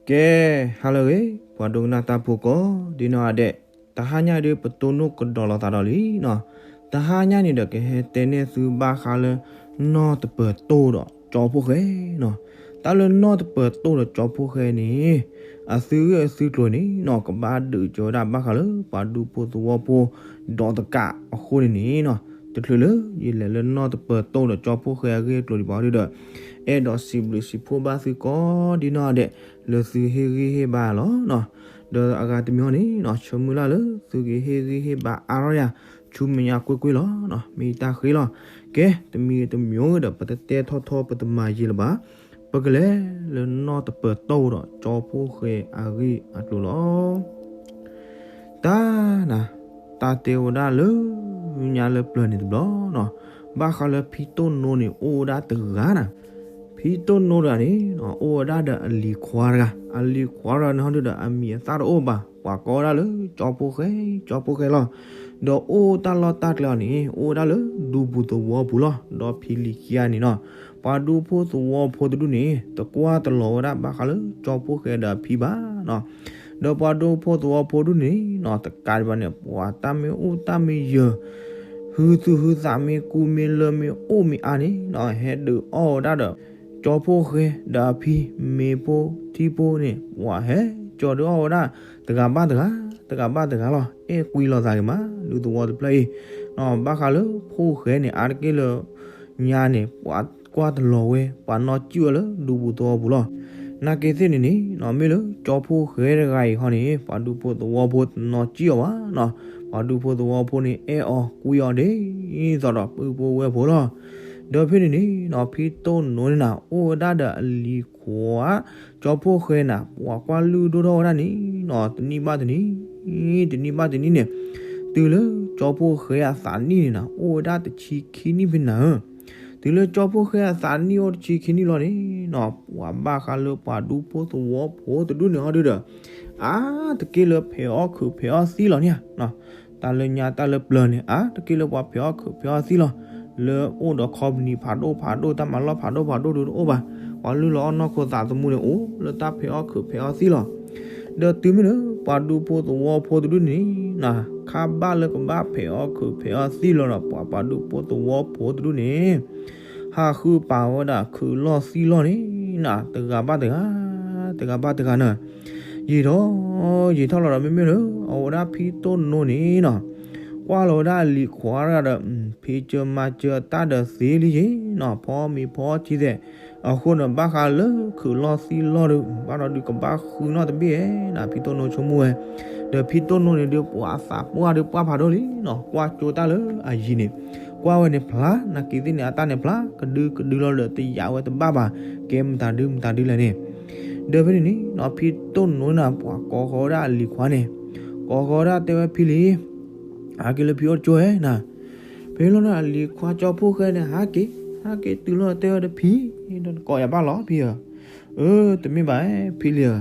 ကဲ, ဟါလၢအဂ့ၤ ပှၤဒိကနၣ်တၢ်ဖိကိးဒ်နီၢ်ဂၤဒဲး, တဟါညါဒုး ပတိၢ်နီၣ်ကဒီးလိာ်သးဒီးလံနီၤ. တဟါညါန့ၣ်ဒီး ကဟဲတဲန့ၢ်သုဘၣ်ဃးလၢ နီၢ်တပၢၤတိၢ်ဒီးကၠီဖှိၣ်ဃဲနီၤ. တၢ်လၢနီၢ်တပၢၤတိၢ်ဒီးကၠီဖှိၣ်ဃဲန့ၣ် အသုးဂ့ၢ်အသုးကျိၤန့ၣ်နီၤ ကဘၣ်ဒုးကၠီဝဲဒၣ်ဘၣ်ဃးလၢ ပှၤဒူဖိသဝီဖိ ဒီးတကးအဃိန့ၣ်န့ၣ်နီၤ, တချုးလၢယလဲၤလၢနီၢ်တပၢၤတိၢ်ဒီးကၠီဖှိၣ်ဃဲအဂ့ၢ်အကျိၤဒံးဘၣ်ဒုးဒီး အဲၣ်ဒိးစံးဘျုးစံးဖှိၣ်ဘၣ်သုကိးဒ်နီၢ်ဂၤဒဲး လၢသုဟ့ၣ်ဂံၢ်ဟ့ၣ်ဘါလီၤနီၤ. ဒီးအဂၤတမံၤန့ၣ်နီၤ ဆၢမုၢ်လၢ်လၢ သုကဟ့ၣ်ဂံၢ်ဟ့ၣ်ဘါအါထီၣ်ယၤ ဆူမဲာ်ညါကွ့ၢ်ကွ့ၢ်လီၤနီၤ, မ့ၢ်ယတၢ်ဃ့လီၤ. ကဲ, တမံၤတမံၤဒီး ပတတဲထီၣ်ထီ ပတမၤယံာ်လၢၤဘၣ်, ပကလဲၤလၢနီၢ်တပၢၤတိၢ်ဒီးကၠီဖှိၣ်ဃဲအဂ့ၢ်အကျိၤလီၤ. တၢ်နၤ, တၢ်တဲဝဲဒၣ်လၢညါလၢပျၢၤန့ၣ်တဘျီနီၤ, ဘၣ်ဃးလၢဖံတိၢ်နိန့ၣ် အိၣ်ဝဲဒၣ်တဂၤနၤ. ဖံတိၢ်နိတဂၤန့ၣ်နီၤ အိၣ်ဝဲဒၣ်ဒီးအလံၤခွါတဂၤ, အလံၤခွါတဂၤန့ၣ်ဟီဒုးဒီး အမံၤအသၣ်တအိၣ်ဘၣ်, ပှၤကိးဝဲဒၣ်လၢကၠီဖှိၣ်ဃဲ, ကၠီဖှိၣ်ဃဲလီၤ. ဒီးအိၣ်တၢ်လီၢ်တၢ်ကျဲအီၤန့ၣ် အိၣ်ဝဲဒၣ်လၢဒူပူၤသဝီပူၤလီၤ. ဒီးဖံလံၤခံဂၤန့ၣ်နီၤ, ပှၤဒူဖိသဝီဖိတဒူၣ်န့ၣ် တကွၢ်တလီၤဝဲဒၣ်ဘၣ်ဃးလၢကၠီဖှိၣ်ဃဲဒီးအဖံဘၣ်နီၤ. ဒီးပှၤဒူဖိသဝီဖိဒူၣ်န့ၣ်နီၤ တကးဒံးဘၣ်န့ၣ် ပှၤတၢ်မ့ၢ်အိၣ်တၢ်မ့ၢ်ယၢၤ, ဟုသူၣ်ဟုသးမ့ၢ်ကူမ့ၢ်လၢမ့ၢ်အိၣ်မ့ၢ်အါန့ၣ်နီၤ ဟဲဒုးအီၣ်ဝဲဒၣ်ဒီး ကၠီဖှိၣ်ဃဲဒီးအဖံ မ့ၤဖိထံဖိန့ၣ် ပှၤဟဲကၠီဒုးအီၣ်ဝဲဒၣ် တဂၤဘၣ်တဂၤ, တဂၤဘၣ်တဂၤလီၤ. အဲၣ်ကွံလိာ်သးဂ့ၤမး ဒူသဝီတဖျၢၣ်အံၤ, ဘၣ်ဃးလၢဖှိၣ်ဃဲန့ၣ် အါတက့ၢ်လၢညါန့ၣ် ပှၤကွၢ်တလီၤဝဲ ပှၤနီၢ်ကံၣ်ဝဲလၢဒူပူၤသဝီပူၤလီၤ. နာ်က့သ့ၣ်န့ၣ်န့ၣ်နီၤ မ့ၢ်လၢကၠီဖှိၣ်ဃဲတဂၤအံၤဟီန့ၣ် ပှၤဒူဖိသဝီဖိတနီၢ်ကံၣ်အီၤဘၣ်နီၤ. ပှၤဒူဖိသဝီဖိန့ၣ် အဲၣ်အီၤကွံအီၤဒ်သိးဒီးပုၢ်ဖိဝဲၢ်ဖိလီၤ. ဒီးဖဲန့ၣ်န့ၣ်နီၤ ဖံတိၢ်နိန့ၣ်နၤ အိၣ်ဝဲဒၣ်ဒီးအလံၤခွါ ကၠီဖှိၣ်ဃဲနၤ ပှၤကွၢ်လုၢ်ဒိၣ်ထီၣ်ဝဲဒၣ်န့ၣ်နီၤ တနံၣ်ဘၣ်တနံၣ်, တနံၣ်ဘၣ်တနံၣ်န့ၣ်, တုၤလၢကၠီဖှိၣ်ဃဲအသးနံၣ်န့ၣ်နၤ အိၣ်ဝဲဒၣ်တဆံခံနံၣ်ဖဲနၤဧၢ တုၤလၢကၠီဖှိၣ်ဃဲအသးနံၣ်အိၣ်တဆံခံနံၣ်လီၤန့ၣ်နီၤ ပှၤဘၣ်ဃးလၢပှၤဒူဖိသဝီဖိတဒူၣ်န့ၣ်ဟီဒုးဒီး အါတက့ၢ်လၢဖဲးအီၣ်ခုးဖဲးအီၣ်သံလီၤန့ၣ်ဧါ. တၢ်လၢညါတၢ်လၢပျၢၤန့ၣ် အါတက့ၢ်လၢပှၤဖဲးအီၣ်ခုးဖဲးအီၣ်သံလီၤ. လၢအိၣ်ဒီးခီပနံၣ်ဖးဒိၣ်ဖးဒိၣ် တၢ်မၤလီၢ်ဖးဒိၣ်ဖးဒိၣ်ဒုးတအိၣ်ဘၣ်. ပှၤလုၢ်လီၤအီၣ်နီၢ်ခိသးသမူန့ၣ် အိၣ်လၢတၢ်ဖဲးအီၣ်ခုးဖဲးအီၣ်သံလီၤ. ဒီးတုၤမ့ၢ်လၢ ပှၤဒူဖိသဝီဖိတဒူၣ်န့ၣ်နၤ ခါဘၣ်လၢကဘၣ်ဖဲးအီၣ်ခုးဖဲးအီၣ်သံလီၤဒီး ပှၤပှၤဒူဖိသဝီဖိတဒူၣ်န့ၣ် ဟးဃုပာ်ဝဲဒၣ်ခုးလီၢ်သံလီၢ်န့ၣ်နၤ တဂၤဘၣ်တဂၤ, တဂၤဘၣ်တဂၤနၤ, ယံာ်ထီၣ်ယံာ်ထီၣ်လီၤဒီး မ့မ့ၢ်လၢ အဝဲဒၣ်ဖံတိၢ်နိန့ၣ်နီၤ ကွၢ်လီၤဝဲဒၣ်အလံၤခွါတဂၤဒီး ဖံးစၢၤမၤစၢၤအတၢ်ဒီးသ့လံယ့ၤနီၤ ဖီမ့ၤဖီထံသဲး, အဃိန့ၣ် ဘၣ်ဃးလၢခုးလီၢ်သံလီၢ်ဒီး ဘၣ်ဒီးဒုးကဘၣ်ဃုနီၣ်တဘ့ၣ်ဧါနၤ ဖံတိၢ်နိဆိကမိၣ်ဝဲ. ဒီးဖံတိၢ်နိန့ၣ်ဒုး ပှၤအသးပှၢ်ဒုးပှၢ်ဖးဒိၣ်လံနီၤ ကွၢ်ကၠိတၢ်လၢအယံၤန့ၣ်, ကွၢ်ဝဲန့ၣ်ဖျါ နာ်က့သ့ၣ်န့ၣ် အတၢ်န့ၣ်ဖျါ ကဒုကဒုလီၤဒီး တယာ်ဝဲတဘၣ်ဘၣ် ကဲမတၤဒုမတၤဒုလဲၣ်န့ၣ်. ဒီးဖဲန့ၣ်န့ၣ်နီၤ ဖံတိၢ်နိန့ၣ် ပှၤကိးဃီၤဝဲဒၣ်အလံၤခွါန့ၣ်, ကိးဃီၤဝဲဒၣ်တဲဝဲဖံလံၤ ဟဲက့ၤလၢဖံအိၣ်တကၠိဧါနၤ, ဖဲလီၤန့ၣ် အလံၤခွါကၠီဖှိၣ်ဃဲန့ၣ် ဟဲက့ၤ, ဟဲက့ၤတုၤလီၤတဲဝဲဒီးဖံ, ဒီးနကိးယၤဘၣ်လီၤဖံဧၢ, အၢ တမ့ၢ်ဘၣ် ဖံလံၤဧၢ,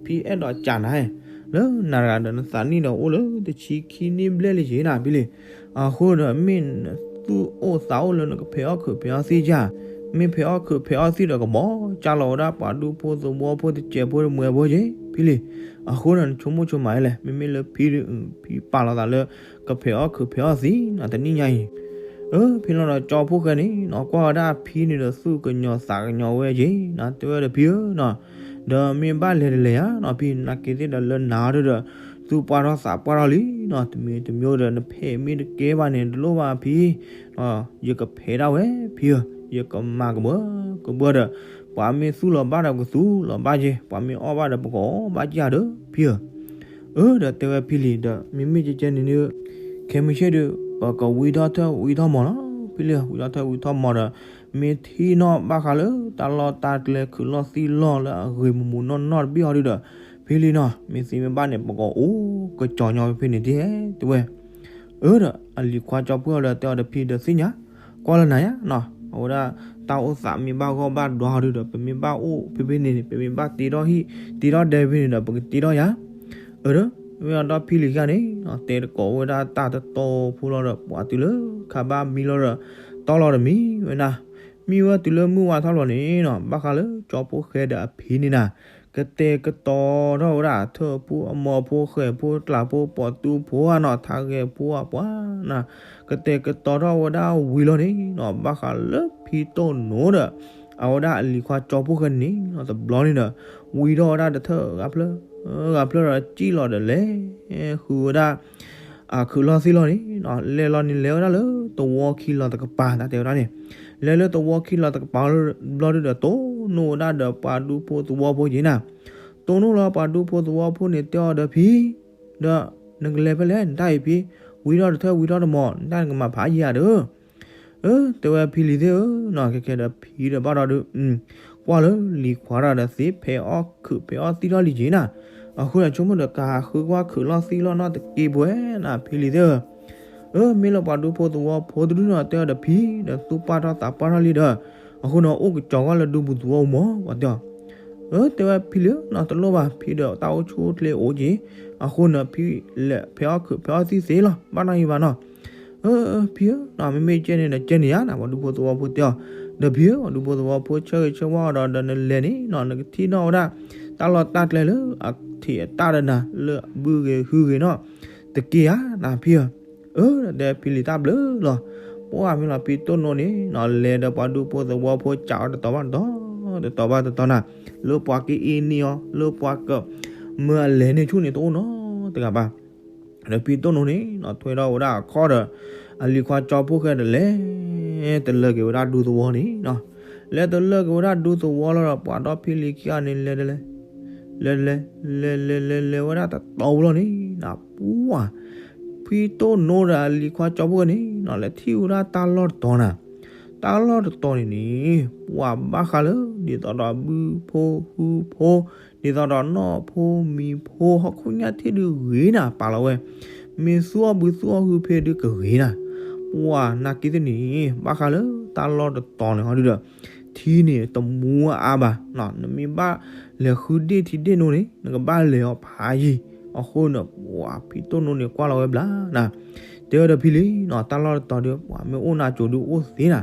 ဖံအဲၣ်ဒိးကးနၤ, လၢနၤတဂၤဒီးနသးနံၣ်ဒီးအိၣ်လၢတဆံခံနံၣ်ဘျဲၣ်လံယ့ၤနၤဖံလံၤ, အဃိဒီးမ့ၢ်နသူၣ်အိၣ်သးအိၣ်လၢ နကဖဲးအီၣ်ခုးဖဲးအီၣ်သံယၤ, မ့ၢ်ဖဲးအီၣ်ခုးဖဲးအီၣ်သံဒီး ကဘီကၢ်လီၤဝဲဒၣ်ပှၤဒူဖိသဝီဖိတစဲးဖိတမှဲၤဖိယ့ၤဖံလံၤ, အဃိဒီးနဆိကမိၣ်ဆိမးလဲၣ်, မ့မ့ၢ်လၢဖံဒီး ဖံပာ်လီၤသးလၢ ကဖဲးအီၣ်ခုးဖဲးအီၣ်သံနၤ တနံၣ်ညါအံၤ, အၢ ဖဲလီၤဒီးကၠီဖှိၣ်ဃဲန့ၣ်နီၤ ကွၢ်ဝဲဒၣ်အဖံန့ၣ်ဒီး သူၣ်ကညီၤသးကညီၤဝဲယ့ၤနၤ တဲဝဲဒီးဖံဧၢနီၤ, ဒီးမ့ၢ်ဘၣ်လဲၤတလဲၤဧါနီၤဖံ, နာ်က့သ့ၣ်ဒီးလၢနၤဒီး သူၣ်ပှၢ်ထီၣ်သးပှၢ်ထီၣ်လံနီၤ, တမံၤတမံၤဒီး နဖဲးမ့ၢ်တကဲဘၣ်န့ၣ် တလိၣ်ဘၣ်ဖံ, ယကဖဲးဒၣ်ဝဲဖံဧၢ, ယကမၤကဘၢကဘၢဒီး ပှၤမ့ၢ်သူၣ်လီၤဘၣ်ဒီး ပကသူၣ်လီၤဘၣ်က့ၤ, ပှၤမ့ၢ်အီၣ်ဘၣ်ဒီး ပကအီၣ်ဘၣ်က့ၤဒီးဖံဧၢ, အၢ ဒီးတဲဝဲဖံလံၤဒီး မ့မ့ၢ်ကဲကဲန့ၣ် ခဲမုၢ်ဆ့ၣ်ဒီး ပကဝံထီၣ်ထၢၣ်ဝံထီၣ်မီၤလီၤ, ဖံလံၤဧၢ ဝံထီၣ်ထၢၣ်ဝံထီၣ်မီၤဒီး မ့ၢ်ထံၣ်နီၣ်ဘၣ်ဃးလၢ တၢ်လီၢ်တၢ်ကျဲခုးလီၢ်သံလီၢ်လၢအဂ့ၤမူးမူးနီၢ်နီၢ်တဘ့ၣ်အီၤဒုဒီး ဖံလံၤနီၤ မ့ၢ်သ့မ့ၢ်ဘၣ်န့ၣ် ပကအီၣ်ကစီၤညီဖဲန့ၣ်တဟဲတဲဝဲ အၢ ဒီးအလံၤခွါကၠီဖှိၣ်ဃဲဒီး တဲအီၤဒီးဖံဒီးသ့ၣ်ညါ ကွၢ်လၢနၤယါနီၤ, အဝဲဒၣ်တၢ်အိၣ်သးမ့ၢ်ဘၣ်ဂီၢ်ဘၣ်ဒွါအီၤဒုဒီး ပမ့ၢ်ဘၣ်အိၣ်ဖဲဖဲန့ၣ်န့ၣ် ပမ့ၢ်ဘၣ်တ့ထီၣ်ဟံၣ် တ့ထီၣ်ဒဲဖဲန့ၣ်ဒီး ပကတ့ထီၣ်ယါ, အၢ ဒီး မ့ၢ်အဒီဖံလံၤဃၣ်န့ၣ် တဲတကိးဝဲဒၣ်တၢ်တတီဖိလီၤဒီး ပှၤတုၤလၢခါဘၣ်မံလီၤဒီး တီလီၤတမံၤဝဲနၤ, မံဝဲတုၤလၢမုၢ်ဝါထီၣ်လီၤန့ၣ်နီၤ ဘၣ်ဃးလၢကၠီဖှိၣ်ဃဲဒီးအဖံန့ၣ်နၤ ကတဲာ်ကတီၤထီၣ်ဝဲဒၣ်ထၢၣ်ဖိအမိၢ်ဖိဃဲၤဖိကျးဖိပိာ်တူဖိဧါနီၤ ထါဂဲၤဖိအပှၤနၤ, ကတဲာ်ကတီၤထီၣ်ဝဲဒၣ်ဝံၤလီၤန့ၣ်နီၤ ဘၣ်ဃးလၢဖံတိၢ်နိဒီး အဝဲဒၣ်အလံၤခွါကၠီဖိၣ်ဃဲန့ၣ်နီၤ တဘျီန့ၣ်ဒီး ဝံထီၣ်ဝဲဒၣ်တထၢၣ်ဂၤဖျၢၣ် ဂၤဖျၢၣ်ဒီးစံၣ်လီၤဒီးလဲၤဃုဝဲဒၣ် အခုးလီၢ်သံလီၢ်န့ၣ်နီၤ လဲၤလီၤန့ၣ်လဲၤဝဲဒၣ်လၢသဝီခံလီၤတကပၤ တၢ်တဲဝဲဒၣ်န့ၣ်, လဲၤလၢသဝီခံလီၤတကပၤဘျီဒုဒီး တိၢ်နီၣ်ဝဲဒၣ်ဒီးပှၤဒူဖိသဝီဖိက့ၤနၤ, တိၢ်နီၣ်လီၤပှၤဒူဖိသဝီဖိန့ၣ်တဲအီၤဒီးဖံ ဒီးနကလဲၤဖဲလဲၣ် နတၢ်အံၤဖံ, ဝံထီၣ်တထၢၣ်ဝံထီၣ်တမီၤ နတၢ်နကမၤဖးယံၤဧါဒီး အၢ တဲဝဲဖံလံၤသ့ၣ်ဧၢနီၤ ခဲကဲဒီးဖံဒီးဘၣ်ဒီးဒုး ကွၢ်လၢလံၤခွါတၢ်ဒီးသ့ဖဲအီၣ်ခုးဖဲအီၣ်သံထီၣ်လံက့ၤနၤ, အဃိဒီးဆိကမိၣ်ဒီး ကဟးဃုကွၢ်ခုးလီၢ်သံလီၢ်နီတက့ၢ်ပဝဲနၤ ဖံလံၤသ့ၣ်ဧၢ, အၢ မ့ၢ်လၢပှၤဒူဖိသဝီဖိတဒုနီၤ တဲအီၤဒီးဖံ ဒီးသူၣ်ပာ်ထီၣ်သးပာ်ထီၣ်လံဒီး အဃိန့ၣ် အိၣ်ကစီၤကွၢ်လၢဒူပူၤသဝီပူၤမီၤ ပှၤတဲအီၤ အၢ တဲဝဲဖံလံၤဧၢနီၤ တလိၣ်ဘၣ် ဖံဒီးတၢ်အိၣ်ဆူၣ်အိၣ်ချ့အိၣ်က့ၤ, အဃိန့ၣ် ဖံလဲၤဖဲအီၣ်ခုးဖဲအီၣ်သံသ့လီၤ ဘၣ်နီၢ်ယံၤဘၣ်နီၤ, အၢ ဖံဧၢနီၤ မ့မ့ၢ်ကဲန့ၣ်ဒီးကဲန့ၣ်ယါနၤ ပှၤဒူဖိသဝီဖိတဲအီၤ, ဒီးဖံဧၢ ပှၤဒူဖိသဝီဖိဆၢဂ့ၤဆၢဝါအီၤဒီး ဒီးနလဲၤန့ၣ်နီၤ နကထံၣ်နီၣ်ဝဲဒၣ် တၢ်လီၢ်တၢ်ကျဲလၢအထံးအတၢ်ဒီးနၤ လၢအဘုဂ့ၤဟုဂ့ၤနီၤ တက့ၢ်ဧါနၤဖံဧၢ, အၢ တဲဖံလံၤတၢ်ဘျုးလီၤ, ပှၢ်မ့ၢ်လီၤဖံတိၢ်နိန့ၣ်နီၤ လဲၤဒီးပှၤဒူဖိသဝီဖိစးအီၤတတီၤဘၣ်တတီၤ တတီၤဘၣ်တတီၤနၤ, လၢပှၤကအ့န့ၢ်အီၤ လၢပှၤကမၢအလဲၤန့ၢ်ဆူၣ်န့ၣ်တအိၣ်နီတဂၤဘၣ်, ဒီးဖံတိၢ်နိန့ၣ်နီၤ ထွဲထီၣ်ဝဲဒၣ်အခီၣ်ဒီး အလံၤခွါကၠီဖိၣ်ဃဲဒီးလဲၤ တလၢက့ၤဝဲဒၣ်ဒူသဝီန့ၣ်နီၤ, လဲၤတလၢက့ၤဝဲဒၣ်ဒူသဝီလီၤဒီး ပှၤဒီဖံလံၤခံဂၤန့ၣ်လဲၤတလဲၤ လဲၤလဲၤ လဲၤလဲၤလဲၤလဲၤဝဲဒၣ်တတီၤဝံၤလီၤန့ၣ်နီၤ ပှၢ် ဖံတိၢ်နိဒီးအလံၤခွါကၠီဖိၣ်ဃဲန့ၣ်နီၤ လဲၤထံၣ်ဝဲဒၣ်တၢ်လီၢ်တတီၤနၤ, တၢ်လီၢ်တတီၤန့ၣ်န့ၣ် ပှၢ်ဘၣ်ဃးလၢ ဒ်သိးဒီးဘုဖိဟုဖိ ဒ်သိးဒီးနီၢ်ဖိမံၤဖိ ဟီၣ်ခိၣ်ညါထံၣ်ဒုးဂ့ၤနၤ ပာ်လီၤဝဲ, မ့ၢ်သူၣ်အီၣ်ဘုသူၣ်အီၣ်ဟုဖဲဒုးကဂ့ၤနၤ, ပှၢ်နာ်က့သ့ၣ်န့ၣ် ဘၣ်ဃးလၢတၢ်လီၢ်တတီၤန့ၣ်ဟီဒုဒီး ထံန့ၣ်တမူအါဘၣ်, နမ့ၢ်ဘၣ်လဲၤဃုဒ့ၣ်ထံဒ့ၣ်နိန့ၣ် နကဘၣ်လဲၤအီၤဖးယံၤ, အဃိန့ၣ် ပှၢ်ဖံတိၢ်နိန့ၣ် ကွၢ်လီၤဝဲဘျါနၤ, တဲဝဲဒီးဖံလံၤနီၤ တၢ်လီၢ်တတီၤဒုး ပှၢ်မ့ၢ်အိၣ်နၤကိၤဒုးအိၣ်သ့နၤ,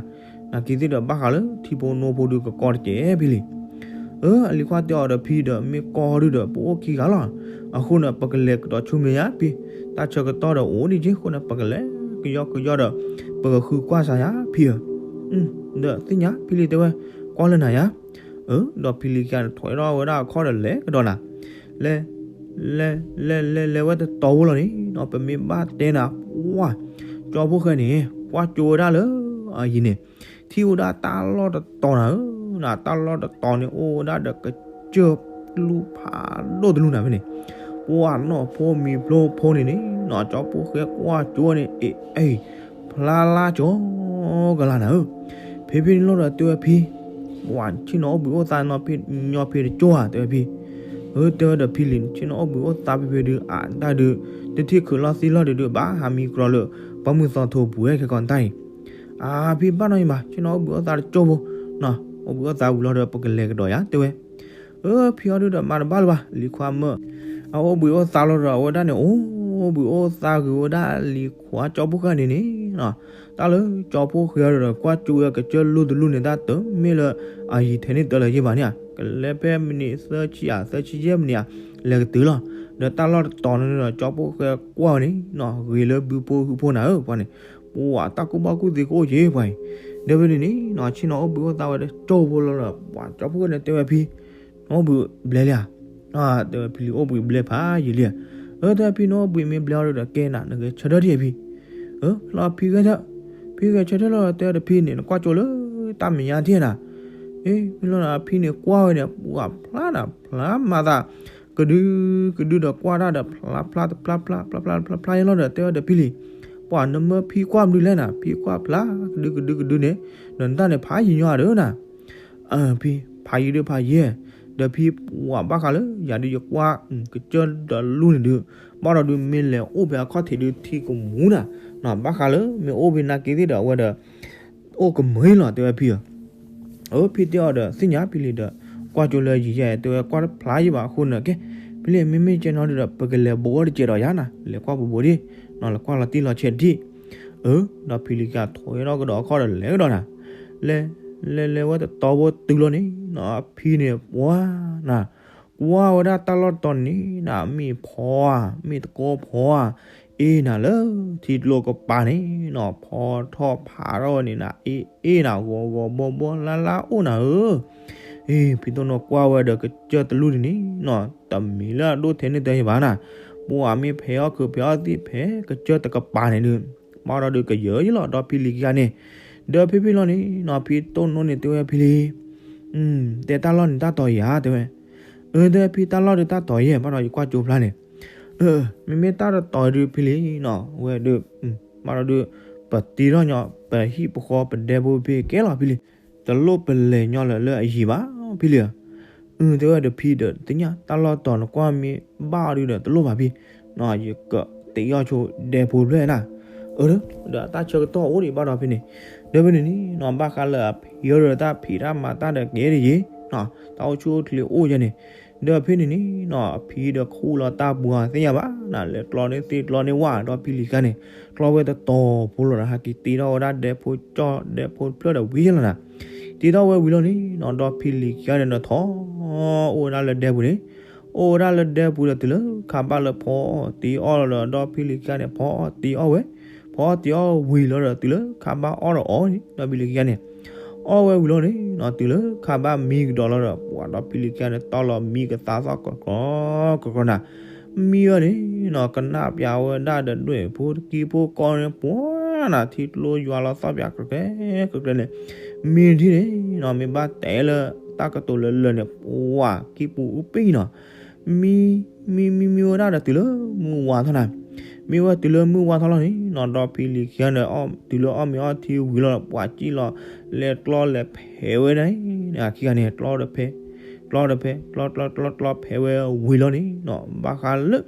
နာ်က့သ့ၣ်ဒီးဘၣ်ဃးလၢထံဖိနိဖိဒုးကကီတကဲးဖံလံၤ အၢ အလံၤခွါတဲအီၤဒီးဖံဒီး မ့ၢ်ကီဒုဒီး ပအိၣ်ခံဂၤလီၤ, အဃိန့ၣ် ပကလဲၤကဒီးဆူမဲာ်ညါဖံ, တၢ်ဆၢကတီၢ်ဒီးအိၣ်ဒံးက့ အဃိန့ၣ် ပကလဲၤကယီကယီဒီး ပကဃုကွၢ်စၢ်ယါဖံဧၢ, ဒီးသ့ၣ်ညါဖံလံၤတဲဝဲ ကွၢ်လၢနၤယါ, အၢ ဒီးဖံလံၤခံဂၤန့ၣ် ထွဲထီၣ်ဝဲဒၣ်အခီၣ်ဒီးလဲၤကဒီးနၤ, လဲၤ လဲၤ လဲၤ လဲၤ လဲၤဝဲတတီၤဖိလီၤန့ၣ်နီၤ ပမ့ၢ်ဘၣ်တဲနၤ ပှၢ် ကၠီဖိၣ်ဃဲန့ၣ် ကွၢ်ကၠိဝဲဒၣ်လၢအယံၤန့ၣ် ထံၣ်ဝဲဒၣ်တၢ်လီၢ်တတီၤနၤဧၢ, တၢ်လီၢ်တတီၤန့ၣ် အိၣ်ဝဲဒၣ်ဒီးကစၢၢ်လူၢ်ဖးဒိၣ်တလူၢ်နၤဖဲန့ၣ်, ပှၢ်နီၢ်ဖိမံၤဖိဖိန့ၣ်န့ၣ်နီၤ ကၠီဖိၣ်ဃဲကွၢ်ကၠိန့ၣ် အ့ၣ် အ့ၣ် ဖျါလါကၠီကလါနၤဧၢ, ဖဲဖဲန့ၣ်လီၤဒီးတဲဝဲဖံ ပှၢ်ဆ့ၣ်နီၤအိၣ်ဘှံးအိၣ်သါနီၤဖံ ညီဖံတကၠိဧါ တဲဝဲဖံ, အၢ တဲဝဲဒီးဖံလံၤ ဆ့ၣ်နီၤအိၣ်ဘှံးအိၣ်သါဖဲဖဲဒုး အတၢ်ဒုး တထံၣ်ခုးလီၢ်သံလီၢ်ဒုးဒုး ဘၣ်ဟးမံကြီလၢ ပှၢ်မုၢ်သီထိပူၤဝဲခဲကီးတၢ်အံၤ, အါ ဖံဘၣ်နီၢ်အံၤဘၣ် ဆ့ၣ်နီၤအိၣ်ဘှံးအိၣ်သါတကၠိဖိ, အိၣ်ဘှံးအိၣ်သါဝံၤလီၤဒီး ပကလဲၤကဒီးယါ တဲဝဲ, အၢ ဖံအီၤဒုးဒီးမၤတဘၣ်လၢၤဘၣ် လံၤခွါမၢ အအိၣ်ဘှံးအိၣ်သါလီၤဒီး အဝဲဒၣ်န့ၣ် အိၣ်ဘှံးအိၣ်သါဂ့ၤဝဲဒၣ်လံၤခွါကၠီဖိၣ်ဃဲန့ၣ်န့ၣ်နီၤ, တၢ်လၢကၠီဖိၣ်ဃဲအီၤဒီး ကွၢ်ကၠိဝဲကစၢၢ်လူၢ်တလူၢ်န့ၣ် တၢ်တမ့ၢ်လၢအယံၤထဲန့ၣ်တၢ်လၢၤယဲၢ်ဘၣ်န့ၣ်ဧါ, ကလဲၤဖဲမံးနံးသၢဆံဧါ သၢဆံယဲၢ်မံးနံးဧါ လဲၤကတုၤလီၤ, ဒီးတၢ်လီၢ်တတီၤန့ၣ်ဒီး ကၠီဖိၣ်ဃဲကွၢ်ဝဲန့ၣ်နီၤ ဂ့ၤလၢဘုဖိဟုဖိနၤဧၢ ပှၢ်န့ၣ်, ပှၢ်တၢ်ကူၣ်ဘၣ်ကူၣ်သ့ကအိၣ်က့ၤပှၢ်အံၤ, ဒီးဖဲန့ၣ်န့ၣ်နီၤ ဆ့ၣ်နီၤအိၣ်ဘှံးအိၣ်သါဝဲတကၠိဖိလီၤဒီး ပှၢ်ကၠီဖိၣ်ဃဲန့ၣ်တဲဝဲဖံ နအိၣ်ဘှံးဘျဲလံဧါ, တဲဝဲဖံလံၤအိၣ်ဘှံးဘျဲဖးယံာ်လံဧါ, အၢ တဲဖံနအိၣ်ဘှံးမ့ၢ်ဘျဲအီၤဒီးကဲနၤ နဂဲၤဆၢထၢၣ်ထံၣ်ဖံ, အၢ ဖဲလီၤဖံဂဲၤဆၢ, ဖံဂဲၤဆၢထၢၣ်လီၤ တဲဝဲဒီးဖံန့ၣ် နကွၢ်ကၠိလၢတၢ်မဲာ်ညါထံၣ်နၤ, အ့ မ့ၢ်လီၤနၤ ဖံန့ၣ်ကွၢ်ဝဲန့ၣ် ပှၢ်ဖျါနၤ ဖျါမၤသး ကဒုကဒုဒီးကွၢ်တၢ်ဒီး ဖျါဖျါတဖျါဖျါ ဖျါဖျါဖျါယဲလီၤဒီး တဲဝဲဒီးဖံလံၤ, ပှၢ်နမၢဖံကွၢ်မနုၤလဲၣ်နၤ ဖံကွၢ်ဖျါကဒုကဒုကဒုန့ၣ်, ဒီးနတၢ်န့ၣ်ဖးယံာ်ညီဒီးနၤ အၢ ဖံ ဖးယံာ်ဒုးဖးယံာ်, ဒီးဖံပှၢ်ဘၣ်ဃးလၢ ယၤဒုးယကွၢ် ကစၢၢ်ဒီးလူၢ်န့ၣ်ဒုး, ဘၣ်ဒီးဒုးမ့ၢ်လဲၤအိၣ်ဖဲအခီၣ်ထံးဒုးထံကမူနၤ, ဘၣ်ဃးလၢမ့ၢ်အိၣ်ဖဲနာ်က့သ့ၣ်ဒီးအဝဲဒီး အိၣ်ကမုာ်လီၤ တဲဝဲဖံဧၢ အၢ ဖံတဲအီၤဒီးသ့ၣ်ညါဖံလံၤဒီး ကွၢ်ကၠိလၢယံၤယဲၢ် တဲဝဲကွၢ်တဖျါယံာ်ဘၣ်အဃိန့ၣ် ကဲ ဖံလံၤမ့မ့ၢ်ကဲနီၤဒုးဒီး ပကလဲၤဘိးအီၣ်တစဲးဒီးယၤနၤ လဲၤကွၢ်ဘိးဘိးဒံး, လဲၤကွၢ်လီၤတံၢ်လီၤဆဲးဒံး, အၢ ဒီးဖံလံၤကထွဲထီၣ်ကဒီးအခီၣ်ဒီးလဲၤကဒီးနၤ, လဲၤ လဲၤလဲၤဝဲတတီၤဖိတုၤလီၤန့ၣ်နီၤ ဖံန့ၣ်ပှၢ်နၤ ကွၢ်ဝဲဒၣ်တၢ်လီၢ်တတီၤန့ၣ်နၤ မ့ၢ်ဖီဧါ မ့ၢ်တကီဖီဧါ, အ့ၣ်နၤလၢထံကျိကပၤန့ၣ်နီၤ ဖီထီၣ်ဖးထီၣ်ဝဲန့ၣ်နၤ အ့ၣ်အ့ၣ်နၤ ဂီၤဂီၤဘီဘီလါလါအိၣ်နၤဧၢ. အ့ၣ် ဖံတိၢ်နိၣ်ကွၢ်ဝဲဒီးကစၢၢ်တလူၢ်န့ၣ်နီၤ တမ့ၢ်လၢအဒိၣ်ထဲန့ၣ်တဟ့ဘၣ်နၤ, ပှၤမ့ၢ်ဖဲအီၣ်ခုးဖဲအီၣ်သ့ၣ်ဖဲကစၢၢ်တကပၤန့ၣ်ဒုး ဘၣ်ဒီးဒုးကယၢၤယလီၤဒီးဖံလံၤခံဂၤန့ၣ်, ဒီးဖဲဖဲလီၤန့ၣ်နီၤ ဖံတိၢ်နိၣ်န့ၣ်တဲဝဲဖံလံၤ တဲတၢ်လီၢ်န့ၣ်တၢ်တီၤယၤတဲဝဲ, အၢ တဲဖံတၢ်လီၢ်ဒုးတၢ်တီၤယဲၢ် ဘၣ်ဒီးယကွၢ်ကၠိဖျါန့ၣ်, မ့မ့ၢ်တၢ်တတီၤဒုးဖံလံၤနီၤ ဝဲဒုး ဘၣ်ဒီးဒုး ပတ့ထီၣ်ညီ ပဟံၣ်ပဃီပဒဲဖိဖံကဲလီၤဖံလံၤ, တလိၣ်ပလဲၤညီလၢၤလၢအယံၤဘၣ်ဖံလံၤဧၢ. အၢ တဲဝဲဒီးဖံဒီးသ့ၣ်ညါ တၢ်လီၢ်တီၤနကွၢ်မ့ၢ်ဘၣ်အီၤဒုးဒီးတလိၣ်ဘၣ်ဖံ, ယကတ့အီၣ်ဆိဒဲဖိဖျၢၣ်နၤ, အၢ ဒီးအတၢ်ဆၢကတီၢ်အိၣ်ဒံးဘၣ်ဒီးဖဲန့ၣ်, ဒီးဖဲန့ၣ်န့ၣ်နီၤ ဘၣ်ဃးလၢအဖံအီၤဒီးတၢ်ဖံးတၢ်မၤတၢ်ဒီးကဲဒ်ယံၤ, တၢ်အိၣ်ဆူၣ်အိၣ်ချ့အိၣ်ယဲန့ၣ်, ဒီးဖဲန့ၣ်န့ၣ်နီၤ အဖံဒီးခူၣ်လီၤတၢ်ပူၤသ့ၣ်ညါဘၣ်နၤ လဲၤကျီန့ၢ်သ့ၣ်ကျီန့ၢ်ဝၣ်ဒီးဖံလံၤခံဂၤန့ၣ်, ကျီဝဲတတီၤဖိလီၤဒီး ဟဲက့ၤတ့ထီၣ်ဝဲဒၣ်ဒဲဖိကၠီၣ်ဒဲဖိဖျၢၣ်ဒီးဝံၤယဲလီၤနၤ, တ့ထီၣ်ဝဲဝံၤလီၤန့ၣ်နီၤ ဒီးဖံလံၤခံဂၤန့ၣ်ဒီးထီၣ် အိၣ်ဝဲဒၣ်လၢဒဲပူၤန့ၣ်, အိၣ်ဝဲဒၣ်လၢဒဲပူၤဒီးတုၤလၢခါဘၣ်လၢဖီအီၣ်တ့အီၣ်လီၤဒီး ဒီးဖံလံၤခံဂၤန့ၣ် ဖီအီၣ်တ့အီၣ်ဝဲ, ဖီအီၣ်တ့အီၣ်ဝံၤလီၤဒီးတုၤလၢခါဘၣ်အီၣ်ဒီးအီၤန့ၣ် ဒီးဖံလံၤခံဂၤန့ၣ် အီၣ်ဝဲဝံၤလီၤန့ၣ်နီၤ တုၤလၢခါဘၣ်မံကဒီးလီၤဒီး ပှၤဒီးဖံလံၤခံဂၤန့ၣ် တီလီၤမံကသးသီၣ်ကကြီကကြီနၤ, မံဝဲန့ၣ်နီၤ ကနၣ်ပၠးဝဲဒၣ်ဒီးဒွဲၣ်ဖိတကံဖိကီၢ်န့ၣ် ပှၤနၤ ထံကျိယွၤလီၤသီၣ်ပၠးကြဲကြဲကြဲန့ၣ်, မံထံန့ၣ်နီၤ မ့ၢ်ဘၣ်တဲလၢတၢ်ကတိၤလၢလၢာ်န့ၣ် ပှၤကံၢ်ပူၤအူပံနီၤ မံ မံ မံ မံဝဲဒၣ်ဒီးတုၤလၢမုၢ်ဝါထီၣ်နၤ, မ့ၢ်ဝဲတုၤလၢမုၢ်ဝါထီၣ်လီၤန့ၣ်နီၤ ဒီးဖံလံၤခံဂၤန့ၣ် တုၤလၢအီၣ်မ့ၤအီထံဝံၤလီၤ ပှၤစံၣ်လီၤ လဲၤကျီလဲၤဖဲးဝဲဒၣ်န့ၣ် ခံဂၤန့ၣ် ကျီဒီးဖဲး ကျီဒီးဖဲး ကျီကျီကျီကျီဖဲးဝဲဝံၤလီၤန့ၣ်နီၤ ဘၣ်ဃးလၢ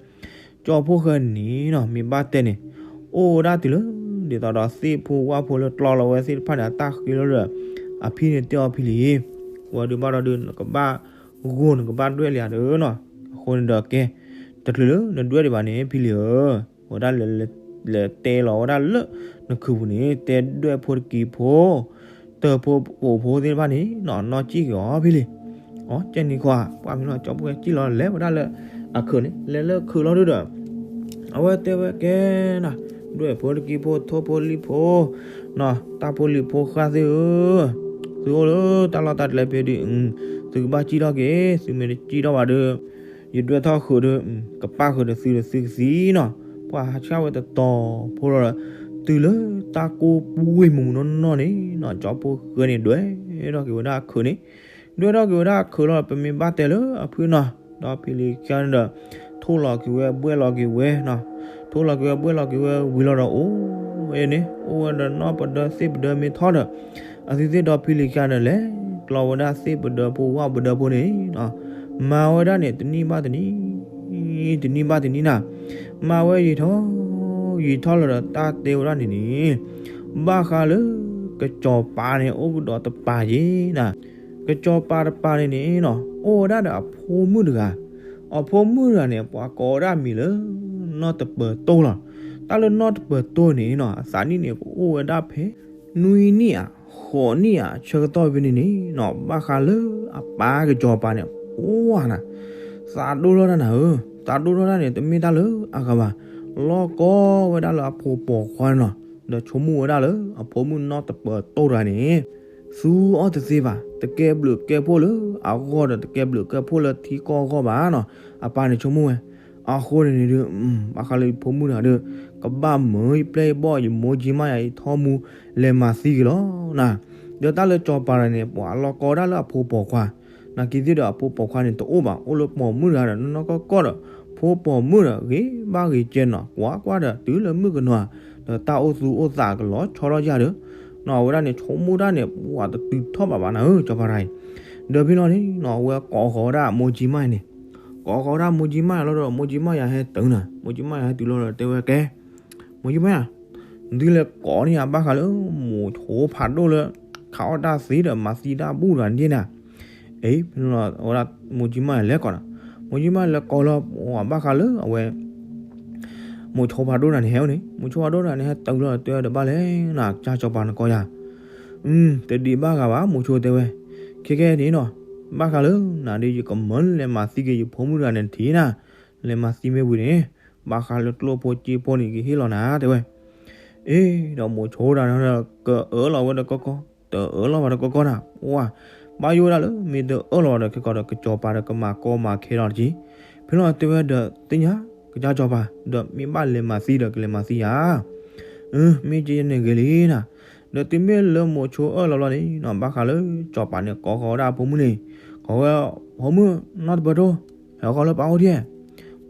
ကၠီဖိဃဲန့ၣ်နီၤ မ့ၢ်ဘၣ်တဲန့ၣ် အိၣ်ဝဲဒၣ်တုၤလၢ ဒ်သိးဒီးသ့ၣ်ဖိဝၣ်ဖိလၢကျီလီၤဝဲသ့ၣ်တဖၣ်န့ၣ် အတၢ်ဃ့လီၤဒီး အဖံန့ၣ်တဲအီၤဖံလံၤ ဝဲဒုးဘၣ်ဒီးဒုး နကဘၣ်ဂိၢ်နကဘၣ်ဒွဲၣ်လံဧါဒီးနီၤ အဃိန့ၣ်ဒီးကဲ တချုးလၢနဒွဲၣ်ဒံးဘၣ်န့ၣ် ဖံလံၤဧၢ ဝဲဒၣ်လဲၤတဲလီၤဝဲဒၣ်လၢနခုးပူၤန့ၣ် တဲဒွဲၣ်ဖိတကံဖိ တၢၢ်ဖိကိးဖိသ့ၣ်တဖၣ်န့ၣ်နီၤ နီၢ်ကံၣ်က့ၤအီၤဖံလံၤ အကဲန့ၣ်ကွၢ် ပှၤမ့ၢ်နီၤ ကၠီဖိဃဲစံၣ်လီၤလဲၤဝဲဒၣ်လၢ အခုးန့ၣ် လဲၤလၢခုးလီၤဒုဒီး အဝဲတဲဝဲကဲနၤ ဒွဲၣ်ဖိတကံဖိ ထိၣ်ဖိလံၣ်ဖိ နီၤ တၢ်ဖိလံၣ်ဖိဃၢ်သ့ၣ်ဧၢ, သုအိၣ်လၢတၢ်လီၢ်တၢ်ကျဲဖဲဒုး သုကဘၣ်စံၣ်ထီၣ်က့ၤ, သုမ့ၢ်တစံၣ်ထီၣ်ဘၣ်ဒီး ယဒွဲၣ်ထီၣ်ခုးဒီး ကပၣ်ဃုာ်ဒီးသုဒီးသုကသံနီၤ, ပှၤဟးဆှၣ်ဝဲတတီၤဖိလီၤဒီး တုၤလၢတၢ်ကိၢ်ပူၤဝ့ၢ်မူးမူးနီၢ်နီၢ်န့ၣ်နီၤ ကၠီဖိဃဲန့ၣ် ဒွဲၣ်ထီၣ်က့ၤဝဲဒၣ်အခုးန့ၣ် ဒွဲၣ်ထီၣ်က့ၤဝဲဒၣ်အခုးလီၤဒီး ပမ့ၢ်ဘၣ်တဲလၢအဖုနီၤ, ဒီးဖံလံၤခံဂၤန့ၣ်ဒီး ထိၣ်လီၤက့ၤဝဲဘှဲၣ်လီၤက့ၤဝဲနီၤ, ထိၣ်လီၤက့ၤဝဲဘှဲၣ်လီၤက့ၤဝဲဝံၤလီၤဒီး အိၣ်ဝဲန့ၣ် အိၣ်ဝဲဒီးနီၢ်ပဒၢသ့ၣ်ပဒၢမ့ၢ်ထီၣ်ဒီး အသုသ့ၣ်ဒီးဖံလံၤခံဂၤန့ၣ် လဲၤကျီဝဲဒၣ်သ့ၣ်ပဒၢဖိဝၣ်ပဒၢဖိန့ၣ်နီၤ, မၤဝဲဒၣ်န့ၣ် တနံၣ်ဘၣ်တနံၣ် တနံၣ်ဘၣ်တနံၣ်နၤ, မၤဝဲယံာ်ထီၣ် ယံာ်ထီၣ်လီၤဒီးတၢ်တဲဝဲဒၣ်န့ၣ်န့ၣ် ဘၣ်ဃးလၢ ကစီၤပၤန့ၣ် အိၣ်ကဒီးတပၤယ့ၤနၤ, ကစီၤပၤတပၤန့ၣ်န့ၣ်နီၤ အိၣ်ဝဲဒၣ်ဒီးအဖိမုၣ်တဂၤ, အဖိမုၣ်တဂၤန့ၣ် ပှၤကိးဝဲဒၣ်မံၤလၢ နီၢ်တပၢၤတိၢ်လီၤ. တၢ်လၢနီၢ်တပၢၤတိၢ်န့ၣ်နီၤ အသးနံၣ်န့ၣ် ကအိၣ်ဝဲဒၣ်ဖဲ နွံနံၣ်ဧါ ဃိးနံၣ်ဧါ ဆၢကတီၢ်ဖဲန့ၣ်န့ၣ်နီၤ ဘၣ်ဃးလၢအပၢ်ကစီၤပၤန့ၣ် အိၣ်ဝဲနၤ, သးဒိၣ်ထီၣ်တၢ်နၤဧၢ, သးဒိၣ်ထီၣ်တၢ်န့ၣ် တမ့ၢ်တၢ်လၢအဂၤဘၣ်, လီၢ်ကီဝဲဒၣ်လၢအဖိပိာ်ခွါန့ၣ်နီၤ, ဒီးဆိကမိၣ်ဝဲဒၣ်လၢအဖိမုၣ်နီၢ်တပၢၤတိၢ်တဂၤန့ၣ် သူအီၤတသ့ဘၣ်, တကဲဘျုးကဲဖှိၣ်လၢအဂီၢ်ဒီး တကဲဘျုးကဲဖှိၣ်လၢထံကီၢ်အဂီၢ်ဘၣ်နီၤ, အပၢ်န့ၣ်ဆိကမိၣ်ဝဲ အဃိန့ၣ်န့ၣ်ဒုး ဘၣ်ဃးလၢယဖိမုၣ်တဂၤဒီး ကဘၣ်မၢယပျဲၢ်ယဘီၣ် ယမိၢ်ကၠံမးယၤ ယထီမူ လဲၤမၤသံက့ၤလီၤနၤ, ဒီးတၢ်လၢစီၤပၤတဂၤန့ၣ် ပှၤလီၢ်ကီဒၣ်လၢအဖိပိာ်ခွါ, နာ်က့ၤသ့ၣ်ဒီးအဖိပိာ်ခွါန့ၣ်တအိၣ်ဘၣ်, အိၣ်လၢပိာ်မုၣ်တဂၤဒီး နီၢ်နီၢ်ကီၢ်ကီၢ်ဒီး ဖိပိာ်မုၣ်ဒီး ဂ့ၤဘၣ်ဂ့ၤကဲနီၤ, ကွၢ်ကွၢ်ဒီး တုၤလၢမုၣ်ကနီၤ ဒီးတၢ်အိၣ်သူအိၣ်သးကလီၤဆီထီၣ်ယၢ်ဒီး နီၤ အဝဲဒၣ်န့ၣ် ဆိကမိၣ်တၢ်န့ၣ် ပှၤတတုၤထီၣ်ဘၣ်ဘၣ်နၤဧၢ စီၤပၤတဂၤအံၤ, ဒီးဖဲလီၤန့ၣ်နီၤ အဝဲကိးဃီၤဝဲဒၣ်မိၢ်ကၠံမးန့ၣ်, ကိးဃီၤဝဲဒၣ်မိၢ်ကၠံမးလီၤဒီး မိၢ်ကၠံမးယၤဟဲတုၤနၤ, မိၢ်ကၠံမးယၤဟဲတုၤလီၤဒီးတဲဝဲကဲ မိၢ်ကၠံမးယၤ ဒုးလဲၤကိးန့ၢ်ယၤဘၣ်ဃးလၢ မိၤဆိဖးဒိၣ်လၢ ခးအီၣ်တၢ်သ့ဒီးမၤသံတၢ်ဘူၣ်တဂၤန့ၣ်နၤ, အ့ ဖဲန့ၣ်လီၤ အဝဲဒၣ်မိၤကၠံမးလဲၤကိးနၤ, မိၤကၠံမးလဲၤကိးလီၤ ပှၤဘၣ်ဃးလၢအဝဲ မိၤဆိဖးဒိၣ်တဂၤန့ၣ်ဟဲဝဲန့ၣ် မိၤဆိဖးဒိၣ်တဂၤန့ၣ် ဟဲတုၤလီၤတဲဝဲဒီးဘၣ်လဲၣ်နၤ ကစၢ်စီၤပၤနကိးယၤ တဒံးဘၣ်ဂၤဘၣ် မိၤဆိတဲဝဲ, ခဲကဲန့ၣ်နီၤ ဘၣ်ဃးလၢနၤဒီး ယကမၢလဲၤမၤသံက့ၤယဖိမုၣ်တဂၤန့ၣ်ထံၣ်နၤ, လဲၤမၤသံမ့ၢ်ဝံၤန့ၣ် ဘၣ်ဃးလၢကျိၣ်ဖိစ့ဖိန့ၣ် ကဟ့ၣ်လီၤနၤ တဲဝဲ. အ့ ဒီးမိၤဆိတဂၤန့ၣ်ဒီး ကအၢၣ်လီၤဝဲဒီးကီကီ, တအၢၣ်လီၤဘၣ်ဒီးကီကီနၤ, ပှၤ ဘၣ်ယိၣ်ဝဲဒၣ်လၢ မ့ၢ်တအၢၣ်လီၤဘၣ်ဒီးကီကီဒီး ကစီၤပၤဒီးကမၤကီမၤခဲလီၤတက့ၢ်. ဖဲလီၤတဲဝဲဒီးသ့ၣ်ညါ ကစၢ်စီၤပၤ ဒီးမ့ၢ်ဘၣ်လဲၤမၤသံဒီးကလဲၤမၤသံယၤ အၢ မ့ၢ်ကဲန့ၣ်ဂ့ၤလံနၤ. ဒီးတုၤမ့ၢ်လၢမိၤဆိအၢၣ်လီၤဘျီန့ၣ်နီၤ ဘၣ်ဃးလၢစီၤပၤန့ၣ် ကိးဃီၤဝဲဒၣ်အဖိမုၣ်န့ၣ်, ကိးဝဲ, ဖိမုၣ်နီတပၢၢ်တိၢ်, ဟဲဃီၤလၢပၢ်အိၣ်ဒံး.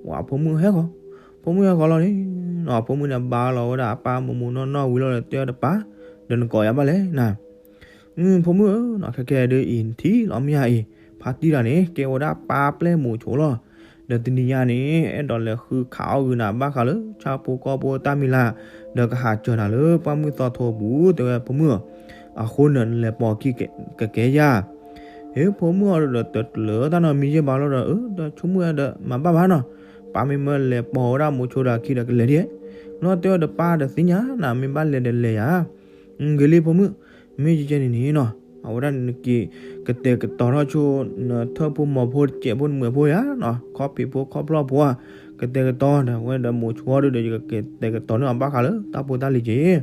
ဝဲအဖိမုၣ်ဟဲဃီၤ, ဖိမုၣ်ဟဲဃီၤလီၤန့ၣ်နီၤ အဖိမုၣ်န့ၣ် ဘါလီၤဝဲဒၣ်အပၢ်မိၢ်မိၢ်နီၢ်နီၢ်ဝံၤလီၤဒီးတဲအီၤတပၢ်, ဒီးနကိးယၤဘၣ်လဲၣ်နၤ. ဖိမုၣ်ဧၢနီၤ ခဲကဲဒုးအံၤနထံၣ်လီၤမ့ၢ်ဧါအံၤ, ဖါတံၢ်တဂၤန့ၣ် ကဲဝဲဒၣ်ပၢ်ပျဲၢ်မိၤဆိလီၤ. ဒီးတနံၤညါန့ၣ် အဲၣ်ဒိးလဲၤဃုခးအီၣ်ဂုာ်နၤ ဘၣ်ဃးလၢဆၣ်ဖိကီၢ်ဖိတၢ်မံၤလၢ်, ဒီးကဟးစၢၤနၤလၢပှၢ်မုၢ်သီထိပူၤ တဲဝဲဖိမုၣ်ဧၢ, အဃိန့ၣ်နလဲၤပိာ်ခံကကဲယၤ. ဟ့ၣ်ဖိမုၣ်အီၤဒီးတကျၢၤတၢ်နီတမံၤယဲၢ်ဘၣ်လီၤဒီး အၢ ဒီးဆိကမိၣ်ဝဲဒီးမၤဘၣ်ဘၣ်နီၤ, ပၢ်မ့ၢ်မၢလဲၤပိာ်ဝဲဒၣ်မိၤဆိဒီးခံဒီးကလဲၤဒ်, လီၤတဲဝဲဒီးပၢ်ဒီးသ့ၣ်ညါနၤ မ့ၢ်ဘၣ်လဲၤဒီးလဲၤယၤ ဂ့ၤလံဖိမုၣ်, မ့ၢ်ကဲကဲန့ၣ်န့ၣ်နီၤ အဝဲဒၣ်နက့ၤ ကတဲာ်ကတီၤထီၣ်ဆိ နထၢၣ်ဖိမီၤဖိတစဲးဖိတမှဲးဖိယၤနီၤ ခီၣ်ဖံးဖိခီၣ်ဖျီၣ်ဖိဧါ, ကတဲာ်ကတီၤဒီး အဝဲဒီးမိၤဆိဒုဒီး ယကကတဲာ်ကတီၤန့ၢ်အီၤဘၣ်ဃးလၢတၢ်ဖိတၢ်လံၤက့ၤ.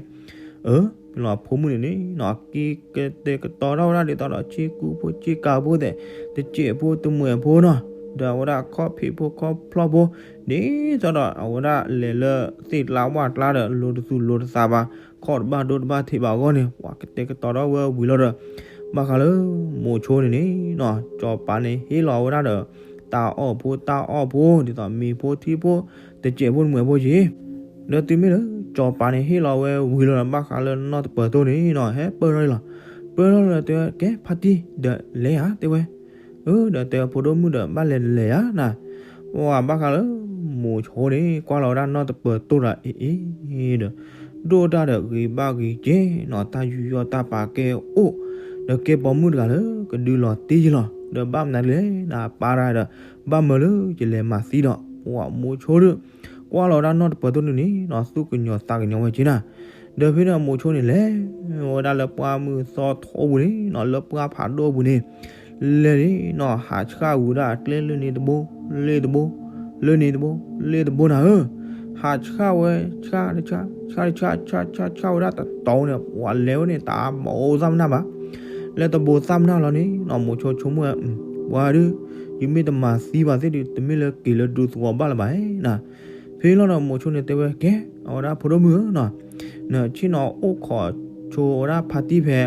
အၢ မ့ၢ်လီၤဖိမုၣ်န့ၣ်န့ၣ်နီၤ က့ၤကတဲာ်ကတီၤထီၣ်ဝဲဒၣ်ဒ်သိးဒီး ဆ့ကူဖိဆ့ကၤဖိသ့ၣ် တစဲးဖိတမှဲးဖိနီၤ ဒီးအဝဲဒၣ်ခီၣ်ဖံးဖိခီၣ်ဖျီၣ်ဖိ ဒ်သိးဒီး အဝဲဒၣ်လဲၤလၢသ့ၣ်ကျါဝၣ်ကျါဒီး လိၤတသူၣ်လိၤတသးဘၣ် ခီၣ်တဘၣ်ဒိတဘၣ်ထံးဘၣ်အဂီၢ်န့ၣ် ပှၤကတဲာ်ကတီၤထီၣ်ဝဲဝံၤလီၤဒီး ဘၣ်ဃးလၢ မိၤဆိန့ၣ်န့ၣ်နီၤ စီၤပၤန့ၣ်ဟ့ၣ်လီၤဝဲဒၣ်ဒီး တၢ်အီၣ်ဖိတၢ်အီၣ်ဖိ ဒ်သိးမ့ၤဖိထံဖိ တစဲးဖိတမှဲးဖိက့ၤ ဒီးတုၤမ့ၢ်လၢ စီၤပၤန့ၣ်ဟ့ၣ်လီၤဝဲဝံၤလီၤဒီး ဘၣ်ဃးလၢနီၢ်တပၢၤတိၢ်န့ၣ်နီၤ ဟဲပၢၢ်ထီၣ်လံလီၤ. ပၢၢ်ထီၣ်လီၤတဲဝဲ ကဲဖါတံၢ် ဒီးလဲၤဧါတဲဝဲ. အၢ ဒီးတဲဝဲဖိဒိၣ်မုၣ်ဒီး ဘၣ်လဲၤတလဲၤဧါနၤ. ပှၤဘၣ်ဃးလၢ မိၤဆိန့ၣ် ကွၢ်လီၤဝဲဒၣ်နီၢ်တပၢၤတိၢ်ဒီး အ့ၣ်အ့ၣ်ဒီး ဒိၣ်တၢ်ဒီးဂ့ၤဘၣ်ဂ့ၤကဲနီၤ တၢ်ယူးယီၣ်တၢ်ပာ်ကဲအိၣ် ဒီးကဲပိာ်မုၣ်တဂၤလၢ ကဒုးလီၤတံၢ်ယလီၤ ဒီးဘၣ်မနုၤလဲၣ်နၤ ပၢ်တၢ်ဒီး ဘၣ်မၢလၢယလဲၤမၤသံဒီး ပှၤမိၤဆိဒု ကွၢ်လီၤဝဲဒၣ်နီၢ်တပၢၤတိၢ်န့ၣ်န့ၣ်နီၤ သူၣ်ကညီၤသးကညီၤဝဲက့ၤနၤ. ဒီးဖဲန့ၣ်မိၤဆိန့ၣ်လဲၤဝဲဒၣ်လၢပှၢ်မုၢ်သီထိပူၤန့ၣ်နီၤ လၢပှၢ်ဖးဒိၣ်ပူၤန့ၣ် လဲၤန့ၣ်နီၤ ဟးဆှၣ်ဝံၤဒၣ်အကျဲလၢန့ၣ်တဘိ လၢတဘိ လၢန့ၣ်တဘိ လၢတဘိနၤဧၢ. ဟးဆှၣ်ဝဲ ဆှၣ်တဆှၣ် ဆှၣ်တဆှၣ် ဆှၣ်ဆှၣ် ဆှၣ်ဝဲဒၣ်တတီၤန့ၣ် ပှၤလဲၤဝဲန့ၣ် တၢ်မၤအိၣ်သၣ်မနၢ်ဘၣ်. လဲၤတဘိသၣ်မနၢ်လီၤန့ၣ်နီၤ မိၤဆိဆိကမိၣ်ဝဲ ပှၤဒု ယမ့ၢ်တမၤသံဘၣ်သ့ၣ်ဒု တမ့ၢ်လၢက့ၤလၢဒူသဝီဘၣ်လၢၤဘၣ်နီၤ. ဖဲလီၤဒီးမိၤဆိန့ၣ်တဲဝဲ ကဲ အဝဲဒၣ်ဖိဒိၣ်မုၣ်ဧၢနီၤ နဆ့ၣ်နီၤအိၣ်ခိးဆိဝဲဒၣ်ဖါတံၢ်ဖဲ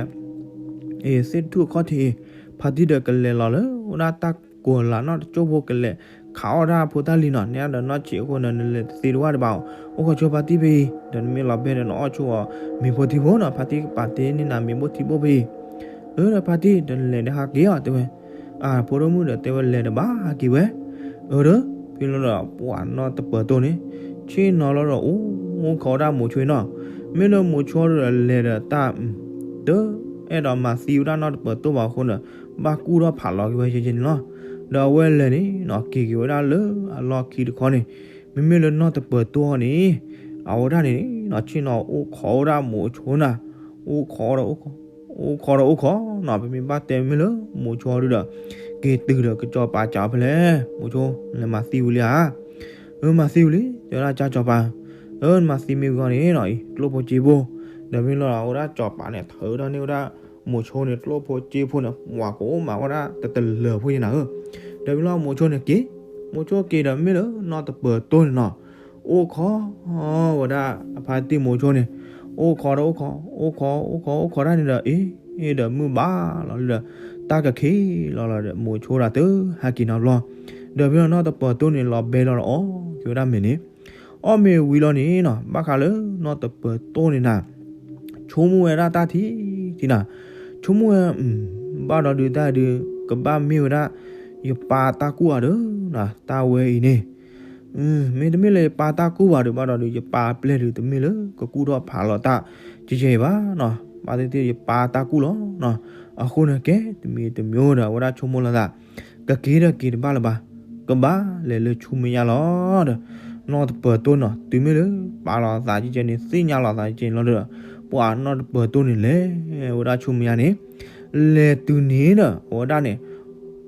အ့ သ့ၣ်တထူၣ်အခီၣ်ထံးအံၤ ဖါတံၢ်ဒီးကလဲၤလီၤလၢဝဲဒၣ်တၢ်ကိးလးနီၢ်တစိၢ်ဖိ ကလဲၤခးအီၣ်တၢ်ဖိတၢ်လံၤနီၤ နဲဒၣ်ဒီးနီၢ်ဆံးအဃိန့ၣ် နလဲၤတသ့တဝၣ်တဘၣ်အီၤ အိၣ်ခိးဆိဖါတံၢ်ဖဲအံၤ ဒီးနမ့ၢ်လီၤဘဲဒီးနအီၣ်ဆိအီၤ မ့ၤဖိထံဖိနီၤ ဖါတံၢ်ကပာ်တ့ၢ်န့ၢ်နၤမ့ၤဖိထံဖိဖဲအံၤ. အၢ ဒီးဖါတံၢ် ဒီးနလဲၤဒီးဟးက့ၤအီၤတဲဝဲ. အၢ ဖိဒိၣ်မုၣ်ဒီးတဲဝဲလဲၤဒီးဘၣ်ဟးက့ၤဝဲ. အၢ ဒီး ဖဲလီၤဒီးပှၤနီၢ်တပၢၤတိၢ်န့ၣ် ဆ့ၣ်နီၤလီၤဒီးအိၣ်ခိးဝဲဒၣ်မိၤဆိနီၤ. မ့ၢ်လၢမိၤဆိဒီးလဲၤဒီးတၢ် တအဲၣ်ဒိးမၤသံဝဲဒၣ်နီၢ်တပၢၤတိၢ်ဘၣ်အဃိန့ၣ် ဘၣ်ကူၣ်ထီၣ်ဖးလီၤက့ၤဝဲကဲကဲန့ၣ်လီၤ. ဒီးအဝဲလဲၤန့ၣ်နီၤ က့ၤက့ၤဝဲဒၣ်လၢအလီၢ်ခံတခီန့ၣ် မ့မ့ၢ်လၢနီၢ်တပၢၤတိၢ်န့ၣ် အဝဲဒၣ်န့ၣ်နီၤ ဆ့ၣ်နီၤအိၣ်ခိးဝဲဒၣ်မိၤဆိနၤ အိၣ်ခိးဒီးအိၣ်ခိး အိၣ်ခိးဒီးအိၣ်ခိးနီၤ ပမ့ၢ်ဘၣ်တဲမ့ၢ်လၢမိၤဆိဒုဒီး က့ၤတုၤဒီးကစီၤပၤစံးဖဲလဲၣ် မိၤဆိ နလဲၤမၤသံဝံၤလံဧါ. အၢ မၤသံဝံၤလံ တဲဝဲဒၣ်ကစၢ်စီၤပၤ. အၢ နမၤသံမ့ၢ်ဝံၤအီၤန့ၣ်နီၤ အံၤ ကျိၣ်ဖိစ့ဖိ ဒီးမ့ၢ်လီၤဒီးအဝဲဒၣ်စီၤပၤန့ၣ် ထုးထီၣ်န့ၢ်ဝဲဒၣ် မိၤဆိန့ၣ် ကျိၣ်ဖိစ့ဖိန့ၣ် ပှၤကအိၣ်မးဝဲဒၣ်တတလၢာ်ဖိယဲၢ်နၤဧၢ. ဒီးမ့ၢ်လီၤမိၤဆိန့ၣ်က့ၤ မိၤဆိက့ၤဒီးမ့ၢ်လၢနီၢ်တပၢၤတိၢ်န့ၣ်နီၤ အိၣ်ခိးဝဲဒၣ်အဖါတံၢ်မိၤဆိန့ၣ် အိၣ်ခိးဒီးအိၣ်ခိး အိၣ်ခိး အိၣ်ခိး အိၣ်ခိးတၢ်န့ၣ်ဒီး အ့ ဒီးမုၢ်ဘၣ်လီၤလံဒီး တၢ်ကခံးလီၤလီၤဒီး မိၤဆိဒီးတဟဲက့ၤနီတဘျီ ဒီးဖဲလီၤနီၢ်တပၢၤတိၢ်န့ၣ် လီၤဘဲလီၤလီၤအီၣ်က့ၤဝဲဒၣ်မ့ၤန့ၣ် အီၣ်မ့ၤဝံၤလီၤန့ၣ်နီၤ ဘၣ်ဃးလၢနီၢ်တပၢၤတိၢ်န့ၣ်နၤ ဆိကမိၣ်ဝဲဒၣ်တၢ်ထံထံနၤ ဆိကမိၣ်ဝဲ ဘၣ်ဒီးဒုးတၢ်ဒုး ကဘၣ်မ့ၢ်ဝဲဒၣ် ယပၢ်တၢ်ကူၣ်အီၤဒီး တၢ်ဝဲအံၤန့ၣ် မ့တမ့ၢ်လၢယပၢ်တၢ်ကူၣ်ဘၣ်ဒီး ဘၣ်ဒီးဒုး ယပၢ်ပျဲၢ်ဒုး တမ့ၢ်လၢကကူၣ်ထီၣ်ဖးလီၤတၢ် ကဲကဲအံၤဘၣ်နီၤ ဘၣ်သ့ၣ်သ့ၣ်ယပၢ်တၢ်ကူၣ်လီၤနီၤ အဃိန့ၣ်ကဲ တမံၤတမံၤဒီး အဝဲဒၣ်ဆိကမိၣ်လီၤသး ကက့ၤဒီးက့ၤတဘၣ်လၢၤဘၣ် ကဘၣ်လဲၤလၢဆူမဲာ်ညါလီၤဒီး နီၢ်တပၢၤတိၢ်နီၤ တုၤမ့ၢ်လၢ ပာ်လီၤသးကဲကဲန့ၣ် သ့ၣ်ညါလီၤသးကဲကဲန့ၣ်လီၤဒီး ပှၤနီၢ်တပၢၤတိၢ်န့ၣ်လဲၤဝဲဒၣ်ဆူမဲာ်ညါန့ၣ် လဲၤတုၤန့ၣ်ဒီး အဝဲဒၣ်န့ၣ်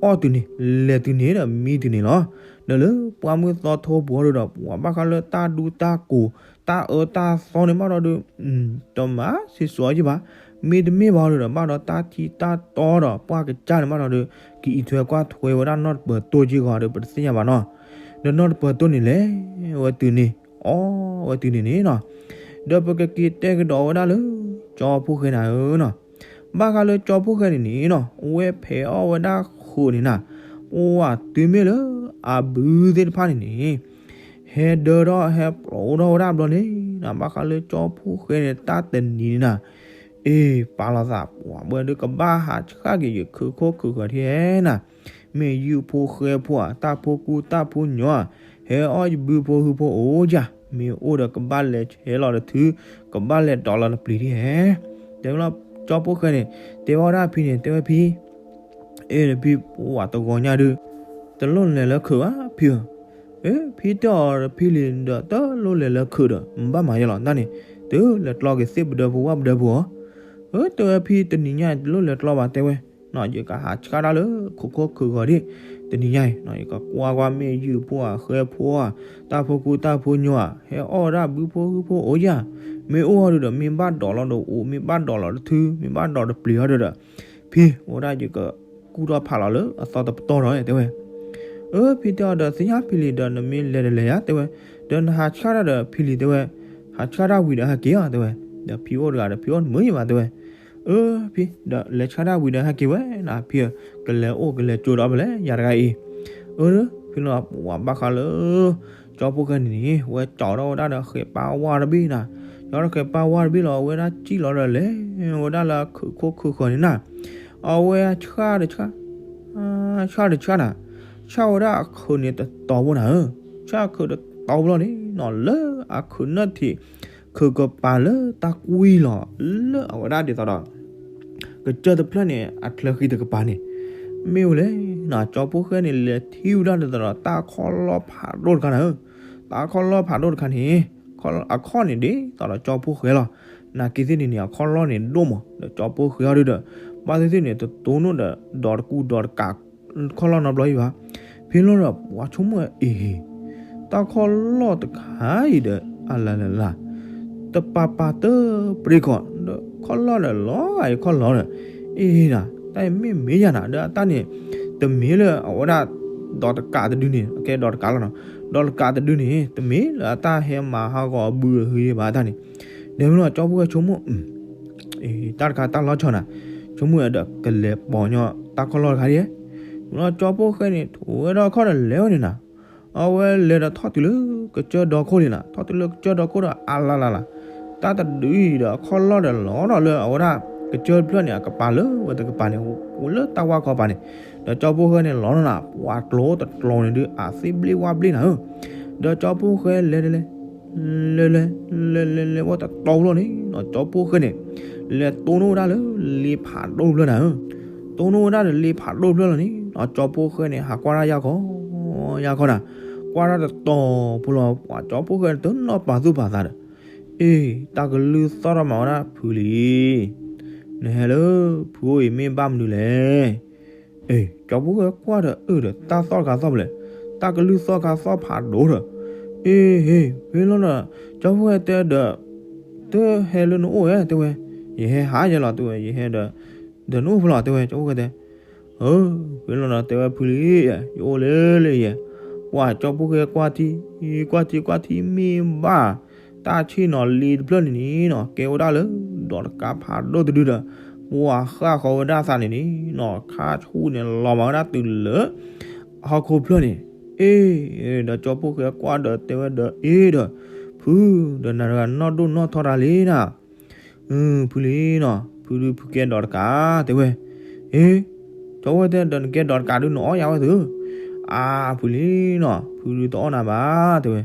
အီၣ်တုၤန့ၣ် လဲၤတုၤန့ၣ်ဒီးမံတုၤန့ၣ်လီၤ. ဒီးလၢပှၢ်မုၢ်သီထိပူၤအီၤဒီး ပှၤဘၣ်ဃးလၢတၢ်ဒူတၢ်ကိၢ် တၢ်အၢတၢ်သီန့ၣ်ဘၣ်ဒီး တမၤဆံးစိၤအီၤက့ဘၣ်. မ့တမ့ၢ်ဘၣ်ဒီး ဘၣ်ဒီးတၢ်ထံတၢ်တီဒီးပှၢ်ကစၢ်န့ၣ်ဘၣ်ဒီး ကအံးထွဲကွၢ်ထွဲဝဲဒၣ်နီၢ်တပၢၤတိၢ်က့ဂီၤဒီး ပတသ့ၣ်ညါဘၣ်နီၤ. ဒီးနီၢ်တပၢၤတိၢ်န့ၣ်လဲၤ ဝဲတုၤန့ၣ် အီၣ်ဝဲတုၤန့ၣ်န့ၣ်နီၤ. ဒီးပကက့ၤတဲကဒီးဝဲဒၣ်လၢ ကၠီဖှိၣ်ဃဲနၤဧၢနီၤ. ဘၣ်ဃးလၢကၠီဖှိၣ်ဃဲန့ၣ်န့ၣ်နီၤ အဝဲဖဲးအီၣ်ဝဲဒၣ်ဃုာ်န့ၣ်နၤ, ပှၤတုၤမ့ၢ်လၢအဘုသ့ၣ်တဖၣ်န့ၣ်န့ၣ် ဟဲဒၢထီၣ်ဟဲပျီထီၣ်ဝဲဒၣ်ဘျီန့ၣ်နၤ, ဘၣ်ဃးလၢကၠီဖှိၣ်ဃဲန့ၣ် တၢ်တနံၤန့ၣ်နၤ, အ့ ပာ်လီၤသး ပှၤဘၣ်ဒုးကဘၣ်ဟးဆှၣ်က့ၤယခုၣ်ခိၣ်ခုၣ်ဃၢၤထံဟဲနၤ, မ့ၢ်ယုၢ်ဖိဃဲဖိဧါ တၢ်ဖိကူတၢ်ဖိညီဧါ, ဟဲအီၣ်ယဘုဖိဟုဖိအိၣ်ယၤ, မ့ၢ်အိၣ်ဒီးကဘၣ်လဲၤဆဲးလီၤတထု, ကဘၣ်လဲၤဒိးလီၤတပျံၤထံဟဲ. တဲဝဲလီၤ ကၠီဖှိၣ်ဃဲန့ၣ် တဲဘၣ်ဝဲဒၣ်ဖံန့ၣ် တဲဝဲဖံ အ့ဒီးဖံ ပှၤတဂီၤညါဒုး တလိၣ်လဲၤလၢခုၣ်ဘၣ်ဖံဧၢ, အ့ ဖံတဲအီၤဒီးဖံလံၤဒီး တလိၣ်လဲၤလၢခုၣ်ဒီး ဘၣ်မၤယဲလီၤတၢ်န့ၣ်, တုၤလဲၤကျီက့ၤသ့ၣ်ပဒၢဖိဝၣ်ပဒၢဖိဧါ. အ့ တဲဝဲဖံတနံၤညါအံၤ တလိၣ်လဲၤကျီဘၣ်တဲဝဲ, ယကဟးဆှၣ်တၢ်လၢခိၣ်ခိၣ်ခုၣ်ဃၢၤဒၣ်, တနံၤညါအံၤ ယကကွၢ်ကွၢ်မ့ၢ်ယုၢ်ဖိဧါ ဃဲဖိဧါ, တၢ်ဖိကူတၢ်ဖိညီဧါ, ဟဲအီၣ်ဝဲဒၣ်ဘုဖိဟုဖိအိၣ်ယၤ, မ့ၢ်အိၣ်အီၤဒုးဒီး မ့ၢ်ဘၣ်ဒိးလီၤဒီးအိၣ် မ့ၢ်ဘၣ်ဒိးလီၤတထု မ့ၢ်ဘၣ်ဒိးတပျံၤအီၤဒုးဒီး ဖံအိၣ်ဒၣ်ယကကူၣ်ထီၣ်ဖးလီၤလၢအသီတပတီၢ်ဒီးတဲဝဲ. အ့ ဖံတဲအီၤဒီး သ့ၣ်ညါဖံလံၤဒီး နမ့ၢ်လဲၤတလဲၤယၤတဲဝဲ, ဒီးနဟးဆှၣ်တၢ်ဒီးဖံလံၤတဲဝဲ, ဟးဆှၣ်တၢ်ဝံၤဒီးဟဲက့ၤဧါတဲဝဲ, ဒီးဖံအိၣ်တဂၤဒီးဖံအိၣ်တမုာ်ယဘၣ်တဲဝဲ. အ့ ဖံ ဒီးလဲၤဆှၣ်တၢ်ဝံၤဒီးဟဲက့ၤဝဲနၤ ဖံဧၢ, ကလဲၤအိၣ်ကလဲၤကၠိဒီးဖဲလဲၣ် ယၤတဂၤအံၤ. အ့ ဖံလီၤ ပှၤဘၣ်ဃးလၢ ကၠီဖှိၣ်ဃဲန့ၣ်န့ၣ် ဝဲကၠီထီၣ်ဝဲဒၣ်ဒီးဃဲးပၢ်ဝါတဘ့ၣ်နၤ, ကၠီထီၣ်ဃဲးပၢ်ဝါတဘ့ၣ်လီၤ အဝဲဒၣ်စံၣ်လီၤဒီးလဲၤဝဲဒၣ်လၢခုၣ်ခိၣ်ခုၣ်ဃၢၤန့ၣ်နၤ, အဝဲဆှၣ်တဆှၣ် ဆှၣ်တဆှၣ်နၤ, ဆှၣ်ဝဲဒၣ်အခုးန့ၣ်တတီၤဖိနၤဧၢ, ဆှၣ်အခုးတတီၤဖိလီၤန့ၣ်နီၤ လၢအခုးနၢၣ်ထံး ခုးကပၤလၢတၢ်ကွံလီၤ လၢအဝဲဒၣ်ဒ်သိးဒီး ကစၢၢ်တဖျၢၣ်န့ၣ် အချၢဃံတကပၤန့ၣ်, မ့ၢ်ဝဲလဲၣ်နၤ ကၠီဖှိၣ်ဃဲန့ၣ် လဲၤထံၣ်ဝဲဒၣ်ဒ်သိးဒီး တၢ်ခီၣ်လီၢ်ဖးဒိၣ်တခါနၤဧၢ, တၢ်ခီၣ်လီၢ်ဖးဒိၣ်တခါန့ၣ် အခီၣ်န့ၣ်ဒ်သိးဒီးကၠီဖှိၣ်ဃဲလီၤ, နာ်က့သ့ၣ်န့ၣ်န့ၣ် အခီၣ်လီၢ်န့ၣ်ဒိၣ်မး ဒီးကၠီဖှိၣ်ဃဲအီၤဒုးဒီး ဘၣ်သ့ၣ်သ့ၣ်န့ၣ် တတိၢ်နီၣ်ဒီး ဒီးတကူဒီးတကး ခီၣ်လီၢ်နီတဘျီအံၤဘၣ်, ဖဲလီၤဒီး ပှၤဆိကမိၣ်အံၤ တၢ်ခီၣ်လီၢ်တခါအံၤဒီး အလၢ်လၢ်လၢ် တပာ်ပာ်တၢ်ပြ့ၢ်ကီး ဒီးခီၣ်လီၢ်ဒီးလီၤဂာ်အံၤခီၣ်လီၢ်ဒီး အ့ၣ်နၤ တၢ်အံၤမ့ၢ်မ့ၢ်ယၤနၤ ဒီးအတၢ်န့ၣ် တမ့ၢ်လၢအဝဲဒၣ် ဒီးတကးတဒုန့ၣ် အကဲဒီးတကးလီၤနီၤ, ဒီးတကးတဒုန့ၣ် တမ့ၢ်လၢအတၢ်ဟဲမၤဟးဂီၤအဘုအဟုဘၣ်တၢ်န့ၣ်, ဒီးမ့ၢ်လီၤကၠီဖှိၣ်ဃဲဆိကမိၣ် တၢ်တခါတၢ်လီၤဆီနၤ, ဆိကမိၣ်ဒီးကလဲၤပိာ်ညီတၢ်ခီၣ်လီၢ်တခါဒ်, မ့ၢ်လီၤကၠီဖှိၣ်ဃဲန့ၣ် ထိးဝဲဒၣ်ခီၣ်ဒီးလဲၤဝဲန့ၣ်နၤ, အဝဲလဲၤဒီးထီၣ်တုၤလၢကစၢၢ်ဒီခိၣ်န့ၣ်နၤ, ထီၣ်တုၤလၢကစၢၢ်ဒီခိၣ်ဒီးအလၢ်လၢ်လၢ်, တၢ်တဒုအံၤဒီးအခီၣ်လီၢ်ဒီးလီၤဒီးလၢအဝဲဒၣ် ကစၢၢ်တဖျၢၣ်န့ၣ် အကပၤလၢဝဲတကပၤန့ၣ် အိၣ်လၢတၢ်ဝါခီပၤန့ၣ်, ဒီးကၠီဖှိၣ်ဃဲန့ၣ်လီၤနီၤနၤ, ပှၤကျိတကျိန့ၣ်ဒုး အသ့ၣ်ဘျ့ဝါဘျ့နၤဧၢ, ဒီးကၠီဖှိၣ်ဃဲလဲၤလဲၤ လဲၤလဲၤ လဲၤလဲၤလဲၤဝဲတတီၤလီၤန့ၣ်နီၤ, ကၠီဖှိၣ်ဃဲန့ၣ် လဲၤတိၢ်နီၣ်ဝဲဒၣ်လၢလ့ဖးဒိၣ်တဖျၢၣ်နၤဧၢ, တိၢ်နီၣ်ဝဲဒၣ်လၢလ့ဖးဒိၣ်တဖျၢၣ်လီၤန့ၣ်နီၤ, ကၠီဖှိၣ်ဃဲန့ၣ် ဟးကွၢ်ဒၣ်ယၢ်ခီ ယၢ်ခီနၤ, ကွၢ်ဒၣ်တတီၤဖိလီၤ ပှၤကၠီဖှိၣ်ဃဲန့ၣ် တနီၣ်ပာ်သူၣ်ပာ်သးဒီး အ့ တၢ်ကလုၢ်သီၣ်ထီၣ်မးဝဲဒၣ်ဖုလံ, နဟဲလၢဖုအိၣ်အံၤမ့ၢ်ဘၣ်မနုၤလဲၣ်. အ့ ကၠီဖှိၣ်ဃဲကွၢ်ဒီးအၢၣ်ဒီး တၢ်သီၣ်တခါသီၣ်ဖဲလဲၣ်, တၢ်ကလုၢ်သီၣ်တခါသီၣ်ဖးဒိၣ်ဒီး, အ့ ဟ့ၣ် ဖဲလီၤဒီး ကၠီဖှိၣ်ဃဲတဲဒီး တဟဲလၢနအိၣ်ဧါ တဲဝဲ, ယဟဲဟးယဲလီၤ တဲဝဲ, ယဟဲဒီး ဒီးနအိၣ်ဖဲလဲၣ် တဲဝဲ, ကၠီဖှိၣ်ဃဲတဲ ဖဲလီၤဒီးတဲဝဲဖုလံ, ယအိၣ်လၢလၢယဲ, ပှၤကၠီဖှိၣ်ဃဲကွၢ်ထံ ကွၢ်ထံကွၢ်ထံမ့ၢ်ဘၣ် တၢ်ဆ့ၣ်နီၤလ့တဖျၢၣ်န့ၣ်န့ၣ်နီၤ ကဲဝဲဒၣ်လၢ ဒီးတကးဖးဒိၣ်တဒုဒီး ပှၤဃၣ်ဃီၤဝဲဒၣ်သးန့ၣ်န့ၣ်နီၤ ခါဆူၣ်န့ၣ်လီၤမးဝဲဒၣ်တုၤလၢ ဟီၣ်ခိၣ်ဖျၢၣ်န့ၣ်, အ့ ဒီးကၠီဖှိၣ်ဃဲကွၢ်ဒီးတဲဝဲဒီး အ့ဒီး ဖု ဒီးနၤတဂၤနီၢ်ဒိၣ်နီၢ်ထီတၢ်လံနၤ ဖုလံနီၤ ဖုဒုးဖုကဲဒီးတကး တဲဝဲ, အ့ ကၠီဖှိၣ်ဃဲတဲဒီးနကဲဒီးတကးဒုးနအီၣ်ယၤဝဲသု, အါ ဖုလံနီၤ ဖုဒုးတအီၣ်နၤဘၣ် တဲဝဲ,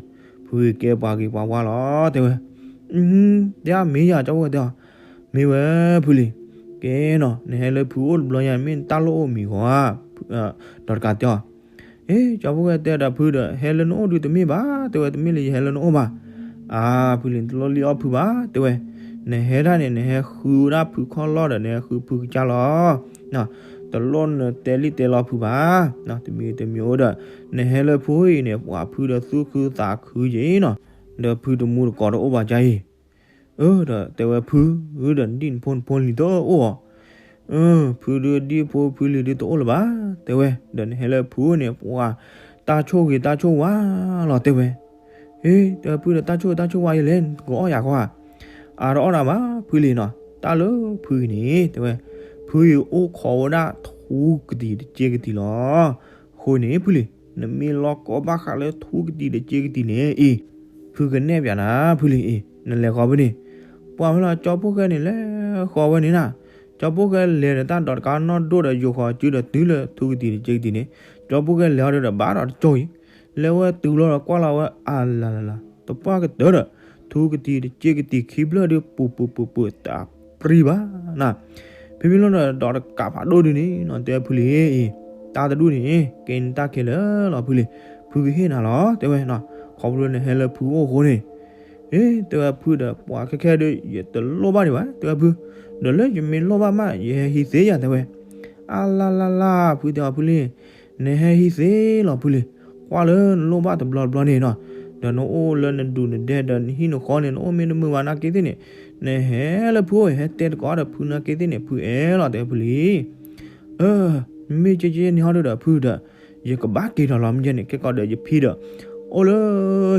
ဖုကဲပှၤဂ့ၤပှၤဝါလီၤ တဲဝဲ, တဲမ့ၢ်ယၤ ကၠီဖှိၣ်ဃဲတဲအီၤ, မ့ၢ်ဝဲဖုလံ, ကဲနီၤ နဟဲလၢဖုအိၣ်တဘျီညါ မ့ၢ်နတၢ်လိၣ်အိၣ်မံၤဂီၤဧါ, ဒီးတကးတဲအီၤ အ့ ကၠီဖှိၣ်ဃဲတဲဒီးဖုဒီး ဟဲလၢနအိၣ်ဒုးတမ့ၢ်ဘၣ် တဲဝဲ, တမ့ၢ်လၢယဟဲလၢနအိၣ်ဘၣ်, အါ ဖုလံ တလိၣ်လံၣ်အီၣ်ဖုဘၣ် တဲဝဲ, နဟဲဒၣ်န့ၣ် နဟဲဃုဝဲဒၣ်ဖုခီၣ်လီၢ်ဒီး နဟဲဃုဖုကစၢ်လီၤ, နီၤ တလိၣ်နတဲလံၣ်တဲလီဖုဘၣ်, တမံၤတမံၤအိၣ်ဒီး နဟဲလၢဖုအအိၣ်အံၤန့ၣ် ပှၤဖုဒီးသူၣ်ခုသးခုယဲနီၤ, ဒီးဖုတမူတကိးတအိၣ်ဘၣ်ကါအံၤ, အၢ ဒီးတဲဝဲဖု, ဒီးဒ်နဖိနဖိလံၤတအိၣ်အီၤ, ဖုဒုးဒ်ဖိဖုလံၤဒုးတအိၣ်လၢၤဘၣ်, တဲဝဲ, ဒီးနဟဲလၢဖုန့ၣ် ပှၤတၢ်ဆိၣ်ဂ့ၤတၢ်ဆိၣ်ဝါလီၤ တဲဝဲ. ဟ့ တဲဝဲဖုဒီး တၢ်ဆိၣ်ဂ့ၤတၢ်ဆိၣ်ဝါယလဲၣ် နကအီၣ်ယၤခီဧါ, အါတအီၣ်နၤဘၣ်ဖုလံၤနီၤ, တၢ်လၢဖုအံၤန့ၣ် တဲဝဲ, ဖုအံၤအိၣ်ခိးဝဲဒၣ်ထူကတံၤတစ့ကတံၤလီၤ. အဃိန့ၣ်ဖုလံၤ နမ့ၢ်လီၢ်ကီဘၣ်ဃးလၢထူကတံၤတစ့ကတံၤန့ၣ်အံၤ, ဖုကနဲၣ်ပၠးနၤဖုလံၤအံၤ နလဲၤဃီဖဲန့ၣ်, ပှၤဖဲလီၤကၠီဖိၣ်ဃဲန့ၣ်လဲၤဃီဝဲန့ၣ်နၤ, ကၠီဖိၣ်ဃဲလဲၤဒီးတၢ်ဒိးတကးနီၢ်ဒိၣ်ဒီးယိၤဃီၤစုဒီးတုၤလၢထူကတံၤတစ့ကတံၤန့ၣ်, ကၠီဖိၣ်ဃဲလဲၤဟီဒီးဘၣ်ဒီးတကၠိအံၤ, လဲၤဝဲတုၤလီၤဒီးကွၢ်လီၤဝဲအလၤလၤလၤ တပှၢ်ကတၢၢ်ဒီး ထူကတံၤတစ့ကတံၤခံဖျၢၣ်ဒုး ပူၤပူၤပူၤပူၤတၢ်ပြံဘၣ်နၤ, ဖဲမ့ၢ်လီၤဒီးဒိးတကးဖးဒိၣ်ဒုန့ၣ်နီၤ တဲဖုလံၤအံၤ, တၢ်တဒူၣ်န့ၣ် ကဲနတၢ်ခဲလၢာ်လီၤဖုလံၤ, ဖုကဟ့ၣ်နၤလီၤ တဲဝဲနီၤ, ခီဖျိနဟဲလၢဖုအိၣ်အဃိန့ၣ် အ့ တဲဝဲဖုဒီး ပှၤခဲခဲဒုး ယတလိၣ်ဘၣ်ဒံးဘၣ် တဲဝဲဖု, ဒီးလၢယမ့ၢ်လိၣ်ဘၣ်မး ယဟဲဟံးသ့ယၤ တဲဝဲ. အါလါလါလါ ဖုတဲအီၤဖုလံၤ, နဟဲဟံးသ့လီၤဖုလံၤ, ကွၢ်လၢနလိၣ်ဘၣ်တဘျီတဘျီန့ၣ်နီၤ, ဒီးနအိၣ်လၢနဒူၣ်နဒဲဒီးနဟံၣ်နဃီန့ၣ် နအိၣ်မ့ၢ်တမုာ်ဘၣ်နာ်က့သ့ၣ်န့ၣ်, နဟဲလၢဖုအိၣ် ဟဲတဲတကိးဒီးဖုနာ်က့သ့ၣ်န့ၣ် ဖုအဲၣ်လီၤ တဲဝဲဖုလံၤ အၢ မ့ၢ်ကဲကဲန့ၣ်ဟီဒုဒီးဖုဒီး, ယကဘၣ်က့ၤထီၣ်လီၤမ့ၢ်ကဲန့ၣ် ကဲကီးဒီးယဖံဒီး, အိၣ်လၢ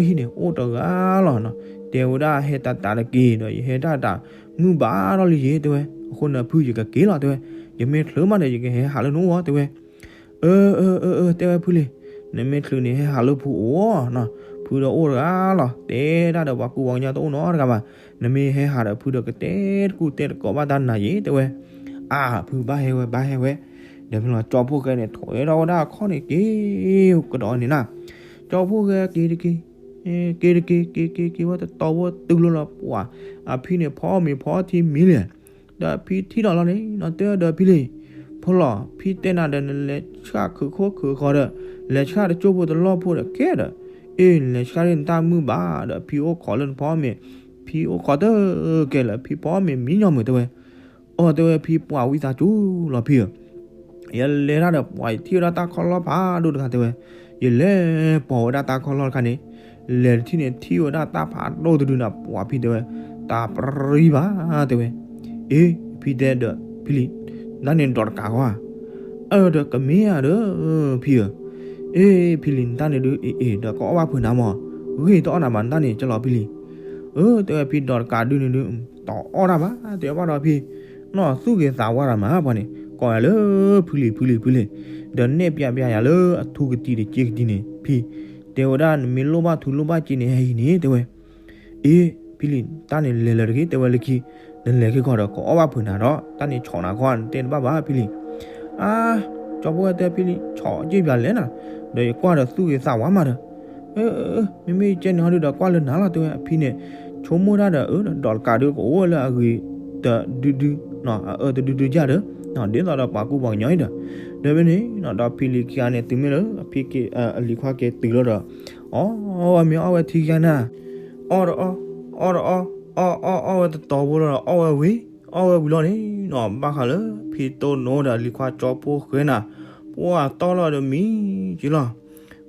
ဟံၣ်န့ၣ် အိၣ်တဂၤလီၤနီၤ, တဲဝဲဒၣ်ဟဲတၢ်တးတက့ၢ်ဒီး ယဟဲတၢ်တးမုၢ်ဘၣ်ထီၣ်လံယ့ တဲဝဲ, အဃိန့ၣ်ဖုယကက့ၤလီၤ တဲဝဲ, ယမ့ၢ်ချုးမးဒီးယကဟဲဟးလၢနအိၣ်အီၤ တဲဝဲ. အၢ အၢ အၢ အၢ တဲဝဲဖုလံၤ, နမ့ၢ်ချုးန့ၣ် ဟဲဟးလၢဖုအိၣ်နီၤ, ဖုဒီးအိၣ်တဂၤလီၤ, တဲတၢ်ဒီးပှၤကူပှၤကညီတအိၣ်နီတဂၤဘၣ်, နမ့ၢ်ဟဲဟးဒီးဖုဒီးကတဲတကူၣ်တဲတကိးဘၣ်တၢ်နၤယ့ တဲဝဲ. အၢ ဖုဘၣ်ဟဲဝဲ ဘၣ်ဟဲဝဲ, ဒီးဖဲလီၤကၠီဖိၣ်ဃဲန့ၣ် ထိၣ်ဝဲထီၣ်ဝဲဒၣ်အခီၣ်န့ၣ်က့ၤကဒီးန့ၣ်နၤ, ကၠီဖိၣ်ဃဲက့ၤတက့ၢ်, က့ၤတက့ၢ် က့ၤက့ၤက့ၤဝဲတတီၤဖိတုၤလီၤလီၤပှၤ, အဖံန့ၣ်ဖီမ့ၤဖီထံမံၤလဲၣ်, ဒီးဖံထံၣ်ဒီးလီၤန့ၣ်နီၤ တဲဒီးဖံလံၤ, ဖိလီၤ ဖံတဲနၤဒီး နလဲၤဆှၣ်ခုးခိၣ်ခုးဃီဒီး, လဲၤဆှၣ်တကၠိဖိတလီၢ်ဖိဒီးကဲဒီး, အ့ နလဲၤဆှၣ်ဒ်နတၢ်မုၢ်ဘၣ်ဒီး ဖံအိၣ်ခိးလၢနဖီမ့ၤ, ဖံအိၣ်ခိးတကဲလၢ ဖံဖီမ့ၤမံညီမုၢ် တဲဝဲ. အီ တဲဝဲဖံပှၤဝံသးစူၤလီၤဖံဧၢ, ယလဲၤတၢ်ဒီးပှၤယထံၣ်ဝဲဒၣ်တၢ်ခီၣ်လီၢ်ဖးဒိၣ်တခါ တဲဝဲ, ယလဲၤပိာ်ဝဲဒၣ်တၢ်ခီၣ်လီၢ်တခါန့ၣ်, လဲၤတထံၣ်န့ၣ် ထံၣ်ဝဲဒၣ်တၢ်ဖးဒိၣ်တဒုနၤ ပှၤဖံတဲဝဲ, တၢ်ပြံဘၣ် တဲဝဲ. အ့ ဖံတဲဒီးဖံလံၤ, နတၢ်န့ၣ်ဒိးတကးဃီဧါ, အၢ ဒီးကမ့ၢ်ဧါဒီး ဖံဧၢ, အ့ ဖံလံၤ နတၢ်န့ၣ်ဒုး အ့ၣ်အ့ၣ် ဒီးကအီၣ်ဘၣ်ဖုးနၤမး, ဂ့ၢ်တအီၣ်နၤဘၣ် နတၢ်န့ၣ် ကလီၤဖံလံၤ, အၢ တဲဝဲဖံဒိးတကးဒုန့ၣ်ဒုး, တအီၣ်တၢ်ဘၣ် တဲဘၣ်ဒီးဖံ, နီၢ်သူၣ်ဂ့ၤသးဝါတၢ်မး ပှၤန့ၣ် ကိးယၤလၢဖုလံၤ ဖုလံၤ ဖုလံၤ, ဒီးနဲၣ်ပျးပျးယၤလၢအထူကတံၤတစ့ကတံၤန့ၣ် ဖံ, တဲဝဲဒၣ်နမ့ၢ်လိၣ်ဘၣ်ထူလိၣ်ဘၣ်စ့န့ၣ် ဟဲအံၤန့ၣ် တဲဝဲ. အ့ ဖံလံၤ တၢ်န့ၣ်လဲၤလၢတဂ့ၤ တဲဝဲလၢခံ, နလဲၤခဲကီးဒီး ကအီၣ်ဘၣ်ဖုးနၤဒီး တၢ်န့ၣ်ဆီၣ်နၤခီ နတဲတဘၣ်ဘၣ်ဖံလံၤ, အါ ကၠီဖိၣ်ဃဲတဲဖံလံၤ ဆီၣ်က့ၢ်ပျးလဲၣ်နၤ, ဒီးယကွၢ်ဒီးသူၣ်ဂ့ၤသးဝါမးဒီး, အၢ မ့မ့ၢ်ကဲန့ၣ်ဟီဒုဒီးကွၢ်လၢနၤလီၤ တဲဝဲအဖံန့ၣ်, ဆိကမိၣ်တၢ်ဒီး အၢ ဒီးဒိးတကးဒုးကအိၣ်ဝဲလၢအဂ့ၤတဒုဒု, အအၢတဒုဒုယၤဒီး, ဒ်သိးဒီးပှၤကူပှၤကညီအံၤဒီး, ဒီးဖဲန့ၣ်နီၤ ဒီးဖံလံၤခံဂၤန့ၣ် တုၤမ့ၢ်လၢအဖံက့ၤ အလံၤခွါက့ၤတုၤလီၤဒီး, အီၣ်ဝဲမ့ၢ်အီၣ်ဝဲထံခံဂၤနၤ, အီၣ်ဒီးအီၣ်, အီၣ်ဒီးအီၣ်, အီၣ်အီၣ် အီၣ်အီၣ်ဝဲတတီၤဖိလီၤဒီး အီၣ်ဝဲဝံၤ, အီၣ်ဝဲဝံၤလီၤန့ၣ်နီၤ ဘၣ်ဃးလၢဖံတိၢ်နိဒီးလံၤခွါကၠီဖိၣ်ဃဲနၤ, ပှၤတီၢ်လီၤဒီးမံက့ၤလီၤ,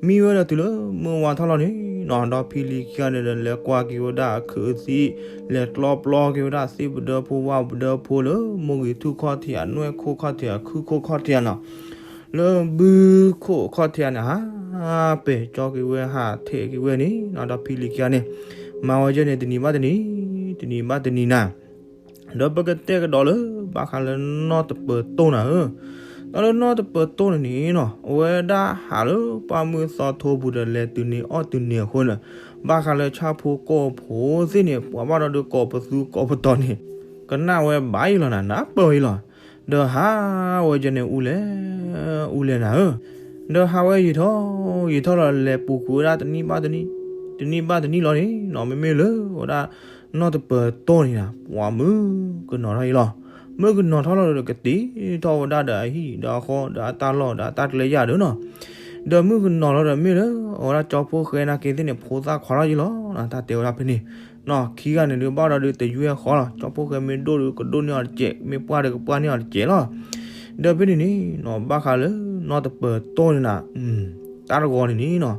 မံဝဲဒီးတုၤလၢမုၢ်ဝါထီၣ်လီၤန့ၣ်နီၤ ဒီးဖံလံၤခံဂၤန့ၣ်ဒီး လဲၤကွၢ်က့ၤဝဲဒၣ်အခၢးသံး, လဲၤကျီပျီက့ၤဝဲဒၣ်သ့ၣ်ပဒၢဖိဝၣ်ပဒၢဖိလၢ မိၢ်ဂ့ၤထူၣ်ခီၣ်ထံး အနွဲၣ်ခိၣ်ခီၣ်ထံး အခုၣ်ခိၣ်ခီၣ်ထံးနီၤ လၢဘုခိၣ်ခီၣ်ထံးန့ၣ် ဟးပဲာ်ကၠီက့ၤဝဲ ဟးထဲးက့ၤဝဲန့ၣ်နီၤ ဒီးဖံလံၤခံဂၤန့ၣ် မၤဝဲယဲန့ၣ် တနံၤဘၣ်တနံၤ, တနံၤဘၣ်တနံၤနၤ, ဒီးပကတဲကဒီးလၢ ဘၣ်ဃးလၢနီၢ်တပၢၤတိၢ်နၤဧၢ, တၢ်လၢနီၢ်တပၢၤတိၢ်န့ၣ်န့ၣ်နီၤ အဝဲဒၣ်ဟးလၢပှၢ်မုၢ်သီထိပူၤဒီး လဲၤတုၤန့ၣ်အီၣ်တုၤန့ၣ်အဃိန့ၣ်, ဘၣ်ဃးလၢဆၣ်ဖိကီၢ်ဖိသ့ၣ်န့ၣ် ပှၤဘၣ်ဒီးဒုးကိးပသူကိးပတီၤန့ၣ် ကနၣ်ဝဲဘၣ်အံၤလီၤနၤ နၢ်ပၢၢ်အံၤလီၤ. ဒီးဟးဝဲယဲန့ၣ်အူလဲၣ်, အူလဲၣ်နၤဧၢ, ဒီးဟးဝဲယံာ်ထီၣ်ယံာ်ထီၣ်လီၤ လဲၤပူၤကွံာ်ဝဲဒၣ်တနံၣ်ဘၣ်တနံၣ်, တနံၣ်ဘၣ်တနံၣ်လီၤန့ၣ်နီၤ မ့မ့ၢ်လၢဝဲဒၣ် နီၢ်တပၢၤတိၢ်န့ၣ်နၤ ပှၤမုၢ်ကနီၤထီၣ်အံၤလီၤ. မုၢ်ကနီၤထီၣ်လီၤဒီးကတ့ထီၣ်ဝဲဒၣ်ဒီးအဟံၣ်ဒီးအဃီဒီးအတၢ်လီၢ်ဒီးအတၢ်ကျဲယၢ်ဒီးနီၤ ဒီးမုၢ်ကနီၤလီၤဒီးမ့ၢ်လၢ အဝဲဒၣ်ကၠီဖိၣ်ဃဲနာ်က့သ့ၣ်န့ၣ် ဖိသၣ်ခွါထီၣ်ယံလီၤ တၢ်တဲဝဲဒၣ်ဖဲန့ၣ်နီၤ ခံဂၤန့ၣ်ဒုးဘၣ်ဒီးဒုးတယွဲၢ်ဃီလီၤ ကၠီဖိၣ်ဃဲမ့ၢ်ဒိၣ်ဒုးကဒိၣ်န့ၢ်အီၤတစဲး မ့ၢ်ပှၢ်ဒုးကပှၢ်န့ၢ်အီၤတစဲးလီၤ. ဒီးဖဲန့ၣ်န့ၣ်နီၤ ဘၣ်ဃးလၢနီၢ်တပၢၤတိၢ်န့ၣ်နၤ, တၢ်တဂီၤန့ၣ်န့ၣ်နီၤ,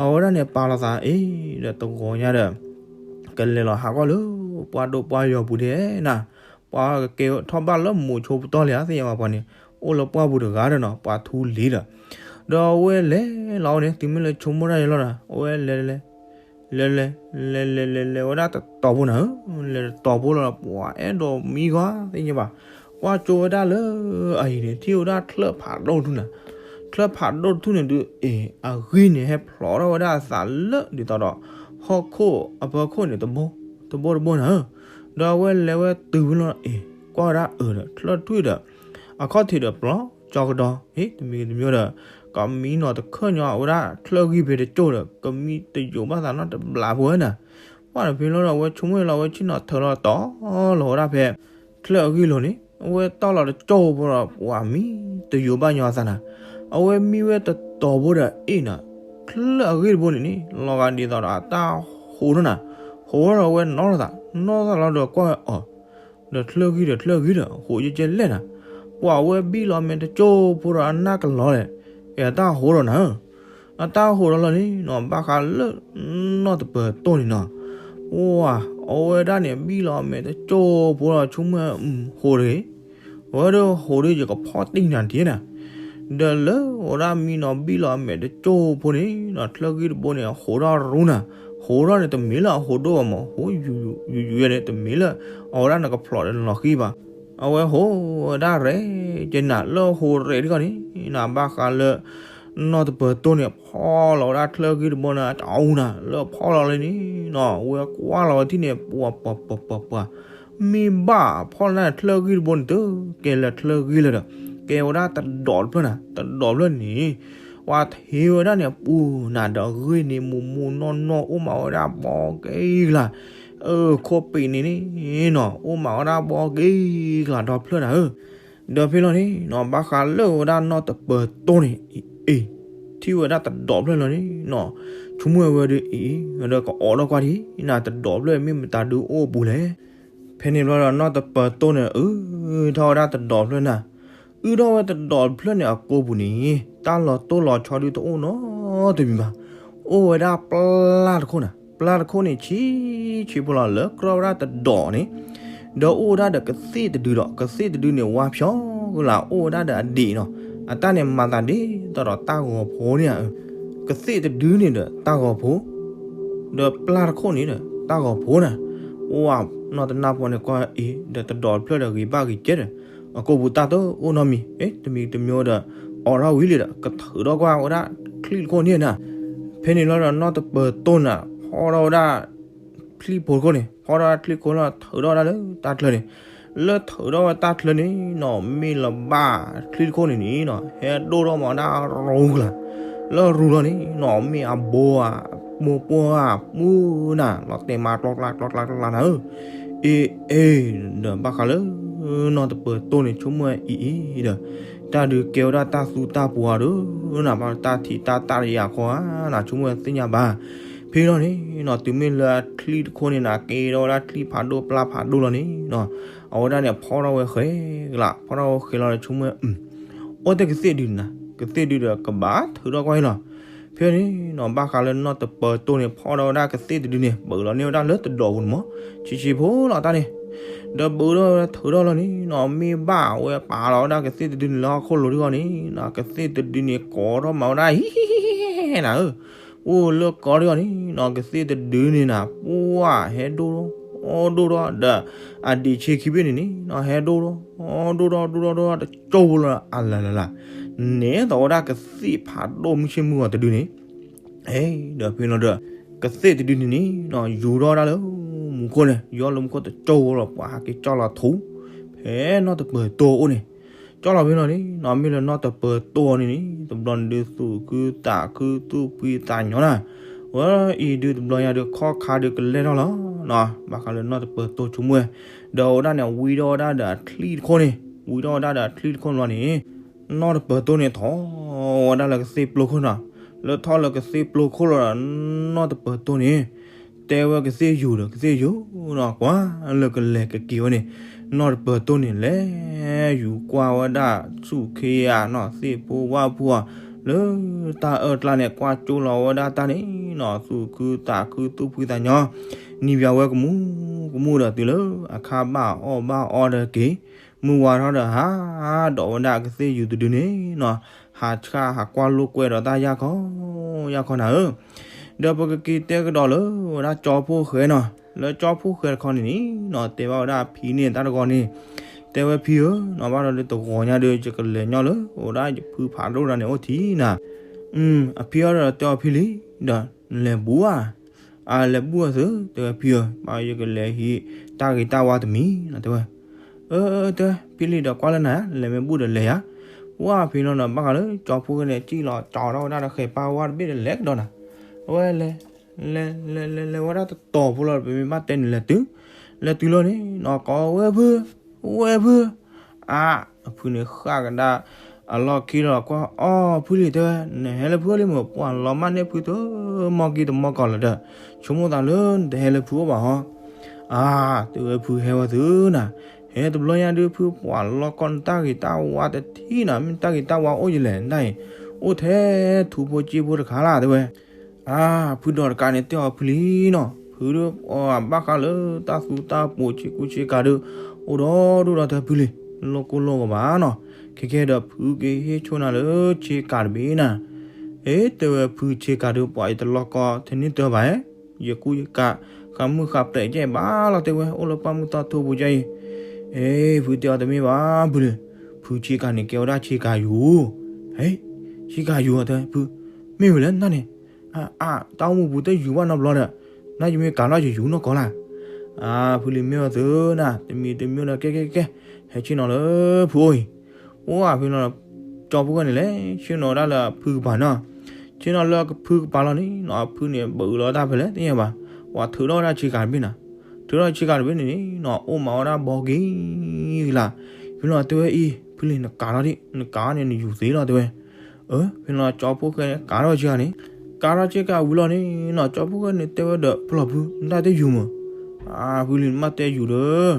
အဝဲဒၣ်န့ၣ်ပာ်လီၤသးအ့ၣ်ဒီးတဂီၤညါဒီး ကလဲၤလီၤဟးကွၢ်လၢပှၢ်ဒိၣ်ပှၢ်ယီၤပူၤဒဲးနၤ, ပှၤကကဲထီၣ်ဘၣ်လၢမိၤဆိပတီၢ်လံဧါ သ့ၣ်ညါဘၣ်ပှၤန့ၣ်, အိၣ်လၢပှၢ်ပူၤတဂၤဒီးနီၤ ပှၤထူလံၤဒီး, ဒီးအဝဲလဲၤလီၤအိၣ်န့ၣ် တုၤမ့ၢ်လၢဆိကမိၣ်တၢ်အံၤလီၤဒီး အဝဲလဲၤလဲၤ လဲၤလဲၤ လဲၤလဲၤလဲၤလဲၤဝဲဒၣ်တတီၤဖိနၤဧၢ, လဲၤတတီၤဖိလီၤဒီး ပှၤအဲၣ်ဒိးမံကွၢ် သ့ၣ်ညါဘၣ်, ကွၢ်ကၠိဝဲဒၣ်လၢအအံၤန့ၣ် ထံၣ်ဝဲဒၣ်ချၢၣ်ဖးဒိၣ်တထူၣ်နၤ, ချၢၣ်ဖးဒိၣ်တထူၣ်န့ၣ်ဒုး အ့ၣ် အဂံၢ်န့ၣ် ဟဲဖျိးထီၣ်ဝဲဒၣ်အသးလၢဒ်သိးဒီး ဟီၣ်ခိၣ်အဖီခိၣ်န့ၣ် တဘိတဘိနၤဧၢ, ဒီးအဝဲလဲၤဝဲတုၤဖဲလီၤ အ့ၣ် ကွၢ်ဝဲဒၣ်အၢဒီး ချၢၣ်ထွံၣ်ဒီး အခီၣ်ထံးဒီးပျီကၠီကဒီး ဟ့ၣ် တမံၤတမံၤဒီး ကမံနီၤတခၢၣ်ညီအဝဲဒၣ်ချၢၣ်ဂံၢ်ဖဲတကၠိၢ်ဒီး ကမံတယိးဘၣ်သးနီတဘျီဖိဝဲနၤ, ပှၢ်ဒီးဖဲလီၤဒီး အဝဲဆိကမိၣ်လီၤ အဝဲဆ့ၣ်နီၤထၢၣ်လီၤတီၤလီၤဝဲဒၣ်ဖဲ ချၢၣ်အဂံၢ်လိၤန့ၣ် အဝဲတီၢ်လီၤတကၠိၢ်ဖိဒီး ပှၤမံတယိးဘၣ်ညီအသးနၤ, အဝဲမံဝဲတတီၤဖိဒီးအ့ၣ်နၤ, ချၢၣ်အဂံၢ်တဘိန့ၣ်န့ၣ် လီၤဂာ်ဒ်သိးဒီးအတၢ်ဟိးထီၣ်နၤ, ဟိးထီၣ်ဒီးအဝဲနီၢ်လီၤသး, နီၢ်သးလီၤဒီးကွၢ်အီၤ ဒီးချၢၣ်ဂံၢ်ဒီးချၢၣ်ဂံၢ်ဒီး ဟိးကဲကဲလဲၣ်နၤ, ပှၤဝဲဘံၣ်လီၤအမဲာ်တကၠိၢ်ဖိဒီးအနၢ်ကလီၤလဲၣ်, အတၢ်ဟိးထီၣ်နၤဧၢ, အတၢ်ဟိးထီၣ်လီၤန့ၣ်နီၤ ဘၣ်ဃးလၢနီၢ်တပၢၤတိၢ်န့ၣ်နီၤ, ပှၤအဝဲဒၣ်န့ၣ် ဘံၣ်လီၤအမဲာ်တကၠိၢ်ဖိဒီးဆိကမိၣ် ဟိးတဂ့ၤ, အဝဲဒၣ်ဟိးဒီးယကဖီၣ်တံၢ်နၤတက့ၢ်နၤ ဒီးလၢအဝဲဒၣ်မံနီၤဘံၣ်လီၤအမဲာ်တကၠိၢ်ဖိန့ၣ်နီၤ ချၢၣ်ဂံၢ်တဘိန့ၣ် ဟိးထီၣ်ရူနၤ, ဟိးထီၣ်န့ၣ်တမ့ၢ်လၢအဟိးဒိၣ်ဘၣ်မး ဟိးယူၤယူၤယူၤန့ၣ် တမ့ၢ်လၢအဝဲဒၣ်နကဖျိးဒီးနလီၤဃံဘၣ်, အဝဲဟိးဝဲဒၣ်ရဲၣ်ကဲနၤ လၢအဟိးရဲၣ်ဒ်ခီန့ၣ်နၤ ဘၣ်ဃးလၢ နီၢ်တပၢၤတိၢ်န့ၣ် ဖီၣ်လီၤဝဲဒၣ်ချၢၣ်ဂံၢ်တဘိန့ၣ် တအူနၤ လၢအဖီၣ်လီၤလၢန့ၣ်နီၤ ဝဲကွၢ်လီၤဝဲထံၣ်န့ၣ် ပှၤပှၤပှၤပှၤပှၤ မ့ၢ်ဘၣ်ဖီၣ်လီၤန့ၣ် ချၢၣ်ဂံၢ်တဘိန့ၣ် တကဲလၢချၢၣ်ဂံၢ်လၢဒီး ကဲဝဲဒၣ်တဒိးတဖျၢၣ်နၤ တဒိးတဖျၢၣ်န့ၣ် ပှၤထံၣ်ဝဲဒၣ်န့ၣ် ပူၤနၤဒီးဂ့ၢ်န့ၣ် မိၢ်မိၢ်နီၢ်နီၢ် အိၣ်မးဝဲဒၣ်ဘီက့ၤကျါ ခိၣ်ပ့ၤန့ၣ်န့ၣ်နီၤ အိၣ်မးဝဲဒၣ်ဘီက့ၤကျါဒီဖျၢၣ်နၤဧၢ, ဒီးဖဲလီၤန့ၣ်နီၤ ဘၣ်ဃးလၢဝဲဒၣ်နီၢ်တပၢၤတိၢ်န့ၣ် အ့ၣ် ထံၣ်ဝဲဒၣ်တဒိးတဖျၢၣ်လီၤန့ၣ်နီၤ ဆိကမိၣ်ဝဲဒၣ်အံၤ ဒီးကအိးထီၣ်ကွၢ်ထံၣ်နၤ တဒိးတဖျၢၣ်မ့ၢ်မတၤဒုးအိၣ်အပူၤလဲၣ်. ဖဲန့ၣ်ဘျီဒီးနီၢ်တပၢၤတိၢ်န့ၣ် အုထီၣ်ဝဲဒၣ်တဒိးတဖျၢၣ်နၤ, အုထီၣ်ဝဲတဒိးတဖျၢၣ်န့ၣ်အကိာ်ပူၤန့ၣ် တၢ်လီၤတိၢ်လီၤဆီဒုးတအိၣ်နီတမံၤဘၣ်. အိၣ်ဝဲဒၣ်ပျၢ်တခိၣ်နၤ, ပျၢ်တခိၣ်န့ၣ် ဆံးဆံးဖိလီၤ လၢကြၢးဝဲဒၣ်တဒိးန့ၣ် ဒီးအိၣ်ဝဲဒၣ်ဒီးကသ့ၣ်တဒုဒီး ကသ့ၣ်တဒုန့ၣ် ဝါဖျိကလာ် အိၣ်ဝဲဒၣ်ဒီးအဒံးနီၤ, အတၢ်န့ၣ်မၤသးဒ်သိးဒီးတၢ်ဂီၤဖိန့ၣ်ဧါ, ကသ့ၣ်တဒုန့ၣ်ဒီးတၢ်ဂီၤဖိ ဒီးပျၢ်တခိၣ်န့ၣ်ဒီးတၢ်ဂီၤဖိနၤ, ပှၤနီၢ်တနၢ်ဖီန့ၣ်ကွၢ်အံၤ ဒီးတဒိးတဖျၢၣ်ဒီးဂ့ၤဘၣ်ဂ့ၤကဲဒီး အကိာ်ပူၤတၢ်တအိၣ်နီတမံၤ အ့ တမံၤတမံၤဒီး အိးထီၣ်ဝံၤလံဒီး ကထုးထီၣ်ကွၢ်ဝဲဒၣ်ချံၣ်တခိၣ်န့ၣ်နၤ, ဖဲန့ၣ်လီၤဒီးနီၢ်တပၢၤတိၢ်နၤ ဖီၣ်ထီၣ်ဝဲဒၣ် ချံၣ်ဖိတခိၣ်န့ၣ် ဖီၣ်ထီၣ်ဝဲဒၣ်ချံၣ်တခိၣ်လီၤ ထုးထီၣ်ဝဲဒၣ်လၢတၢ်ချၢန့ၣ်, လၢထုးထီၣ်ဝဲတၢ်ချၢန့ၣ်နီၤ မ့ၢ်လၢၤဘၣ်ချံၣ်တခိၣ်န့ၣ်န့ၣ်နီၤ ဟဲဒိၣ်ထီၣ်မးဒၣ်ရူကျါ, လၢရူလီၤန့ၣ်နီၤ မ့ၢ်အဘိဧါ မိၢ်ပှၢ်ဧါ မုၢ်နၤ လီၤတဲာ်မးကျီကျါကျီကျါကျီကျါနၤဧၢ, အ့ အ့ ဒီးဘၣ်ဃးလၢ နီၢ်တပၢၤတိၢ်န့ၣ် ဆိကမိၣ်အံၤအံၤဒီး တၢ်ဒုးကဲဝဲဒၣ်တၢ်သူတၢ်ပှၤဒီး နဘၣ်တၢ်ထံးတၢ်တၢ်တယၤခီဧါ နဆိကမိၣ်သ့ၣ်ညါဘၣ်. ဖဲလီၤန့ၣ်နီၤ တုၤမ့ၢ်လၢအချံၣ်တခိၣ်န့ၣ်နၤ ကဲထီၣ်ဝဲဒၣ်ချံၣ်ဖးဒိၣ်ပျၢ်ဖးဒိၣ်လီၤန့ၣ်နီၤ အဝဲဒၣ်န့ၣ် ဖီၣ်ထီၣ်ဝဲဃဲကျါ ဖီၣ်ထီၣ်ဝဲဃဲလီၤဒီးဆိကမိၣ် အိၣ်တ့ၢ်ကသ့ၣ်ဒုန့ၣ်နၤ ကသ့ၣ်ဒုဒီးကဘၣ်ထုးထီၣ်ကွၢ်အံၤလီၤ. ဖဲန့ၣ်နီၤ ဘၣ်ဃးလၢနီၢ်တပၢၤတိၢ်န့ၣ် ဖီၣ်ထီၣ်ဝဲဒၣ်ကသ့ၣ်တဒုန့ၣ် ပာ်လီၤန့ၢ်ဝဲဒၣ်လၢတဒိးပူၤန့ၣ်မး ဆံးဆံးဖိလီၤတၢ်န့ၣ် ဒီးပာ်ထီၣ်ဝဲထုးထီၣ်လီၤန့ၣ်နီၤ မ့ၢ်ဘၣ်ဝဲပာ်လီၤဝဲဒၣ်ကသ့ၣ်တဒုန့ၣ်လၢဟီၣ်ခိၣ်လိၤဒ်အံၤန့ၣ်နီၤ ကသ့ၣ်တဒုန့ၣ် ကိးထီၣ်မးဝဲဒၣ် ဟံၣ်ဟံၣ်ဟံၣ်ဟံၣ်နၤဧၢ အိၣ်လၢကီဒ်အံၤန့ၣ်နီၤ ကသ့ၣ်တဒုန့ၣ်နၤ ပှၤဟဲဒိၣ်ထီၣ် အီၣ်ဒိၣ်ထီၣ်ဒီး အဒံးဆ့ခံဘ့ၣ်န့ၣ်န့ၣ်နီၤ ဟဲဒိၣ်ထီၣ် အီၣ်ဒိၣ်ထီၣ်ဒိၣ်ထီၣ်ဒိၣ်ထီၣ်တကၠိဖိလီၤ အလၤလၤလၤ နဲသိးဝဲဒၣ်ကသ့ၣ်ဖးဒိၣ်မုၢ်ဆ့ၣ်မုၢ်ဂီၤတဒုန့ၣ် အဲ ဒီးဖဲလီၤဒီး ကသ့ၣ်တဒုန့ၣ်န့ၣ်နီၤ ယူၤထီၣ်ဝဲဒၣ်လၢမူခိၣ်န့ၣ် ယူၤလၢမူခိၣ်တကၠိဖိလီၤ ပှၤဟဲက့ၤကၠီၣ်လီၤထူ ဖဲနီၢ်တပၢၤတိၢ်အအိၣ်န့ၣ် ကၠီၣ်လီၤဖဲလီၤန့ၣ်နီၤ မ့ၢ်လၢနီၢ်တပၢၤတိၢ်အီၤန့ၣ်န့ၣ် တဘျီန့ၣ်ဒုးသူၣ်ခုသးခုသူၣ်ဖှံသးညီနၤ ဝဲအံၤဒုးတဘျီညါဒုးခီၣ်ခါဒုးကလဲၢ်ထီၣ်လီၤနီၤ ဘၣ်ဃးလၢနီၢ်တပၢၤတိၢ်ဆိကမိၣ်ဝဲ ဒီးအဝဲဒၣ်န့ၣ် ဝံထီၣ်ဝဲဒၣ်ဒီးအချံၣ်တခိၣ်န့ၣ် ဝံထီၣ်ဝဲဒၣ်ဒီးအချံၣ်တခိၣ်လီၤန့ၣ် နီၢ်တပၢၤတိၢ်န့ၣ်ထီၣ်ဝဲဒၣ်လၢကသ့ၣ်ပျိခိၣ်နီၤ လၢထီၣ်လၢကသ့ၣ်ပျိခိၣ်လီၤဒီး နီၢ်တပၢၤတိၢ်န့ၣ် တဲဝဲကသ့ၣ်ယူၤဒီးကသ့ၣ်ယူၤနီၤ, ကွၢ်လၢကလဲၤကက့ၤဝဲန့ၣ်, နီၢ်တပၢၤတိၢ်န့ၣ်လဲၤယူၤကွၢ်ဝဲဒၣ်ဆူၣ်ခ့ဧါနီၤ, သ့ၣ်ဖိဝၣ်ဖိဧါ, လၢတၢ်အၢၣ်ကျါန့ၣ် ကွၢ်ကၠိလီၤဝဲဒၣ်တၢ်န့ၣ်နီၤ, သူၣ်ခုသးခုသူၣ်ဖှံသးညီ, နံၤဘၣ်ဝဲကမူကမူဒီးတုၤလၢအခါဘၣ်အီၣ်ဘၣ်အီ ဒီးက့ၤမုၢ်ဝါထီၣ်ဒီးဟးဒိးဝဲဒၣ်ကသ့ၣ်ယူၤတဒုန့ၣ်နီၤ, ဟးဆှၣ်ဟးကွၢ်လိာ်ကွဲဒီးတၢ်ယၢ်ခီ, ယၢ်ခီနၤဧၢ, ဒီးပကက့ၤတဲကဒီးလၢဝဲဒၣ်ကၠီဖိၣ်ဃဲနီၤ, လၢကၠီဖိၣ်ဃဲတခီန့ၣ်နီၤ, တဲဘၣ်ဝဲဒၣ်အဖံန့ၣ်တၢ်တဂီၤန့ၣ်, တဲဝဲဖံဧၢနီၤ, ဘၣ်ဒီးလၢတဂီၤညါဒီး ယကလဲၤညီလၢဝဲဒၣ်ယဖုဖးဒိၣ်တၢ်န့ၣ်အိၣ်ထံၣ်နၤ, အဖံအီၤဒီးတဲအီၤဖံလံ, ဒီးလဲၤဘူးဧါ, အလဲၤဘူးအီၤသု, တဲဝဲဖံဧၢ, ဘၣ်ယကလဲၤဟံးတၢ်ဂ့ၤတၢ်ဝါတမံၤနီၤ, တဲဝဲ, အၢ တဲဝဲဖံလံဒီးကွၢ်လၢနၤဧါ, လဲၤမ့ၢ်ဘူးဒီးလဲၤယၤ, ဝၢ်ဖံလီၤဒီး ဘၣ်ဃးလၢကၠီဖိၣ်ဃဲန့ၣ် စံၣ်လီၤကၠီထီၣ်ဝဲဒၣ်ဒီးဃဲၤပၢ်ဝါတဘ့ၣ်ဒီးလဲၤကဒီးနၤ, အဝဲလဲၤ လဲၤ လဲၤ လဲၤ လဲၤဝဲဒၣ်တတီၤဖိလီၤ, ပမ့ၢ်ဘၣ်တဲန့ၣ်လဲၤတုၤ, လဲၤတုၤလီၤန့ၣ်နီၤ, ကိးဝဲဖု, ဝဲဖု, အါ, အဖုန့ၣ်ဃၣ်ကဒါအလီၢ်ခံလီၤ, ကွၢ်အီၤ ဖုလံ တဲဝဲ, နဟဲလၢဖုအိၣ်လံမ့ၢ်, ပှၤလီၤမၢ်န့ၢ်ဖုတမီၢ်ကံတမီၢ်ကီးလၢၤဒီး, ဆိကမိၣ်သးလၢနတဟဲလၢဖုအိၣ်ဘၣ်ဟီ, အါ, တဲဝဲဖုဟဲဝဲသုနၤ, ဟဲတဘျီညါဒုး ဖုပှၤလီၢ်ကီၢ်နတၢ်ဂ့ၤတၢ်ဝါတထံၣ်နၤ, မ့ၢ်တၢ်ဂ့ၤတၢ်ဝါအိၣ်ယလဲၣ်, နတၢ်အံၤ အိၣ်ထဲထူဖိကၠ့ဖိတခါလၢ် တဲဝဲ, အါ, ဖုဒီးတကးန့ၣ် တဲအီၤဖုလံနီၤ, ဖုဒီးအီၤဘၣ်ဃးလၢတၢ်သူတၢ်ပိာ်ဆ့ကူဆ့ကၤဒီး, အိၣ်ဒီဒူၣ်ဒီးတဲဖုလံ, လိၣ်ကိၢ်လိၣ်ကဘၣ်နီၤ, ခဲကဲဒီးဖုက့ၤဟ့ၣ်ဆိနၤလၢဆ့ကၤတဘ့ၣ်နၤ, အ့ တဲဝဲဖုဆ့ကၤဒီး ပှၤအံၤတလီၢ်ကီၢ်ထဲန့ၣ်တၢ်ဘၣ်ဧါ, ယကူယကး ဃးမုၢ်ဃးပျဲးကဲဘၣ်လီၤ တဲဝဲ, အိၣ်လၢပှၢ်မုၢ်သီထိပူၤကဲအံၤ, အ့ ဖုတဲအီၤတမ့ၢ်ဘၣ်ဖုလံ, ဖုဆ့ကၤန့ၣ်ကဲဝဲဒၣ်ဆ့ကၤယူၤ, ဟဲ, ဆ့ကၤယူၤအီၤတဲဖု, မ့ၢ်ဝဲလဲၣ်နန့ၣ်, အါ, တၢ်အိၣ်မူပူၤတယူၤဘၣ်နီတဘျီဒီး, နယမ့ၢ်ကၤလီၤယယူၤနီၢ်ကီၢ်လၢ်, အါ, ဖုလံမ့ၢ်အီၤသုနၤ, တမံၤတမံၤဒီးကဲကဲကဲ, ဟဲဆ့ၣ်နီၤလၢဖုအိၣ်အံၤ, အိၣ်ဧါဖုနီၤ, ကၠီဖိၣ်ဃဲန့ၣ်လဲၤ ဆ့ၣ်နီၤဒၣ်လၢအဖုကပၤနီၤ, ဆ့ၣ်နီၤလၢအဖုကပၤလီၤန့ၣ်နီၤ, အဖုန့ၣ် ဘုးလီၤတၢ်ဖဲလဲၣ်သ့ၣ်ညါဘၣ်, ပှၤထုးထီၣ်ဝဲဒၣ်ဆ့ကၤတဘ့ၣ်နၤ, ထုးထီၣ်ဆ့ကၤတဘ့ၣ်န့ၣ်နီၤ, အိၣ်မးဝဲဒၣ်ဘီက့ၤကလၤ, ဖဲလီၤတဲဝဲအံၤ, ဖုလံနကၤထီၣ်ဒံး, နကၤန့ၣ်နယူၤသ့လီၤတဲဝဲ, အၢ, ဖဲလီၤကၠီဖိၣ်ဃဲန့ၣ် ကၤထီၣ်ဆ့ကၤန့ၣ်, ကၤထီၣ်ဆ့ကၤဝံၤလီၤန့ၣ်နီၤ, ကၠီဖိၣ်ဃဲန့ၣ်တဲဝဲဒီးဖဲလီၤဖု, နတၢ်တယူၤမး, အါ, ဖုလံနမ့ၢ်တဲယူၤဒီး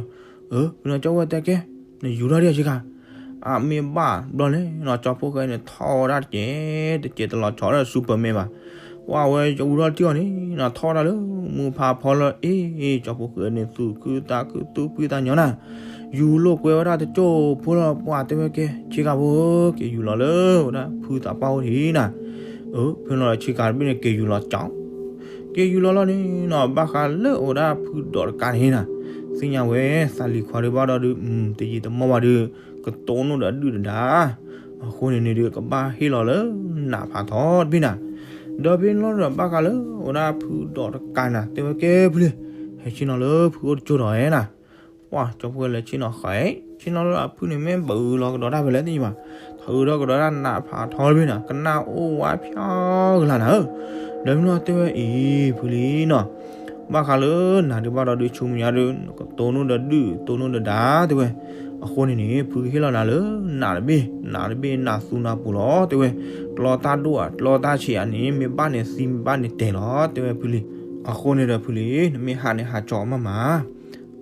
အၢ, ဖဲလီၤကၠီဖိၣ်ဃဲတဲကဲ, နယူၤထီၣ်ဒံးဆ့ကၤ, အါ, မ့ၢ်ဘၣ်ဘျီန့ၣ်နီၤ, ကၠီဖိၣ်ဃဲန့ၣ်ထီၣ်ဝဲဒၣ်တကဲးတကဲးတလီၤဆီဒီး Superman ဘၣ်, ဝဲဝဲယူၤထီၣ်တံၢ်အီၤန့ၣ်နီၤ, ထီၣ်ဝဲဒၣ်လၢမူဖးဖီလၢအ့ၣ်, ကၠီဖိၣ်ဃဲန့ၣ်သူၣ်ခုသးခုသူၣ်ဖှံသးညီနၤ, ယူၤလိာ်ကွဲဝဲဒၣ်တကၠိၢ်ဖိလီၤ, ပှၤတဲဝဲကဲ ဆ့ကၤဖိဧၢ, က့ၤယူၤလီၤလၢဝဲဒၣ်ဖုသးပှၢ်အိၣ်ထံးနၤ, အၢ, ဖဲလီၤဆ့ကၤတဘ့ၣ်န့ၣ် က့ၤယူၤလီၤကၠီ က့ၤယူၤလီၤလီၤန့ၣ်နီၤ, ဘၣ်ဃးလၢအဝဲဒၣ်ဖုဒီးတကးန့ၣ်နၤ, သ့ၣ်ညါဝဲ သးလံၤခွါဒုးဘၣ်ဒီးဒုး တယံာ်တမီၢ်ဘၣ်ဒုး ကတိၤနိၣ်ဒီးဒုၣ်ဒီးဒါ, အဃိန့ၣ်န့ၣ်ဒုး ကဘၣ်ဟ့ၣ်လီၤလၢနးဖးထီတဘ့ၣ်နၤ, ဒီးဖဲန့ၣ်လီၤဒီး ဘၣ်ဃးလၢအဝဲဒၣ်ဖုဒီးတကးနၤ တဲဝဲကဲဖုလံ, ဟဲဆ့ၣ်နီၤလၢဖုအိၣ်တကၠိၢ်ဒီးဝဲနၤ, ပှၤကၠီဖိၣ်ဃဲလဲၤဆ့ၣ်နီၤဃီ, ဆ့ၣ်နီၤလၢအဖုန့ၣ်မ့ၢ်ဘုးလီၤကဒီးတၢ်ဖဲလဲၣ်သ့ၣ်ညါဘၣ်, ထုးဒီးကဒီးတၢ်နးဖးထီတဘ့ၣ်နၤ, ကနၣ်အိၣ်ဝါဖျါကလၤနၤဧၢ, ဒီးဖဲန့ၣ်လီၤတဲဝဲအံၤ ဖုလံနီၤ, ဘၣ်ဃးလၢနၤဒုးဘၣ်ဒီးဒုး ဆူမဲာ်ညါဒုး နကတိၤနိၣ်ဒီးဒုၣ် တိၤနိၣ်ဒီးဒါ တဲဝဲ, အဃိန့ၣ်န့ၣ် ဖုကဟ့ၣ်လီၤနၤလၢနးတဘ့ၣ် နးတဘ့ၣ်နးသူနၤပူၤလီၤ တဲဝဲ, ကျီတၢ်ဒိၣ်ဧါ ကျီတၢ်ဆံးဧါန့ၣ် မ့ၢ်ဘၣ်န့ၣ်သံ မ့ၢ်ဘၣ်န့ၣ်တဲာ်လီၤ တဲဝဲဖုလံ, အဃိန့ၣ်ဒီးဖုလံ နမ့ၢ်ဟးန့ၣ်ဟးကၠီမးမး,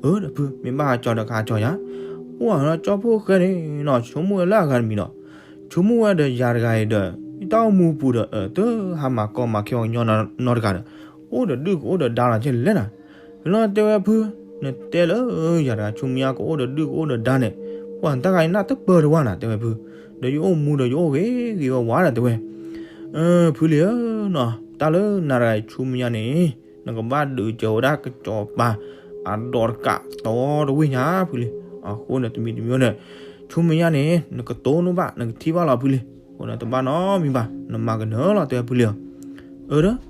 အၢ ဒီးဖု မ့ၢ်ဘၣ်ဟးကၠီဒီးကဟးကၠီယၤ, အိၣ်ဧါဒီးကၠီဖိၣ်ဃဲန့ၣ်နီၤ ဆိကမိၣ်ဝဲလၢအဂၤတမံၤဒီး, ဆိကမိၣ်ဝဲဒီးယၤတဂၤအံၤဒီး ယတၢ်အိၣ်မူပူၤဒီး အၢ တဟးမၤကီမၤခဲပှၤကညီနီတဂၤဒီး, အိၣ်ဒီးဒုၣ်ကအိၣ်ဒီးဒါလီၤ ကဲလဲၣ်နၤ, ဖဲလီၤတဲဝဲဖု, နတဲလၢယၤတဂၤဆူမဲာ်ညါကအိၣ်ဒီးဒုၣ်ကအိၣ်ဒီးဒါန့ၣ်, ပှၤတၢ်ဂၤအံၤနၢ်တပၢၢ်တဝၢ်နၤ တဲဝဲဖု, ဒီးယအိၣ်မူဒီးယအိၣ်ဂ့ၤဂ့ၤဝါဝါဒီးတဲဝဲ, ဖုလံဧၢနီၤ တၢ်လၢနၤတဂၤအံၤဆူမဲာ်ညါန့ၣ် နကဘၣ်ဒုးစၢၤဝဲဒၣ်ကစီၤပၤ အဒီးတကးတီတဝ့ၢ်ညါဖုလံ, အဃိန့ၣ်တမံၤတမံၤန့ၣ်, ဆူမဲာ်ညါန့ၣ် နကတိၤနိၣ်ဘၣ် နကထံၣ်ဘၣ်လီၤဖုလံ, အဃိန့ၣ်တဘၣ်နီတမံၤဘၣ် နမၤကနၢၤလီၤ တဲဝဲဖုလံဧၢ, အၢ ဒီး,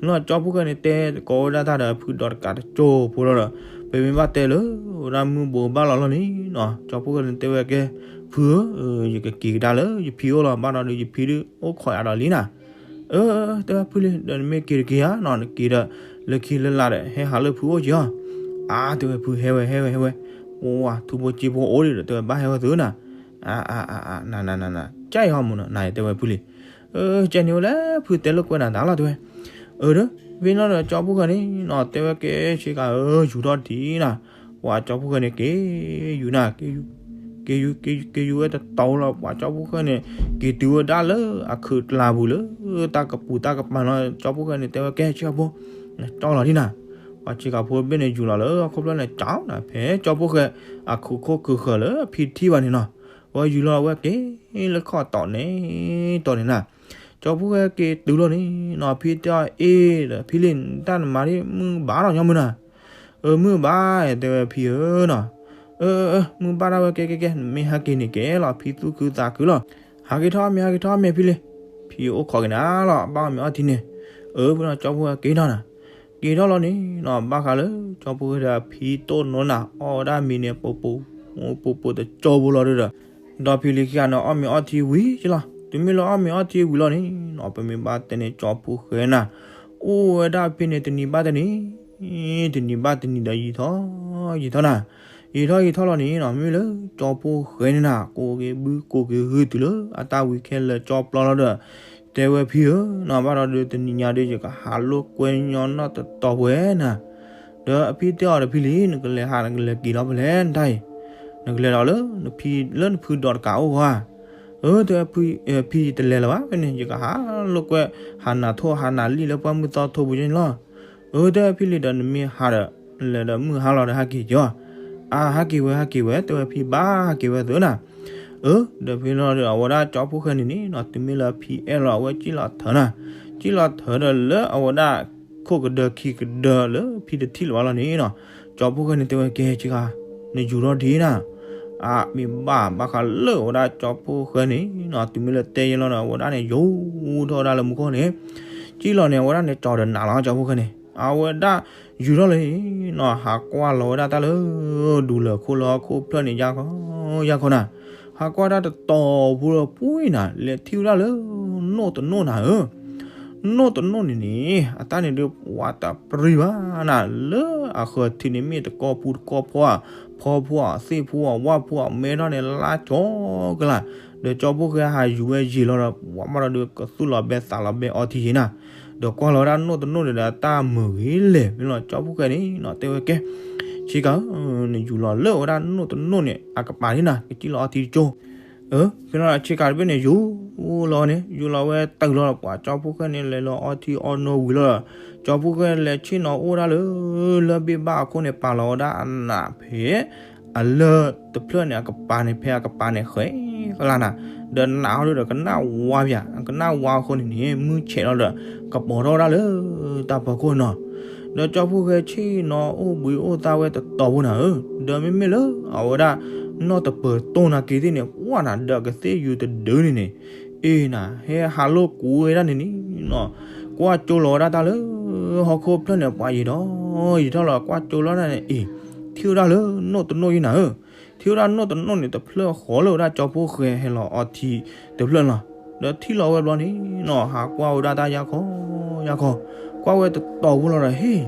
လီၤကၠီဖိၣ်ဃဲန့ၣ်တဲသကိးဝဲဒၣ်တၢ်ဒီးဖုဒီးတကးတကၠိၢ်ဖိလီၤဒီး, ပမ့ၢ်ဘၣ်တဲလၢ ဝဲဒၣ်မုၢ်ဘိးဘၣ်လီၤလီၤန့ၣ်နီၤ ကၠီဖိၣ်ဃဲန့ၣ်တဲဝဲကဲ, ဖုဧၢ, ယကက့ၤကဒါလၢယဖံအိၣ်လီၤ ဘၣ်ဒီးဒုး ယဖံဒုးအိၣ်ခိးယၤဒီးလံနၤ, အၢ တဲဝဲဖုလံ ဒီးနမ့ၢ်က့ၤတက့ၤဧါနီၤ နက့ၤဒီး လၢခံလၢလာ်ဒီး ဟဲဟးလၢဖုအိၣ်က့ၤအီၤ, အါ တဲဝဲဖု ဟဲဝဲ ဟဲဝဲ ဟဲဝဲ, ဝဲဝဲထူဖိကၠ့ဖိအိၣ်ဒံးဒီး တဲဝဲဘၣ်ဟဲဝဲသုနၤ, အါ အါ အါ နၤ နၤ နၤ နၤ ကၢ်အံၤဟီမုၢ်နီၤ နၤ တဲဝဲဖုလံ, အၢ ကဲန့ၣ်ဝဲလဲၣ် ဖုတဲလိာ်ကွဲနၤသးလီၤ တဲဝဲ, အၢ ဒီး ဖဲလီၤဒီးကၠီဖီၣ်ဃဲန့ၣ်နီၤ တဲဝဲကဲဆ့ကၤဧၢ ယူၤထီၣ်ဒံးနၤ, ပှၤကၠီဖီၣ်ဃဲန့ၣ် က့ၤယူၤနၤ, က့ၤယူၤ က့ၤယူၤ က့ၤယူၤဝဲတတီၤလီၤ ပှၤကၠီဖီၣ်ဃဲန့ၣ် က့ၤတုၤဝဲဒၣ်လၢအခုးကျါပူၤလၢ တၢ်ကပူၤတၢ်ကပၤလီၤ ကၠီဖီၣ်ဃဲန့ၣ် တဲဝဲကဲဆ့ကၤဖိ ကၠီလီၤဒံးနၤ, ပှၤဆ့ကၤဖိတဘ့ၣ်န့ၣ် ယူၤလီၤလၢဟီၣ်ခိၣ်ဖျၢၣ်န့ၣ် ကၠီနၤ ဖဲကၠီဖီၣ်ဃဲ အခိးခိၣ်ခုးဃၢၤလၢဖံတထံၣ်ဘၣ်န့ၣ်နီၤ, ဝဲယူၤလီၤဝဲက့ၤလၢခီၣ်တီန့ၣ် တီန့ၣ်နၤ, ကၠီဖီၣ်ဃဲက့ၤတုၤလီၤန့ၣ်နီၤ ဖံတဲအီၤအ့ၣ်ဒီး ဖံလံ တၢ်နမၤဒ်မုၢ်ဘၣ်လီၤညီမုၢ်နၤ, အၢ မုၢ်ဘၣ် တဲဝဲဖံဧၢနီၤ, အၢ အၢ မုၢ်ဘၣ်ဒၣ်ဝဲကဲကဲကဲ နမ့ၢ်ဟဲက့ၤန့ၣ်ကဲလီၤ ဖံသူၣ်ခုသးခုလီၤ, ဟးက့ၤထီၣ်မ့ၢ် ဟးက့ၤထီၣ်မ့ၢ်ဖံလံ, ဖံအိၣ်ခိးက့ၤနၤလီၤ ဘၣ်အီၣ်မ့ၤအီထံန့ၣ်, အၢ ဖဲလီၤကၠီဖီၣ်ဃဲက့ၤထီၣ်နၤ, က့ၤထီၣ်လီၤန့ၣ်နီၤ ဘၣ်ဃးလၢ ကၠီဖီၣ်ဃဲဒီးဖံတိၢ်နီၢ်နၤ အီၣ်ဝဲဒၣ်မ့ၤန့ၣ် ပူၤပူၤ ပူၤပူၤတကၠီဖိလီၤဒီး ဒီးဖံလံခံဂၤန့ၣ် အီၣ်မ့ၤအီထံဝံၤကလီၤ, တမ့ၢ်လၢအီၣ်မ့ၤအီထံဝံၤလီၤန့ၣ်နီၤ ပမ့ၢ်ဘၣ်တဲန့ၣ် ကၠီဖီၣ်ဃဲနၤ အိၣ်ဝဲဒၣ်ဖဲန့ၣ် တနံၤဘၣ်တနံၤ တနံၤဘၣ်တနံၤဒီး ယံာ်ထီၣ်ယံာ်ထီၣ်နၤ, ယံာ်ထီၣ်ယံာ်ထီၣ်လီၤန့ၣ်နီၤ မ့ၢ်လၢကၠီဖီၣ်ဃဲန့ၣ်နၤ ကိးက့ၤဘုကိးက့ၤဟုတုၤလၢ အတၢ်ဝံၤခဲလၢာ်ကၠီပျီလီၤဒီး တဲဝဲဖံဧၢနီၤ ဘၣ်ဒီးဒုးတနံၤညါဒီး ယကဟးလိာ်ကွဲညီနီၢ်တတီၤပှဲၤနၤ, ဒီးအဖံတဲအီၤဒီး ဖံလံ နကလဲၤဟးနကလဲၤက့ၤလီၤဖဲလဲၣ်နတၢ်အံၤ, နကလဲၤဒီးလၢနဖံ လၢနဖုဒီးတကးအိၣ်ဧါ, အၢ တဲဝဲ ဖံယတလဲၤလၢၤဘၣ် ဖဲန့ၣ် ယကဟးလိာ်ကွဲ ဟးနၢ်ထိၣ်ဟးနၢ်လံၣ်လၢပှၢ်မုၢ်သီထိပူၤကန့ၣ်လီၤ, အၢ တဲဝဲဖံလံ ဒီးနမ့ၢ်ဟးဒီး လဲၤဒီးမုၢ်ဟါလီၤဒီးဟဲက့ၤကီၤ, အါ ဟဲက့ၤဝဲဟဲက့ၤဝဲ တဲဝဲဖံဘၣ်ဟဲက့ၤဝဲသုနၤ, အၢ ဒီးဖဲလီၤဒီး အဝဲဒၣ်ကၠီဖီၣ်ဃဲန့ၣ်န့ၣ်နီၤ တုၤမ့ၢ်လၢဖံအဲၣ်လီၤအဝဲ ကံၣ်လီၤထၢနၤ, ကံၣ်လီၤထၢဒီးလၢအဝဲဒၣ် ခိၣ်ကဒၢခံကဒၢလၢဖံတထံၣ်လၢၤဘၣ်လီၤန့ၣ်နီၤ, ကၠီဖီၣ်ဃဲန့ၣ် တဲဝဲကဲဆ့ကၤ နယူၤထီၣ်ဒံးနၤ, အါ မ့ၢ်ဘၣ်ဘၣ်ဃးလၢအဝဲဒၣ်ကၠီဖီၣ်ဃဲန့ၣ်နီၤ တုၤမ့ၢ်လၢတဲယဲလီၤဒီး အဝဲဒၣ်န့ၣ် ယူၤထီၣ်ဝဲဒၣ်လၢမူခိၣ်န့ၣ်, ကံၣ်လီၤန့ၣ် အဝဲဒၣ်န့ၣ် ကၠီဒီးနးလီၤ ကၠီဖီၣ်ဃဲန့ၣ် အဝဲဒၣ် ယူၤထီၣ်လၢန့ၣ်နီၤ ဟးကွၢ်လီၤဝဲဒၣ်တၢ်လၢ ဒူလၢၢ်ခိၣ်လၢဟီၣ်ခိၣ်ဖျၢၣ်န့ၣ် ယါခီ ယါခီနၤ, ဟးကွၢ်တၢ်တတီၤဖိလၢပှဲၤနၤ လဲၤထံၣ်ဝဲဒၣ်လၢ နိၣ်တနိၣ်နၤဧၢ, နိၣ်တနိၣ်န့ၣ်န့ၣ် အတၢ်န့ၣ်ဒုး ပှၤတပြံဘၣ်နၤ လၢအဃၢၤထံးန့ၣ် မ့ၢ်တကီၢ်ပူၤတကီၢ်ဖီဧါ, ဖီဖိဧါ သ့ၣ်ဖိဧါ ဝၣ်ဖိဧါ မဲထီၣ်န့ၣ် လါကၠီကလါ, ဒီးကၠီဖီၣ်ဃဲဟးယူၤဝဲယံာ်လီၤဒီး ပှၤမးဒီးဒုး ကသူၣ်လီၤဘဲသးလီၤဘဲအီထံယံၤနၤ, ဒီးကွၢ်လီၤဝဲဒၣ်နိၣ်တနိၣ်န့ၣ်ဒီး တၢ်မုာ်ဂ့ၤလဲၣ် မ့ၢ်လီၤ ကၠီဖီၣ်ဃဲန့ၣ်နီၤ တဲဝဲကဲ ဆ့ကၤဧၢ, နယူၤလီၤလၢအဝဲဒၣ်နိၣ်တနိၣ်န့ၣ် အကပၤန့ၣ်နၤ ကစံၣ်လီၤအီထံတကၠိ, အၢ ဖဲလီၤဆ့ကၤတဘ့ၣ်န့ၣ် ယူၤလီၤဝဲန့ၣ် ယူၤလီၤဝဲတုၤလီၤ ပှၤကၠီဖီၣ်ဃဲန့ၣ် လဲၤလီၤအီထံအီနိဝံၤလီၤ, ကၠီဖီၣ်ဃဲလဲၤဆ့ၣ်နီၤအိၣ်ဒၣ်လၢ လၢဘ့ၣ်ဘၣ်အခိၣ်န့ၣ် ပာ်လီၤဝဲဒၣ်အနးဖဲ အလၢၢ်တဖျၢၣ်န့ၣ် အကပၤန့ၣ် ဖဲအကပၤန့ၣ် ဃဲကလါနၤ, ဒီးနးဟီဒုဒီး ကနၣ်ဝါပၠး ကနၣ်ဝါအဃိန့ၣ်န့ၣ် မုၢ်ဆဲးလီၤဒီး ကပိာ်ထီၣ်ဝဲဒၣ်လၢ တၢ်ဖီခိၣ်နီၤ, ဒီးကၠီဖီၣ်ဃဲဆ့ၣ်နီၤအိၣ်ဘှံးအိၣ်သါဝဲတတီၤဖိနၤဧၢ, ဒီးမ့မ့ၢ်လၢ အဝဲဒၣ် နီၢ်တပၢၤတိၢ်နၤက့ၤသ့ၣ်န့ၣ် ပှၢ်နၤ ဒီးကသ့ၣ်ယူၤတဒုန့ၣ်န့ၣ်, အ့ၣ်နၤ ဟဲဟးလိာ်ကွဲဝဲဒၣ်န့ၣ်န့ၣ်နီၤ, ကွၢ်ကၠိလီၤဝဲဒၣ်တၢ်လၢ ဟီၣ်ခိၣ်ဖျၢၣ်န့ၣ် ပှၤယံာ်ထီၣ် ယံာ်ထီၣ်လီၤ ကွၢ်ကၠိလီၤဒၣ်န့ၣ် အ့ၣ် ထံၣ်ဝဲဒၣ်လၢနိၣ်တနိၣ်ယံၤနၤဧၢ, ထံၣ်ဝဲဒၣ်နိၣ်တနိၣ်န့ၣ် တဖျၢၣ်ဃီလၢဝဲဒၣ်ကၠီဖီၣ်ဃဲဟဲလီၤအီထံတဖျၢၣ်လီၤ, ဒီးထံၣ်လီၤဝဲဘျီန့ၣ်နီၤ ဟးကွၢ်ဝဲဒၣ်တၢ်ယါခီ ယါခီ, ကွၢ်ဝဲတတီၤဖိလီၤဒီး ဟ့ၣ်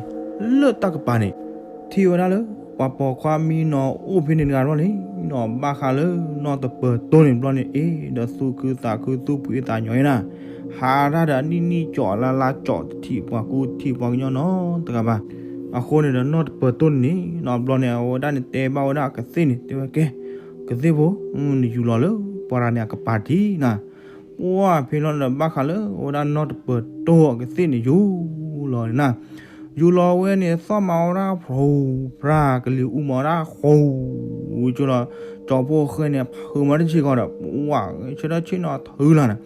လၢတၢ်ကပၤန့ၣ် ထံၣ်ဝဲဒၣ်လၢ ပှၤပိာ်ခွါမံနီၤအိၣ်ဖဲန့ၣ်တဂၤဘျီန့ၣ်နီၤ ဘၣ်ဃးလၢနီၢ်တပၢၤတိၢ်န့ၣ်ဘျီန့ၣ် အ့ၣ် ဒီးသူၣ်ခုသးခုသူၣ်ဖှံသးညီနၤ, ဟးတၢ်ဒီးအနံၣ်နံၣ်ကၠီလါလါကၠီ တထံၣ်ပှၤကူထံၣ်ပှၤကညီနီတဂၤဘၣ်, အဃိန့ၣ်ဒီးနီၢ်တပၢၤတိၢ်န့ၣ်နီၤ ဘျီန့ၣ် အဝဲဒၣ်န့ၣ်တဲဘၣ်ဝဲဒၣ်အကသ့ၣ်န့ၣ် တဲဝဲကဲ ကသ့ၣ်ဖိ နယူၤလီၤလၢပှၤတဂၤန့ၣ်အကပၤတထံၣ်နၤ, ပှၢ်ဖဲလီၤဒီးဘၣ်ဃးလၢ အဝဲဒၣ်နီၢ်တပၢၤတိၢ်အကသ့ၣ်န့ၣ် ယူၤလီၤန့ၣ်နၤ, ယူၤလီၤဝဲန့ၣ် သီၣ်မၤဝဲဒၣ်ဖျိဖျါ ကလံၤအူမၤဝဲဒၣ်ဃိ ဝံၤကၠိလီၤ, ကၠီဖီၣ်ဃဲန့ၣ် ဖုးမၤတဆံးဃီဒီး ပှၢ် ဆၢထၢၣ်ဆ့ၣ်နီၤထုလီၤနၤ,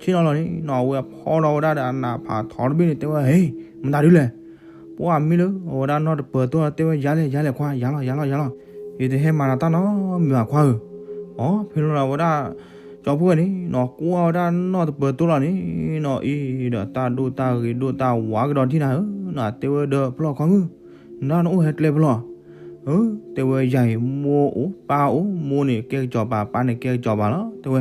ဆ့ၣ်နီၤလီၤန့ၣ်နီၤ အဝဲဖီထီၣ်ဝဲဒၣ်ဒီးအနးဖးထီတဘ့ၣ်န့ၣ် တဲဝဲ ဟ့ၣ် မတၤဒုလဲၣ်, ပှၢ်မ့ၢ်လၢ အဝဲဒၣ်နီၢ်တပၢၤတိၢ်တဲဝဲ ယၤလဲၣ် ယၤလဲၣ်ခွါ ယၤလီၤ ယၤလီၤ ယၤလီၤ, ယတဟဲမၤနၤတၢ်နီတမံၤဘၣ်ခွါဧၢ, အီ ဖဲလီၤဒီးအဝဲဒၣ် ကၠီဖီၣ်ဃဲန့ၣ်နီၤ ကွၢ်ဝဲဒၣ်နီၢ်တပၢၤတိၢ်လီၤန့ၣ်နီၤ အ့ၣ် ဒီးတၢ်ဒိၣ်တၢ်ဂ့ၤဒိၣ်တၢ်ဝါကဒီးထံၣ်နၤဧၢနီၤ တဲဝဲဒီးဖျီၣ်ခွါမုၣ်, နဒၣ်နအိၣ်ဟဲကျဲဖဲလဲၣ်, အၢ တဲဝဲယၤအံၤ မိၢ်အိၣ်ပၢ်အိၣ် မိၢ်န့ၣ်ကဲကစီၤပၤ ပၢ်န့ၣ်ကဲကစီၤပၤလီၤ တဲဝဲ,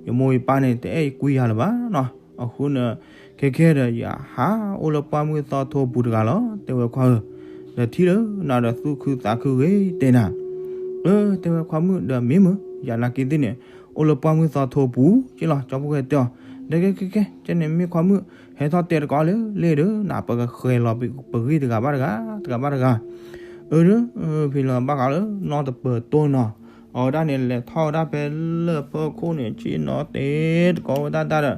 ယမိၢ်ယပၢ်န့ၣ် တအဲၣ်ယကွံယၤလၢၤဘၣ်နီၤ, အဃိန့ၣ် ခဲခဲဒီးယဟးအိၣ်လၢပှၢ်မုၢ်သီထိပူၤတဂၤလီၤ တဲဝဲခွါဧၢ, ဒီးထံၣ်လၢနၤဒီးသူၣ်ခုသးခုဂ့ၤတဲနၤ အၢ တဲဝဲခွါမုၣ် ဒီးမ့ၢ်မုာ် ယၤနာ်က့သ့ၣ်န့ၣ် အိၣ်လၢပှၢ်မုၢ်သီထိပူၤက့လီၤ ကၠီဖီၣ်ဃဲတဲအီၤ, ဒီးကဲကဲကဲ ကဲန့ၣ်မ့ၢ်ခွါမုၣ် ဟဲထီၣ်တဲတကိးလၢလ့ဒီး နပကဃဲၤလီၤပဂံၢ်တဂၤဘၣ်တဂၤ တဂၤဘၣ်တဂၤ. အၢ ဒီး ဖံလီၤဘၣ်ဃးလၢနီၢ်တပၢၤတိၢ်နီၤ အဝဲဒၣ်န့ၣ် လဲၤထီၣ်ဝဲဒၣ်ဖဲလၢၢ်ဖၢခိၣ်န့ၣ် ဆ့ၣ်နီၤတဲတကိးဝဲဒၣ်တၢ်ဒီး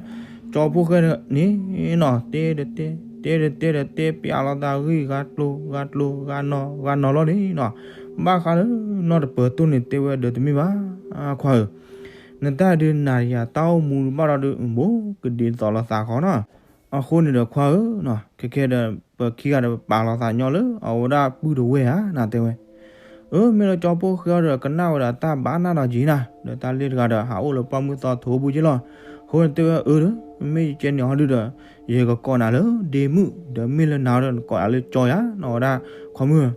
ကၠီဖိၣ်ဃဲန့ၣ်နီၤ တဲဒီးတဲ တဲဒီးတဲဒီးတဲ ပျးလီၤသးဂံၢ်ဂၤကျိၤ ဂၤကျိၤ ဂၤနီၤ ဂၤနီၤလီၤန့ၣ်နီၤ. ဘၣ်ဃးလၢနီၢ်တပၢၤတိၢ်န့ၣ် တဲဝဲဒီးတမ့ၢ်ဘၣ် ခွါဧၢ, နတၢ်ဒုးနၤယၤတၢ်အိၣ်မူဘၣ်ဒီး ဘိကဒ့သိးလီၤသးဃီနီၤ. အဃိန့ၣ်ဒီးခွါဧၢ, ခဲခဲဒီး ပခံဂၤဒီးပပာ်လီၤသးညီလၢအဝဲဒၣ်ပုၢ်တဝဲၢ်ဧါ နတဲဝဲ. အၢ မ့ၢ်လၢကၠီဖိၣ်ဃဲအီၤဒီး ကနၣ်ဝဲဒၣ်တၢ်ဘၣ်နၢ်ဒီးက့ၤနၤ, ဒီးတၢ်လ့ၣ်တဂၤဒီး ဟးအိၣ်လၢပှၢ်မုၢ်သီထိပူၤက့လီၤ. အဃိန့ၣ်တဲဝဲအၢဒီး မ့ၢ်ယကဲန့ၣ်ဟီဒုဒီး ယကကိးနၤလၢဒ့မုၣ်, ဒီးမ့ၢ်လၢနၤဒီး နကိးနၤလၢကၠီယၤ နဝဲဒၣ်ခွါမုၣ်.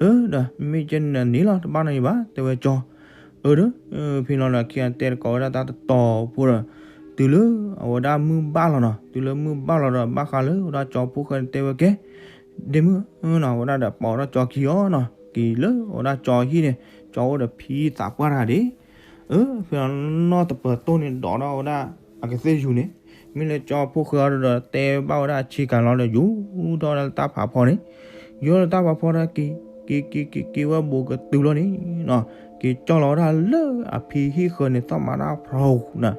အၢ ဒီးမ့ၢ်ကဲန့ၣ်န့ၣ်လီၤ တဘၣ်နီတမံၤဘၣ် တဲဝဲကၠီ. အၢ ဒီး ဖဲလီၤဒီးခံဂၤတဲတကိးဝဲဒၣ်တၢ်တတီၤဖိဒီး တုၤလၢအဝဲဒၣ်မုၢ်ဘၣ်လီၤနီၤ, တုၤလၢမုၢ်ဘၣ်လီၤဒီး ဘၣ်ဃးလၢဝဲဒၣ်ကၠီဖိၣ်ဃဲန့ၣ်တဲဝဲကဲ ဒ့မုၣ်နီၤ, ဝဲဒၣ်ဒီးပိာ်ထီၣ်ကၠီခံအီၤနီၤ, က့ၤလၢဝဲဒၣ်ကၠီဟံၣ်န့ၣ် ကၠီအိၣ်ဒီးဖံသးပှၢ်တဂၤဒၣ်. အၢ ဖဲလီၤနီၢ်တပၢၤတိၢ်န့ၣ် ဒိးထီၣ်ဝဲဒၣ်အကသ့ၣ်ယူၤန့ၣ်, မ့ၢ်လၢကၠီဖိၣ်ဃဲအီၤဒီး တဲဘၣ်ဝဲဒၣ်ဆ့ကၤလီၤဒီး ယူၤထီၣ်ဝဲဒၣ်လၢတၢ်ဖးဖီန့ၣ်, ယူၤထီၣ်လၢတၢ်ဖးဖီဒီး က့ၤ က့ၤ က့ၤ က့ၤဝဲဘူးကတုၤလီၤန့ၣ်နီၤ, က့ၤကၠီလီၤဝဲဒၣ်လၢအဖံဟံၣ်ဃၢၤန့ၣ် သီၣ်မၤတၢ်ဖျိးနၤ,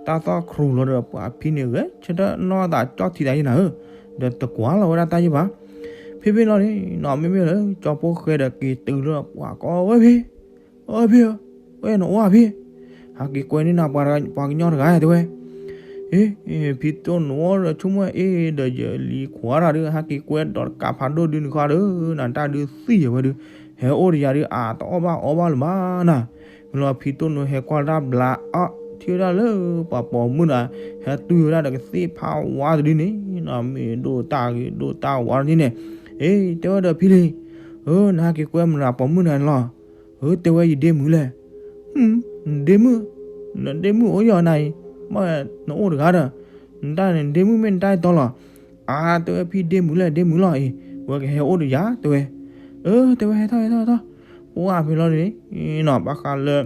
တၢ်သီၣ်ခရူၤလီၤဒီး ပှၤဖံန့ၣ်ဂဲၤဆၢထၢၣ်နီၢ်သးကၠီထံသးယဲနၤဧၢ, ဒီးတကွၢ်လီၤဝဲဒၣ်တၢ်ယဲဘၣ်. ဖဲဖဲလီၤန့ၣ်နီၤ မ့မ့ၢ်လၢကၠီဖိၣ်ဃဲဒီးက့ၤတုၤလၢပှၤကိးဝဲဖံ အၢ ဖံဧၢ, ဝဲနအိၣ်ဧါဖံ, ဟးက့ၤကွဲန့ၢ်နၤပှၤကညီတဂၤတဲဝဲ. အ့ ဖံတိၢ်နိဒီးဆိကမိၣ်အ့ဒီး ယလံၤခွါတဂၤဒီး ဟဲက့ၤကွဲဒီးတကးဖးဒိၣ်ဒုန့ၣ်ဃီဒီး နတၢ်ဒုးသံယဝဲဒု, ဟဲအိၣ်ဒီးယၤဒုး အတအီၣ်ဘၣ်အီဘၣ်လၢၤဘၣ်နၤ. မ့ၢ်လီၤဖံတိၢ်နိဟဲကွၢ်တၢ်ဘျါအီၣ် ထံၣ်ဝဲဒၣ်လၢပှၤပိာ်မုၣ်ဒီး ဟဲတုၤဝဲဒၣ်ဒီးကသ့ၣ်ဖးဝါတဒုန့ၣ်နီၤ, မ့ၢ်ဒိၣ်တၢ်ဂ့ၤဒိၣ်တၢ်ဝါတဒုန့ၣ်, အ့ တဲဝဲဒီးဖံလံၤ, အၢ နဟဲက့ၤကွဲမနုၤပှၤမုၣ်နၤန့ၣ်လီၤ. အၢ တဲဝဲယဒ့မုၣ်လဲၣ်. နဒ့မုၣ်, နဒ့မုၣ်အိၣ်ယီၤနၤအံၤ, ဘၣ်နအိၣ်တဂၤဒီး, နတၢ်န့ၣ်ဒ့မုၣ်မ့ၢ်နတၢ်အတီလီၤ. အါ တဲဝဲဖံဒ့မုၣ်လဲၣ် ဒ့မုၣ်လီၤအံၤ, ဝဲကဟဲအိၣ်ဒီးယၤတဲဝဲ. အၢ တဲဝဲဟဲထီၣ်ဟဲထီၣ်ဟဲထီၣ်, ပှၢ်ဖဲလီၤန့ၣ်နီၤ ဘၣ်ဃးလၢ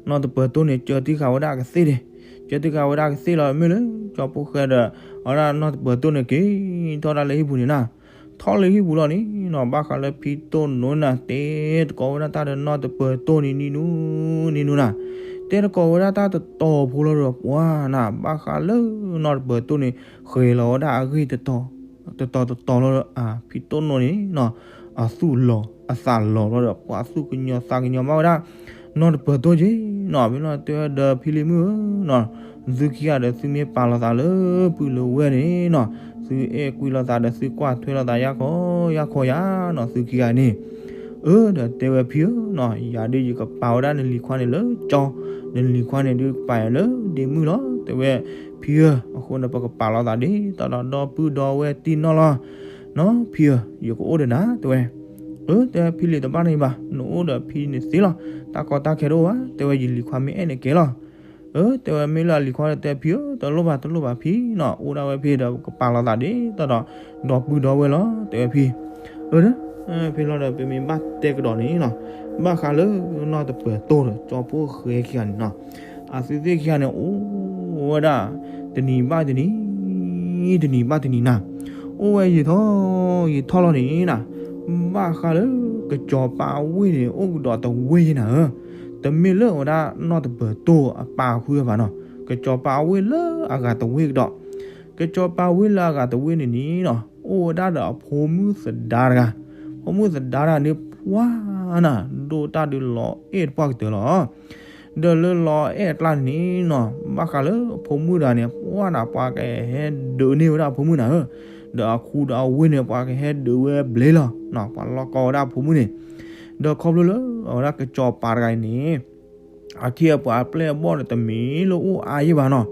နီၢ်တပၢၤတိၢ်န့ၣ် ကၢတံၢ်ဃာ်ဝဲဒၣ်အကသ့ၣ်န့ၣ်, ကၢတံၢ်ဃာ်ဝဲဒၣ်အကသ့ၣ်လီၤ မ့ၢ်လၢ ကၠီဖိၣ်ဃဲဒီး အဝဲဒၣ်နီၢ်တပၢၤတိၢ်န့ၣ်က့ၤထီၣ်ဒၣ်လၢဟံၣ်ပူၤန့ၣ်နၤ, ထီၣ်လၢဟံၣ်ပူၤလီၤန့ၣ်နီၤ ဘၣ်ဃးလၢဖံတိၢ်နိန့ၣ် တဲတကိးဝဲဒၣ်တၢ်ဒီးနီၢ်တပၢၤတိၢ်န့ၣ်နံၤနူနံၤနူနၤ, တဲတကိးဝဲဒၣ်တၢ်တတီၤဖိလီၤဒီးပှၢ်နၤ ဘၣ်ဃးလၢနီၢ်တပၢၤတိၢ်န့ၣ် ဃဲၤလီၤဝဲဒၣ်အဂ့ၢ်တတီၤ တတီၤတတီၤလီၤဒီး အဖံတိၢ်နိန့ၣ်နီၤ အသူၣ်လီၤအသးလီၤလီၤဒီး ပှၤသူၣ်ကညီၤသးကညီၤဘၣ်ဝဲဒၣ် နီၢ်တပၢၤတိၢ်က့နီၤ ဖဲလီၤတဲဝဲဒီးဖံလံၤမုၣ်ဧၢနီၤ သုခံဂၤဒီးသုမ့ၢ်ပာ်လီၤသးလၢပုၢ်လၢဝဲၢ်န့ၣ်နီၤ သုအဲၣ်ကွံလိာ်သးဒီးသုကွၢ်ထွဲလိာ်သးယါခီယါခီယါနီၤ သုခံဂၤန့ၣ် အၢ ဒီးတဲဝဲဖံဧၢနီၤ ယၤဒ်ယကပာ်ဝဲဒၣ်နလံၤခွါန့ၣ်လၢကၠီ နလံၤခွါန့ၣ်ဒုးကပာ်ယၤလၢဒ့မုၣ်လီၤ တဲဝဲ ဖံဧၢ အဃိန့ၣ် ပကပာ်လီၤသးဒ်သိးဒီးဒီပုၢ်ဒီဝဲၢ်တံၢ်နီၢ်လီၤ နီၤဖံဧၢ ယကအိၣ်ဒီးနၤ တဲဝဲ အၢ တဲဝဲဖံလံၤတဘၣ်န့ၣ်ဘၣ် နအိၣ်ဒီးဖံန့ၣ်သ့လီၤ တၢ်ကီတၢ်ခဲတအိၣ်ဘၣ် တဲဝဲယလံၤခွါမ့ၢ်အဲၣ်န့ၣ်ကဲလီၤ အၢ တဲဝဲမ့ၢ်လၢအလံၤခွါဒီးတဲဖံဧၢ တလိၣ်ဘၣ်တလိၣ်ဘၣ်ဖံနီၤ အိၣ်ဒၣ်ဝဲဖံဒီးကပာ်လီၤသးဒ်သိးဒီး ဒီပုၢ်ဒီဝဲၢ်လီၤ တဲဝဲဖံ အၢ ဒီး ဖဲလီၤဒီးပမ့ၢ်ဘၣ်တဲကဒီးန့ၣ်နီၤ ဘၣ်ဃးလၢနီၢ်တပၢၤတိၢ်ဒီးကၠီဖိၣ်ဃဲခံဂၤန့ၣ်နီၤ အသုသ့ၣ်ခံဂၤန့ၣ် အိၣ်ဝဲဒၣ် တနံၤဘၣ်တနံၤ တနံၤဘၣ်တနံၤနၤ အိၣ်ဝဲယံာ်ထီၣ်ယံာ်ထီၣ်လီၤန့ၣ်နၤ ဘၣ်ဃးလၢကစီၤပၤအဝ့ၢ်န့ၣ် အိၣ်ကဒီးတဝ့ၢ်ယဲနၤဧၢ တမ့ၢ်လၢဝဲဒၣ်နီၢ်တပၢၤတိၢ်အပၢ်ဃုဘၣ်နီၤ ကစီၤပၤအဝ့ၢ်လၢအဂၤတဝ့ၢ်ကဒီး ကစီၤပၤဝ့ၢ်လၢအဂၤတဝ့ၢ်န့ၣ်န့ၣ်နီၤ အိၣ်ဝဲဒၣ်ဒီးအဖိမုၣ်သဒါတဂၤ ဖိမုၣ်သဒါတဂၤန့ၣ် ပှၢ်နၤ ဒိၣ်တၢ်ဒုးလီၤအဲၣ်တပှၢ်ကတၢၢ်လီၤ ဒီးလၢလီၤအဲၣ်အကျါန့ၣ်နီၤ ဘၣ်ဃးလၢအဖိမုၣ်တဂၤန့ၣ် ပှၢ်နၤ ပှၤကဟဲဒုးန့ၢ်ဝဲဒၣ်အဖိမုၣ်နၤဧၢ ဒီးအခူဒီးအဝ့ၢ်န့ၣ် ပှၤကဟဲဒုးဝဲဘျဲလီၤ ပှၤလီၢ်ကီဝဲဒၣ်အဖိမုၣ်န့ၣ် ဒီးခီဖျိလၢအဝဲဒၣ်ကစီၤပၤတဂၤအံၤန့ၣ် အခ့အပှၤအပျဲၢ်အဘီၣ်န့ၣ် တမ့ၢ်လၢအိၣ်အါယဲၢ်ဘၣ်နီၤ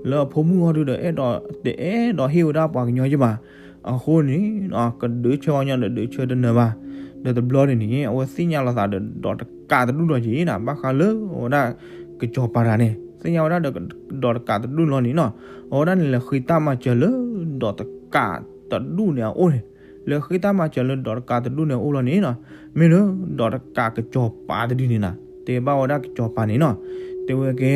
လၢအဖိမုၣ်ဟီဒုဒီး အဲၣ်ဒိးတအဲၣ်ဒိးဟ့ၣ်ဝဲဒၣ်ပှၤကညီယဲၢ်ဘၣ် အဃိန့ၣ် ကဒုးဆၢအီၤညီဒီးဒုးဆၢတနၢၤဘၣ် ဒီးတဘျီန့ၣ်န့ၣ် အဝဲသ့ၣ်ညါလီၤသးဒီးဒီးတကးတဒူၣ်ဒီးက့ၤနၤ ဘၣ်ဃးလၢအဝဲဒၣ်ကစီၤပၤတဂၤန့ၣ် သ့ၣ်ညါဝဲဒၣ်ဒီးဒီးတကးတဒူၣ်လီၤန့ၣ်နီၤ အဝဲဒၣ်န့ၣ် လဲၤဃ့တၢ်မၤစၢၤလၢဒီးတကးတဒူၣ်န့ၣ်အအိၣ်န့ၣ် လဲၤဃ့တၢ်မၤစၢၤလၢဒီးတကးတဒူၣ်န့ၣ်အအိၣ်လီၤန့ၣ်နီၤ မ့ၢ်လၢဒီးတကးကစီၤပၤတဒုန့ၣ်နၤ တဲဘၣ်ဝဲဒၣ်ကစီၤပၤန့ၣ်နီၤ တဲဝဲကဲ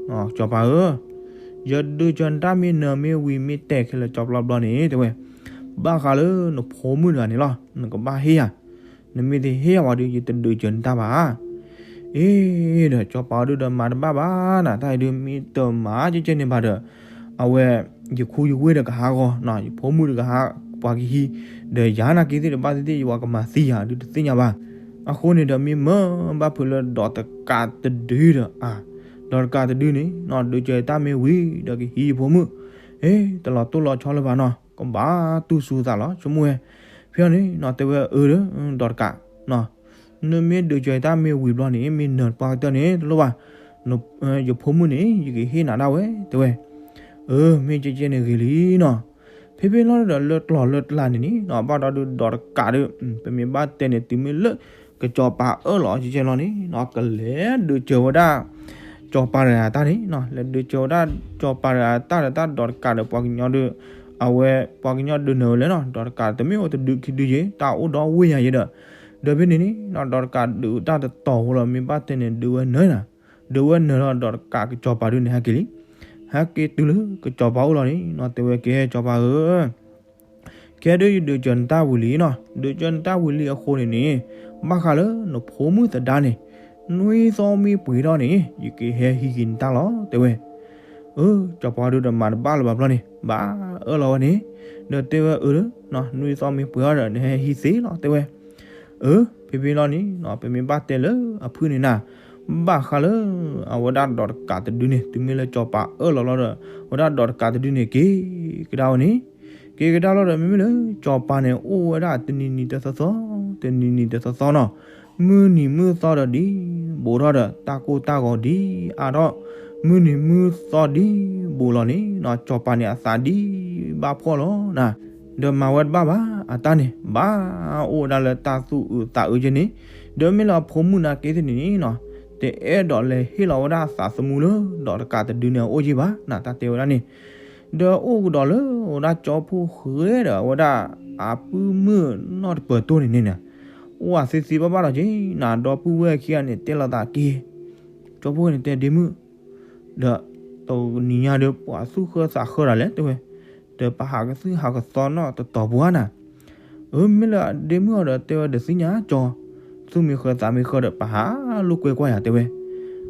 ကစီၤပၤဧၢ ယဒုးစၢၤနတၢ်မ့ၢ်နၢၤမ့ၢ်ဝံၤမ့ၢ်တဲာ်ခဲလၢာ်ကၠီပျီဘျီန့ၣ် တဲဝဲ, ဘၣ်ဃးလၢနဖိမုၣ်တဂၤန့ၣ်လီၤ. နကဘၣ်ဟ့ၣ်ယၤ, နမ့ၢ်တဟ့ၣ်ယၤဝံၤဒီး ယတဒုးစၢၤနတၢ်ဘၣ်. အ့ ဒီးကၠီပၤအီၤဒုဒီးမၤတဘၣ်ဘၣ်နၤ, တၢ်အံၤဒုမ့ၢ်တမၤကဲကဲန့ၣ်ဘၣ်ဒီး အဝဲ ယခူယဝ့ၢ်ဒီးကဟးဂီၤ, ယဖိမုၣ်ဒီးကဟးပှၤကဟံး, ဒီးယၤနာ်က့သ့ၣ်တဘၣ်သ့ၣ်သ့ၣ် ယဝၤကမၤသံယၤဒုတသ့ၣ်ညါဘၣ်. အဃိန့ၣ်ဒီးမ့ၢ်မၢဘၣ်ဖုးလၢဒီးတကးတဒုဒီး အါ, ဒီးတကးတဒုန့ၣ် ဒုးစၢၤတၢ်မ့ၢ်ဝံၤဒီးကဟံးယဖိမုၣ်, အ့ တလီၤတိၢ်လီၤဆီလၢၤဘၣ်နီၤ, ကဘၣ်တူၢ်စူၤသးလီၤ ဆိကမိၣ်ဝဲ. ဖဲန့ၣ်နီၤ တဲဝဲအၢဒီး ဒီးတကး နမ့ၢ်ဒုးစၢၤတၢ်မ့ၢ်ဝံၤဘျီန့ၣ် မ့ၢ်နၢၤပှၤကတၢၢ်န့ၣ် တလိၣ်ဘၣ်, ယဖိမုၣ်န့ၣ် ယကဟ့ၣ်နၤဒၣ်ဝဲ တဲဝဲ. အၢ မ့ၢ်ကဲကဲန့ၣ်ဂ့ၤလံနီၤ. ဖဲဖဲလီၤဒီးလၢကျီၢ်လၢကျါန့ၣ်န့ၣ်နီၤ ဘၣ်ဒီးဒုးဒီးတကးဒီး ပမ့ၢ်ဘၣ်တဲန့ၣ် တုၤမ့ၢ်လၢ ကစီၤပၤအၢၣ်လီၤကဲကဲလီၤန့ၣ်နီၤ ကလဲၤဒုးစၢၤဝဲဒၣ် စီၤပၤတဂၤအတၢ်န့ၣ်နီၤ, လဲၤဒုးစၢၤဝဲဒၣ်စီၤပၤတဂၤအတၢ်ဒီးတၢ်ဒီးတကးဒီးပှၤကညီဒီး အဝဲပှၤကညီဒုးနၢၤဝဲလဲၣ်နီၤ, ဒီးတကးတမ့ၢ်အိၣ်တဒုခံဒုယ့ၤ တၢ်အိၣ်ဒီဝ့ၢ်ယၤယ့ၤဒီး, ဒီးဖဲန့ၣ်န့ၣ်နီၤ ဒီးတကးဒုးတၢ်တတီၤဖိလီၤ မ့ၢ်ဘၣ်တဲန့ၣ် ဒုးဝဲနၢၤနၤ, ဒုးဝဲနၢၤလီၤဒီးတကးကစီၤပၤဒုန့ၣ်ဟဲက့ၤလံ, ဟဲက့ၤတုၤလၢကစီၤပၤအိၣ်လီၤန့ၣ်နီၤ တဲဝဲကဲစီၤပၤဧၢ ခဲဒုးယဒုးစၢၤနတၢ်ဝံၤလံနီၤ, ဒုးစၢၤနတၢ်ဝံၤလံအဃိန့ၣ်န့ၣ်, ဘၣ်ဃးလၢနဖိမုၣ်သဒါန့ၣ်, နွံသီမ့ၢ်ပှဲၤထီၣ်န့ၣ် ယကဟဲဟံးက့ၤနတၢ်လီၤ တဲဝဲ. အၢ စီၤပၤဒုဒီးမၤတဘၣ်လၢၤဘၣ်ဘျီန့ၣ် ဘၣ်အၢၣ်လီၤဝဲန့ၣ်, ဒီးတဲဝဲအၢ နွံသီမ့ၢ်ပှဲၤထီၣ်ဒီး နဟဲဟံးသ့လီၤ တဲဝဲ. အၢ ဖဲဖဲလီၤန့ၣ်နီၤ ပမ့ၢ်ဘၣ်တဲလၢအဖုၣ်န့ၣ်နၤ, ဘၣ်ဃးလၢ အဝဲဒၣ်ဒီးတကးတဒုန့ၣ် တုၤမ့ၢ်လၢစီၤပၤအၢၣ်လီၤလီၤဒီး အဝဲဒၣ်ဒီးတကးတဒုန့ၣ် က့ၤကဒါဝဲန့ၣ်, က့ၤကဒါလီၤဒီး မ့မ့ၢ်လၢစီၤပၤန့ၣ် အိၣ်ဝဲဒၣ်တနံၤနံၤတသီသီ, တနံၤနံၤတသီသီနီၤ, မုၢ်နံၤမုၢ်သီဒီးဒ်ဘူးထီၣ်ဒီး တၢ်ကိၢ်တၢ်ဂီၤဒ်အါထီၣ်, မုၢ်နံၤမုၢ်သီဒ်ဘူးလီၤန့ၣ်နီၤ စီၤပၤန့ၣ်အသးဒ်ဘၣ်ဖှီၣ်လီၤနၤ, ဒီးမၤဝဲတဘၣ်ဘၣ် အတၢ်န့ၣ် ဘၣ်အိၣ်ဝဲဒၣ်လၢတၢ်သူၣ်အုးသးအုးကဲန့ၣ်, ဒီးမ့ၢ်လၢအဖိမုၣ်နာ်က့သ့ၣ်န့ၣ်နီၤ, တအဲၣ်ဒိးလဲၤဟ့ၣ်လီၤဝဲဒၣ်သးသမူလၢ ဒီးတကးတဒုန့ၣ်အအိၣ်က့ဘၣ်နၤ တၢ်တဲဝဲဒၣ်န့ၣ်, ဒီးအိၣ်ကဒီးလၢဝဲဒၣ်ကၠီဖိဃဲဒီး အဝဲဒၣ်အပုၢ်မုၣ်နီၢ်တပၢၤတိၢ်န့ၣ်န့ၣ်, အိၣ်ဝဲသ့သ့ဘၣ်ဘၣ်ဒီးက့ၤနၤ ဒီပုၢ်ဝဲၢ်ခံဂၤန့ၣ် တဲလိာ်သးက့ၤ, ကၠီဖိဃဲန့ၣ်တဲဒ့မုၣ် ဒီးတနံၤညါဒီး ပှၤသူၣ်ဃၢသးဃၢဒီးလဲၣ် တဲဝဲ, ဒီးပဟးကသုၣ်ဟးကသီနီၢ်တတီၤပူၤဧါနၤ, အၢ မ့ၢ်လၢအဒ့မုၣ်အီၤဒီးတဲဝဲဒီးသ့ၣ်ညါကၠီ, သူၣ်မ့ၢ်ဃၢသးမ့ၢ်ဃၢဒီး ပဟးလိာ်ကွဲကွၢ်ယၤ တဲဝဲ.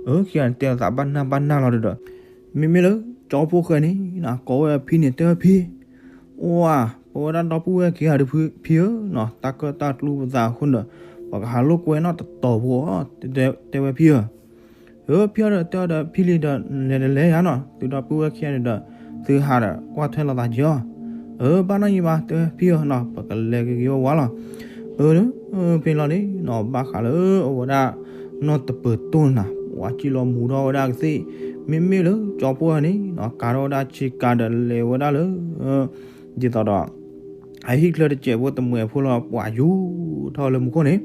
အၢ ခံဂၤန့ၣ်တဲလိာ်သးဘၣ်နၢ်ဘၣ်နၢ်လီၤဒီး, မ့မ့ၢ်လၢကၠီဖိဃဲန့ၣ် ကိးဝဲအဖံန့ၣ် တဲဝဲဖံ, အိၣ်ဧါ, ပဝဲဒၣ်ဒီပုၢ်ဝဲၢ်ခံဂၤဒီးဖံဧၢနီၤ, တၢ်ကၢၣ်တၢ်ကျူပသးအဃိဒီး ပကဟးလိာ်ကွဲနီၢ်တတီၤပူၤအီၤ, တဲဝဲဖံဧၢ အၢ ဖံအီၤဒီးတဲအီၤဒီးဖံလံဒီး လဲၤတလဲၤယၤနီၤ, သုဒီပုၢ်ဝဲၢ်ခံဂၤန့ၣ်ဒီး သုဟးဒီးကွၢ်ထွဲလိာ်သးက့ၤအီၤ, အၢ ဘၣ်နီၢ်ယံၤဘၣ် တဲဝဲဖံဧၢနီၤ, ပကလဲၤက့ၤက့ၤဝဲဝါလီၤ. အၢ ဖဲလီၤန့ၣ်နီၤ ဘၣ်ဃးလၢအဝဲဒၣ် နီၢ်တပၢၤတိၢ်နၤ ပှၤစံၣ်လီၤမူၤထီၣ်ဝဲဒၣ်ကသ့ၣ်, မ့မ့ၢ်လၢကၠီဖိန့ၣ်နီၤ ကၤထီၣ်ဝဲဒၣ်ဆ့ကၤဒီးလဲၤဝဲဒၣ်လၢ ဒ်သိးဒီး အဟံၣ်ချၢတစဲးဖိတမှဲးဖိလီၤ ပှၤယူၤထီၣ်လၢမူခိၣ်န့ၣ်,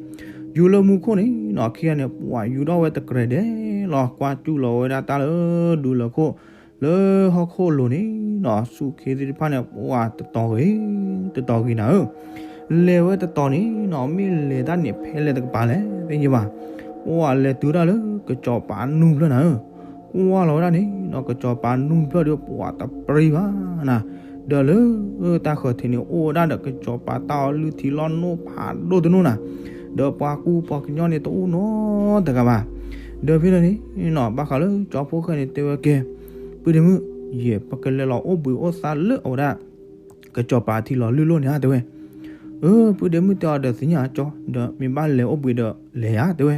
ယူၤလၢမူခိၣ်န့ၣ်နီၤ ခံဂၤန့ၣ် ပှၤယူၤထီၣ်ဝဲတကြဲးဒဲးလီၤ ကွၢ်စူၣ်လီၤဝဲဒၣ်တၢ်လၢဒူလၢၢ်ခိၣ် လၢဟီၣ်ခိၣ်လိၤန့ၣ်နီၤ ဆူၣ်ခ့သ့ၣ်တဖၣ်န့ၣ် ပှၤတတီၤဂ့ၤ တတီၤဂ့ၤနၤဧၢ, လဲၤဝဲတတီၤန့ၣ်နီၤ မ့ၢ်လဲၤတၢ်န့ၣ်ဖဲလဲၣ်တကပၤလဲၣ် သ့ၣ်ညါဘၣ်, ပှၤလဲၤတုၤဒၣ်လၢကစီၤပၤနူၢ်ဖျၢၣ်နၤဧၢ, ကွၢ်လီၤဝဲဒၣ်န့ၣ်နီၤ ကစီၤပၤနူၢ်ဖျၢၣ်ဒီးပှၤတပြံဘၣ်နၤ, ဒီးလၢတၢ်ဃၢၤထံးန့ၣ် အိၣ်ဝဲဒၣ်ဒီးကစီၤပၤတၢ်အီလုၢ်ထံလီၢ်နိဖးဒိၣ်တနိၣ်နၤ, ဒီးပှၤကူပှၤကညီန့ၣ်တအိၣ်နီတဂၤဘၣ်, ဒီးဖဲန့ၣ်န့ၣ်နီၤ ဘၣ်ဃးလၢကၠီဖိဃဲန့ၣ်တဲဝဲကဲ, ပုၢ်ဒ့မုၣ်, ယဲ ပကလဲၤလီၤအိၣ်ဘှံးအိၣ်သါလၢအဝဲဒၣ် ကစီၤပၤထံလီၤလုၢ်လိၣ်န့ၣ်ဧါ တဲဝဲ. အၢ ပုၢ်ဒ့မုၣ်တဲအီၤဒီးသ့ၣ်ညါကၠီ, ဒီးမ့ၢ်ဘၣ်လဲၤအိၣ်ဘှံးဒီးလဲၤယၤ တဲဝဲ.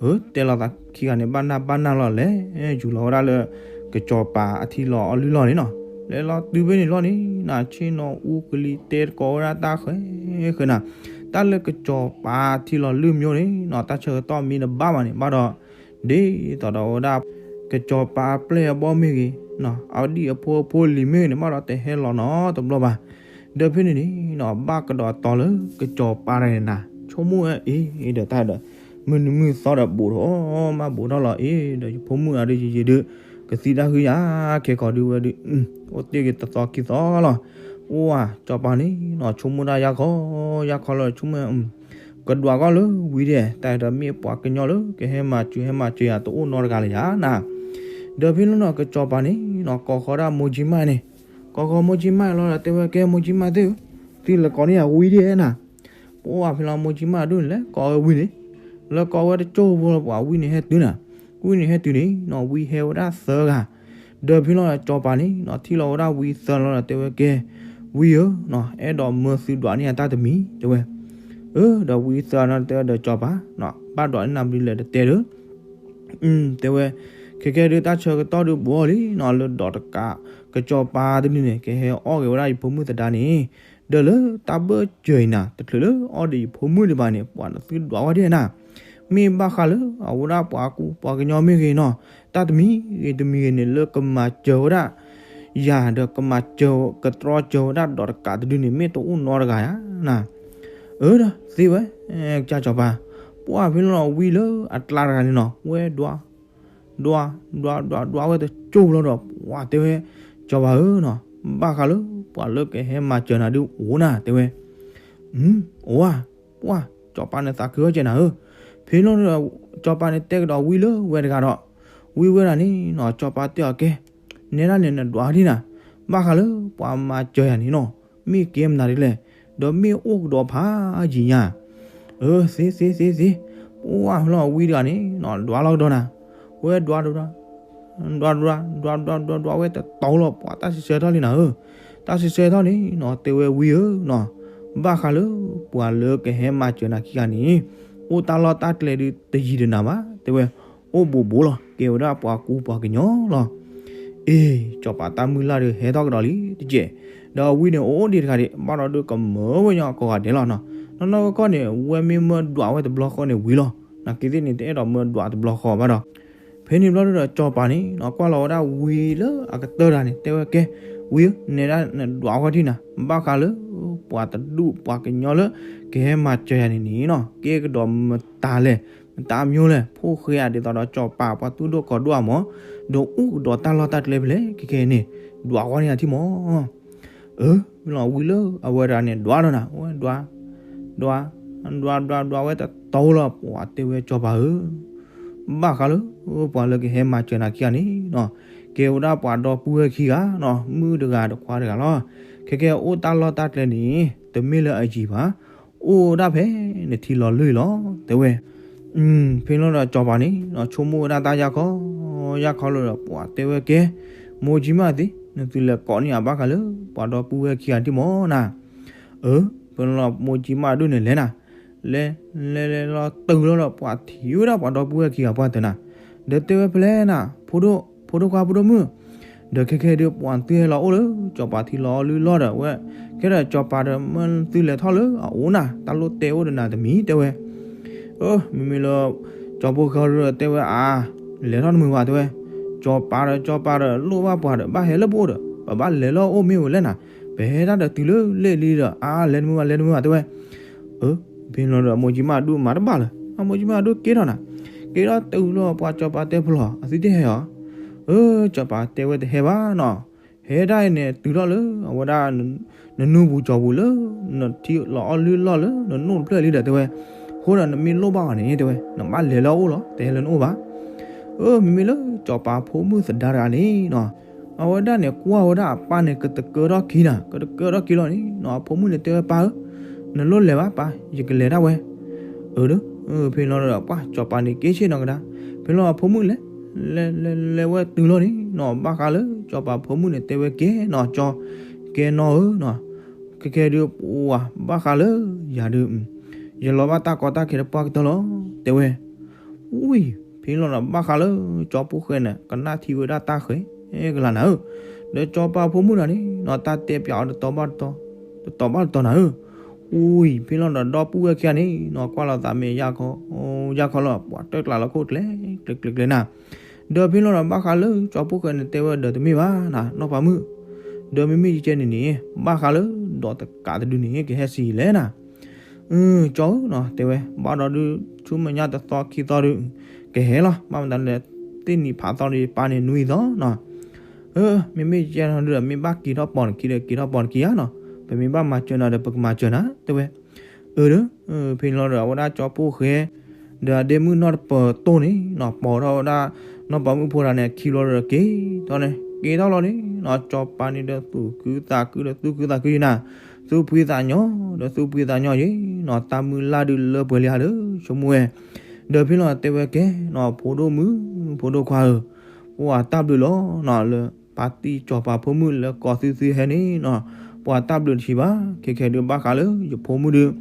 အၢ တဲလီၤသးခံဂၤန့ၣ် ဘၣ်နၢ်ဘၣ်နၢ်လီၤလဲၣ်, ယူၤလီၤဝဲဒၣ်လၢ ကစီၤပၤအထံလီၤအီလုၢ်လီၢ်န့ၣ်နီၤ, လဲၤလီၤတုၤဖဲန့ၣ်လီၤန့ၣ် ဆ့ၣ်နီၤအူကလံၤတဲတကိးဝဲဒၣ်တၢ်ဃဲဃဲနၤ, တၢ်လၢကစီၤပၤထံလီၤလုၢ်မိန့ၣ်နီၤ တၢ်ဆၢကတီၢ်မ့ၢ်တဘၣ်ဘၣ်န့ၣ် ဘၣ်ဒီး ဒ်သိးဒီးဝဲဒၣ် ကစီၤပၤအပျဲၢ်အဘီၣ်မ့ၢ်ဂ့ၤ, အဒံၣ်အဖိအဖိလံၤမ့ၢ်ဂ့ၤန့ၣ် ဘၣ်ဒီးတဟဲလီၤနီတဘျီဘၣ်. ဒီးဖဲန့ၣ်န့ၣ်နီၤ ဘၣ်ကဒီးတီၤလၢကစီၤပၤတဂၤန့ၣ်နၤ, ဆိကမိၣ်ဝဲအ့ၣ်ဒီးတၢ်ဒီး မုၢ်နံၤမုၢ်သီဒီးဘူးထီၣ်မးဘူးထီၣ်လီၤအ့ၣ်, ဒီးယဖိမုၣ်အဒုးယံာ်ယံာ်ဒုး ကသံတၢ်ဃုယၤခဲကီးဒုးဝဲဒုး အိၣ်တ့ၢ်က့ၤတသီခံသီလီၤ. အိၣ်ဧါ စီၤပၤန့ၣ်နီၤ ဆိကမိၣ်တၢ်ယါခီ ယါခီလီၤ ဆိကမိၣ် ကဒွးကီၢ်လၢဝံၤဒဲး တၢ်အံၤဒီးမ့ၢ်ပှၤကညီလၢကဟဲမၤစၢၤဟဲမၤစၢၤယၤတအိၣ်နီတဂၤလၢၤယၤနၤ. ဒီးဖဲလီၤနီၤ ကစီၤပၤန့ၣ် နီၤ ကိးဃီၤဒၣ်မိၢ်ကၠံမၣ်န့ၣ်, ကိးဃီၤမိၢ်ကၠံမၣ်လီၤဒီးတဲဝဲ ကဲမိၢ်ကၠံမၣ်သ့ၣ်ဧၢ, သုလဲၤကိးန့ၢ်ယၤဝံဒ်ဧါနၤ. ပှၢ်ဖဲလီၤမိၢ်ကၠံမၣ်ဒိၣ်န့ၣ် လဲၤကိးဝဲဝံန့ၣ်, လဲၤကိးဝဲတကၠိဖိလီၤ ပှၢ်ဝံန့ၣ်ဟဲတုၤနၤ, ဝံန့ၣ်ဟဲတုၤန့ၣ်နီၤ ဝံဟဲဝဲဒၣ်သၢဂၤ, ဒီးဖဲလီၤဒီးစီၤပၤန့ၣ်နီၤ ထံၣ်လီၤဝဲဒၣ်ဝံသၢလီၤဒီးတဲဝဲ ကဲ ဝံဧၢနီၤ အဲၣ်ဒိးမၢသုဒွးန့ၢ်ယၤတၢ်တမံၤ တဲဝဲ. အၢ ဒီးဝံသၢနီၤတဲဝဲဒီးစီၤပၤနီၤ ဘၣ်ဒွးန့ၢ်နၤဘျီလဲၣ်တတဲဒီး တဲဝဲ, ခဲကဲဒုး တၢ်ဆၢကတီၢ်ဒုးဘှီလံနီၤ လၢဒီးတကး ကစီၤပၤတဒုန့ၣ် ကဟဲအီၣ်က့ၤဝဲဒၣ်ယဖိမုၣ်သဒါန့ၣ်, ဒီးလၢတၢ်ဘၢၣ်စၢၤအံၤနၤ တချုးလၢအီၣ်ဒီးယဖိမုၣ်ဒံးဘၣ်န့ၣ် ပှၤနသုဒွးဝဲဒၣ်နၤ, မ့ၢ်ဘၣ်ဃးလၢအဝဲဒၣ်ပှၤကူပှၤကညီမ့ၢ်ဂ့ၤနီၤ, တၢ်တမံၤဂ့ၤတမံၤဂ့ၤန့ၣ် လၢကမၤစၢၤဝဲဒၣ် ယၤဒီးကမၤစၢၤ ကတြီစၢၤဝဲဒၣ်ဒီးတကးတဒုန့ၣ် မ့ၢ်တအိၣ်နီတဂၤဧါနၤ. အၢ ဒီးသ့ဝဲ ကစၢ်စီၤပၤ, ပှၢ်ဖဲလီၤဝံလၢအကျါတဂၤန့ၣ်နီၤ ဝဲဒွး ဒွး ဒွး ဒွး ဒွးဝဲတကၠိဖိလီၤဒီး ပှၢ်တဲဝဲ စီၤပၤဧၢနီၤ, ဘၣ်ဃးလၢပှၤလၢကဟဲမၤစၢၤနၤဒုးအိၣ်နၤ တဲဝဲ. အိၣ်ဧါ, ပှၢ် စီၤပၤန့ၣ်သးခုဝဲကဲနၤဧၢ, ဖဲလီၤဒီး စီၤပၤန့ၣ်တဲကဒီးဝံလၢဝဲတဂၤဒီး ဝံဝဲဒၣ်န့ၣ်နီၤ စီၤပၤတဲအီၤ ကဲ နဲဒၣ်န့ၣ်နဒွးဒ်နၤ, ဘၣ်ဃးလၢပှၤမၤစၢၤယၤန့ၣ်နီၤ မ့ၢ်ကဲမနုၤဒ်လဲၣ်, ဒီးမ့ၢ်အိၣ်ကဒီးဖးယံာ်ညါ. အၢ သ့သ့သ့သ့, ပှၢ်ဖဲလီၤဝံတဂၤန့ၣ်နီၤ ဒွးလီၤကဒီးနၤ, ဝဲဒွး ဒွး ဒွး ဒွး ဒွး ဒွးဝဲတတီၤလီၤ ပှၢ်တၢ်စံးဆၢထီၣ်လံနၤဧၢ, တၢ်စံးဆၢထီၣ်န့ၣ်နီၤ တဲဝဲဝံဧၢနီၤ, ဘၣ်ဃးလၢပှၤလၢကဟဲမၤစၢၤနၤခံဂၤန့ၣ် အိၣ်တၢ်လီၢ်တၢ်ကျဲဒုးတယံၤတနၤဘၣ် တဲဝဲ, အိၣ်ဘူးဘူးလီၤ ကဲဝဲဒၣ်ပှၤကူပှၤကညီလီၤ. အ့ စီၤပၤတၢ်မုၢ်လၢ်ဒုးဟဲထီၣ်ကဒီးလံတက့ၢ်, ဒီးဝံန့ၣ်အိၣ်ဒံးတဂၤဒံး ဘၣ်ဒီးဒုးကမၢဝဲညီကိးဂၤဒဲးလီၤနီၤ, နီၢ်နီၢ်ကီၢ်ကီၢ်န့ၣ် ဝဲမ့ၢ်မၢဒွးဝဲတဘျီဃီန့ၣ်ဝံလီၤ, နာ်က့သ့ၣ်န့ၣ် တအဲၣ်ဒိးမၢဒွးတဘျီဃီဘၣ်ဒီး ဖဲန့ၣ်ဘျီဒီးစီၤပၤန့ၣ်နီၤ ကွၢ်လီၤဝဲဒၣ်ဝံလၢအကတၢၢ်တဂၤန့ၣ် တဲဝဲ ကဲ ဝံဧၢ နဲဒၣ်နဒွးဝဲဒၣ်နၤ ဘၣ်ဃးလၢ ပှၤတဒူၣ်ပှၤကညီလၢ ကဟဲမၤစၢၤယၤန့ၣ်န့ၣ်နီၤ ကဲကဒီးမတၤလဲၣ် မတၤမံၤလဲၣ် ဖိၣ်ဃဲဧါ ဒ်သိးဒီးစီၤပၤပှၤသူၣ်ဒိၣ်ကီၤဒိၣ်အမၢ် ဒီးအိၣ်ကဒီးတၢ်လီၢ်တၢ်ကျဲဖဲလဲၣ် ခဲကဲန့ၣ် ဒွးဝဲန့ၢ်ယၤထံၣ်မၢ်. အၢ ဖဲလီၤဝံလၢအဝဲတဂၤန့ၣ် ဒွးဒီးနၤ ဝဲဒွး ဒွး ဒွး ဒွးဝဲတတီၤလီၤ ပှၢ်တဲဝဲစီၤပၤဧၢ, ဘၣ်ဃးလၢ ပှၤလၢကဟဲမၤစၢၤနၤခံဂၤန့ၣ်နီၤ ကဲဝဲဒၣ်ပှၤဒီပုၢ်ဝဲၢ်ခံဂၤနီၤ မုၣ်တဂၤဒီးခွါတဂၤလီၤ. ခဲကဲအိၣ်တၢ်လီၢ်တၢ်ကျဲန့ၣ် တမ့ၢ်လၢအယံၤဘၣ်, အိၣ်ဒၣ်ဖဲနထံလီၤလၢလီၤ တဲဝဲ. ဖဲလီၤဒီးစီၤပၤန့ၣ် ဆိကမိၣ်ဝဲဒၣ်တၢ်ယၢ်ခီ ယၢ်ခီလီၤဒီး ပှၢ်တဲဝဲကဲ မိၢ်ကၠံမၣ်သ့ၣ် နသုလဲၤကိးန့ၢ်အဘၣ်ဃးလၢ ပှၤဒီပုၢ်ဝဲၢ်ခံဂၤဒံးမၢ်နၤ. အၢ ဖဲလီၤမိၢ်ကၠံမၣ်ဒိၣ်န့ၣ်လဲၤနၤ လဲၤ လဲၤလဲၤလီၤတုၤလီၤဒီး ပှၢ်ထံၣ်ဝဲဒၣ်ပှၤဒီပုၢ်ဝဲၢ်ခံဂၤပှၢ်တနၤ ဒီးတဲဝဲဖဲလဲၣ်နၤ ဖိဒိၣ် ဖိဒိၣ်ခွါဖိဒိၣ်မုၣ် ဒီးခဲကဲဒုး ပှၢ်သုဟဲလီၤအိၣ်လၢ စီၤပၤထံလီၤအီၤလၢလီၢ်ဒီးဝဲ ခဲဒီးစီၤပၤဒီး မၢသုလဲၤထီၣ်လၢအအိၣ်နၤ တၢ်လိၣ်တဲအိၣ်ဒီးနၤတမံၤ တဲဝဲ. အၢ မ့မ့ၢ်လၢ စီၤဖိၣ်ဃဲဒီးတဲဝဲအါ လဲၤထီၣ်တမုာ်ဘၣ်တဲဝဲ, စီၤပၤဒီး စီၤပၤဒီး လိၣ်ဘၣ်ပှၤဒီး ဘၣ်ဟဲလၢပအိၣ်ဒီး ပဘၣ်လဲၤလၢအအိၣ်မ့ၢ်ဝဲလဲၣ်နၤ, ပဟဲတၢ်ဒီးတုၤလၢလဲၣ်လံဒီး အါ လဲၤတမုာ်ဘၣ် လဲၤတမုာ်ဘၣ်တဲဝဲ. အၢ ဖဲန့ၣ်လီၤဒီး မိၢ်ကၠံမၣ်ဒိၣ်မၤတဘၣ်လၢၤ အမိၢ်ကၠံမၣ်ဒိၣ်က့ၤထီၣ်နၤ, က့ၤထီၣ်တုၤလီၤ ပှၤစီၤပၤတဲဖျီၣ် အသုတဟဲဧါ. အၢ စီၤပၤတဲဝဲတဟဲဘၣ်နီၤ, ဟဲဒၣ်အံၤန့ၣ် တုၤထီၣ်လၢအဝဲဒၣ် နနူပူၤကၠီပူၤလၢ နထံလီၤအီၣ်လုၢ်လီၢ်လၢ နနိၣ်တဖျၢၣ်လံဒီးတဲဝဲ, အဃိဒီးနမ့ၢ်လိၣ်ဘၣ်အီၤန့ၣ်တဲဝဲ နဘၣ်လဲၤလၢအအိၣ်လီၤ တဟဲလၢနအိၣ်ဘၣ်. အၢ မ့မ့ၢ်လၢစီၤပၤဖိမုၣ်သဒါတဂၤန့ၣ်နီၤ, အဝဲဒၣ်န့ၣ် ကွၢ်ဝဲဒၣ်အပၢ်န့ၣ် ကတကၢထီၣ်ခံနၤ ကတကၢထီၣ်ခံလီၤန့ၣ်နီၤ အဖိမုၣ်န့ၣ်တဲဝဲပၢ်ဧၢ, နလိၣ်လဲၤဘၣ်ပၢ် ယကလဲၤဒၣ်ဝဲ. အၢ ဒီး ဖဲန့ၣ်လီၤဒီး ပှၢ်စီၤပၤန့ၣ်က့ၤဆ့ၣ်နီၤကဒါ, ဖဲန့ၣ်လီၤအဖိမုၣ်လဲၤ လဲၤ လဲၤ လဲၤဝဲတုၤလီၤန့ၣ်နီၤ ဘၣ်ဃးလၢစီၤပၤဖိမုၣ်န့ၣ်တဲဝဲကဲနီၤ ကၠီ ကဲနီၤဧၢနီၤ, ခဲကဲဒုး ပှၢ်ဘၣ်ဃးလၢယၤဒုး ယလီၤဘၣ်တၢ်ကီတၢ်ခဲတပှၢ်ကတၢၢ်လီၤ တဲဝဲ. ဝံၤ ဖဲန့ၣ်လီၤဒီး ဘၣ်ဃးလၢစီၤဖိၣ်ဃဲန့ၣ် ကနၣ်ထံဝဲဒၣ်တၢ်ဃဲၤကလၤနၤဧၢ, ဒီးစီၤပၤဖိမုၣ်တဂၤန့ၣ်နီၤ တၢ်တဲပၠးအီၤတတီၤဘၣ်တတီၤ တတီၤဘၣ်တတီၤနၤဧၢ. ဝံၤ ဖဲန့ၣ်လီၤဒီး ဒီပုၢ်ဝဲၢ်ခံဂၤန့ၣ်နီၤ ကွၢ်လိာ်သးမ့ၢ်ယၢ်ခီ ယၢ်ခီလီၤ ပှၢ်တၢၢ်ကျးလီၤခိၣ်ကျဲ ကျဲ ကျဲ ကျဲနၤ, ဒီးဖဲန့ၣ်လီၤဒီး ဘၣ်ဃးလၢစီၤဖိၣ်ဃဲန့ၣ်တဲဝဲဒီးတမ့ၢ်ဘၣ်နၤ နီၢ်ပၤမုၣ်, ဒီးမ့မ့ၢ်ယကဲန့ၣ်န့ၣ် ဘၣ်ဃးလၢဒီးတကးတဒုန့ၣ် ကဟဲစံးလဲၣ်နၤ အၢ ကၠီဧၢနီၤ တဲဝဲ ဘၣ်ဒီးဒုး ဆူမဲာ်ညါတသီခံသီဒုး ကဟဲလီၤ ဘၣ်မတၤလဲၣ် သ့ၣ်နံၤဖးသီဒီး ယပၢ်န့ၣ်နွံသီနီၤ. အၢ မ့မ့ၢ်ယဲနီၤဒုးဒီး မ့ၢ်ဘၣ်က့ၤထီၣ်ပိာ်နခံဒီး က့ၤထီၣ်ပိာ်နခံဧါနီၤ, ပမ့ၢ်ဘၣ်မၤစၢၤနၤဒီး ပကမၤစၢၤနၤ တဲဝဲ. အၢ ဒီး ဖဲန့ၣ်လီၤဒီး အဝဲဒၣ်ကၠီဖိၣ်ဃဲ ဒီးအဒ့မုၣ်နီၢ်တပၢၤတိၢ်န့ၣ်နီၤ ပိာ်ထီၣ်ဝဲဒၣ် နီၢ်ပၤမုၣ်ဖိတဂၤန့ၣ် အခံလီၤဒီးက့ၤထီၣ်န့ၣ် က့ၤထီၣ်လီၤန့ၣ်နီၤ စီၤပၤန့ၣ်ဒီးသူၣ်ခုသးခုဒီးသူၣ်ခုသးခုယံၤနၤ, သူၣ်ဖှံသးညီဒီးသူၣ်ဖှံသးညီယံၤနီၤ, တၢ်မုၢ်လၢ်ဒုးလၢပှဲၤလံဧါဒီး ဆိကမိၣ်ဝဲ, ဒီးဖဲလီၤတဲဝဲကဲနီၤ ဖိဒိၣ်မုၣ် ဖိဒိၣ်ခွါဧၢ, ပှၤတၢ်ဘျုးလီၤနီၤ လၢပၢ်တံၢ်စီၤပၤဖိမုၣ်လၢကီၢ်သုသုဟဲန့ၣ်နီၤ, ပှၤတၢ်ဘျုးတဆံးဘၣ်, ခဲခဲဒုးဘၣ်ဃးလၢယဖိမုၣ်ဒုး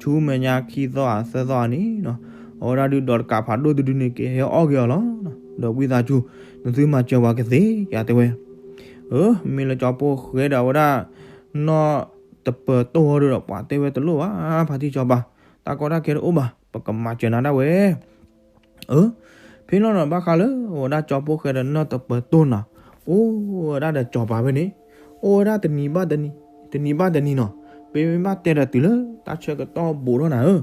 ဆူမဲာ်ညါခံသီဧါသၢသီဧါန့ၣ်နီၤ, အဝဲဒၣ်ဒုးဒီးတကးဖးဒိၣ်တဒုန့ၣ် ကဟဲအီၣ်က့ၤအီၤလီၤ. ဒီးဝံသးစူၤ နသုမၤစၢၤပှၤကသ့ဧါ တဲဝဲ. အၢ မ့ၢ်လၢကၠီဖိဃဲဒီးအဝဲဒၣ် နီၢ်တပၢၤတိၢ်အီၤဒီး ပှၤတဲဝဲတလိၣ်ဘၣ် ဖါတံၢ်စီၤပၤ, တၢ်ကီတၢ်ခဲတအိၣ်ဘၣ် ပကမၤစၢၤနၤဒၣ်ဝဲ. အၢ ဖဲလီၤနီၤ ဘၣ်ဃးလၢအဝဲဒၣ်ကၠီဖိဃဲဒီးနီၢ်တပၢၤတိၢ်နီၤ, အိၣ်ဝဲဒၣ်ဒီးစီၤပၤဖဲန့ၣ်, အိၣ်ဝဲဒၣ်တနံၤဘၣ်တနံၤ, တနံၤဘၣ်တနံၤနီၤ, ပမ့ၢ်ဘၣ်တဲဒီးတုၤလၢတၢ်ဆၢကတီၢ်ဘူးထီၣ်နၤဧၢ,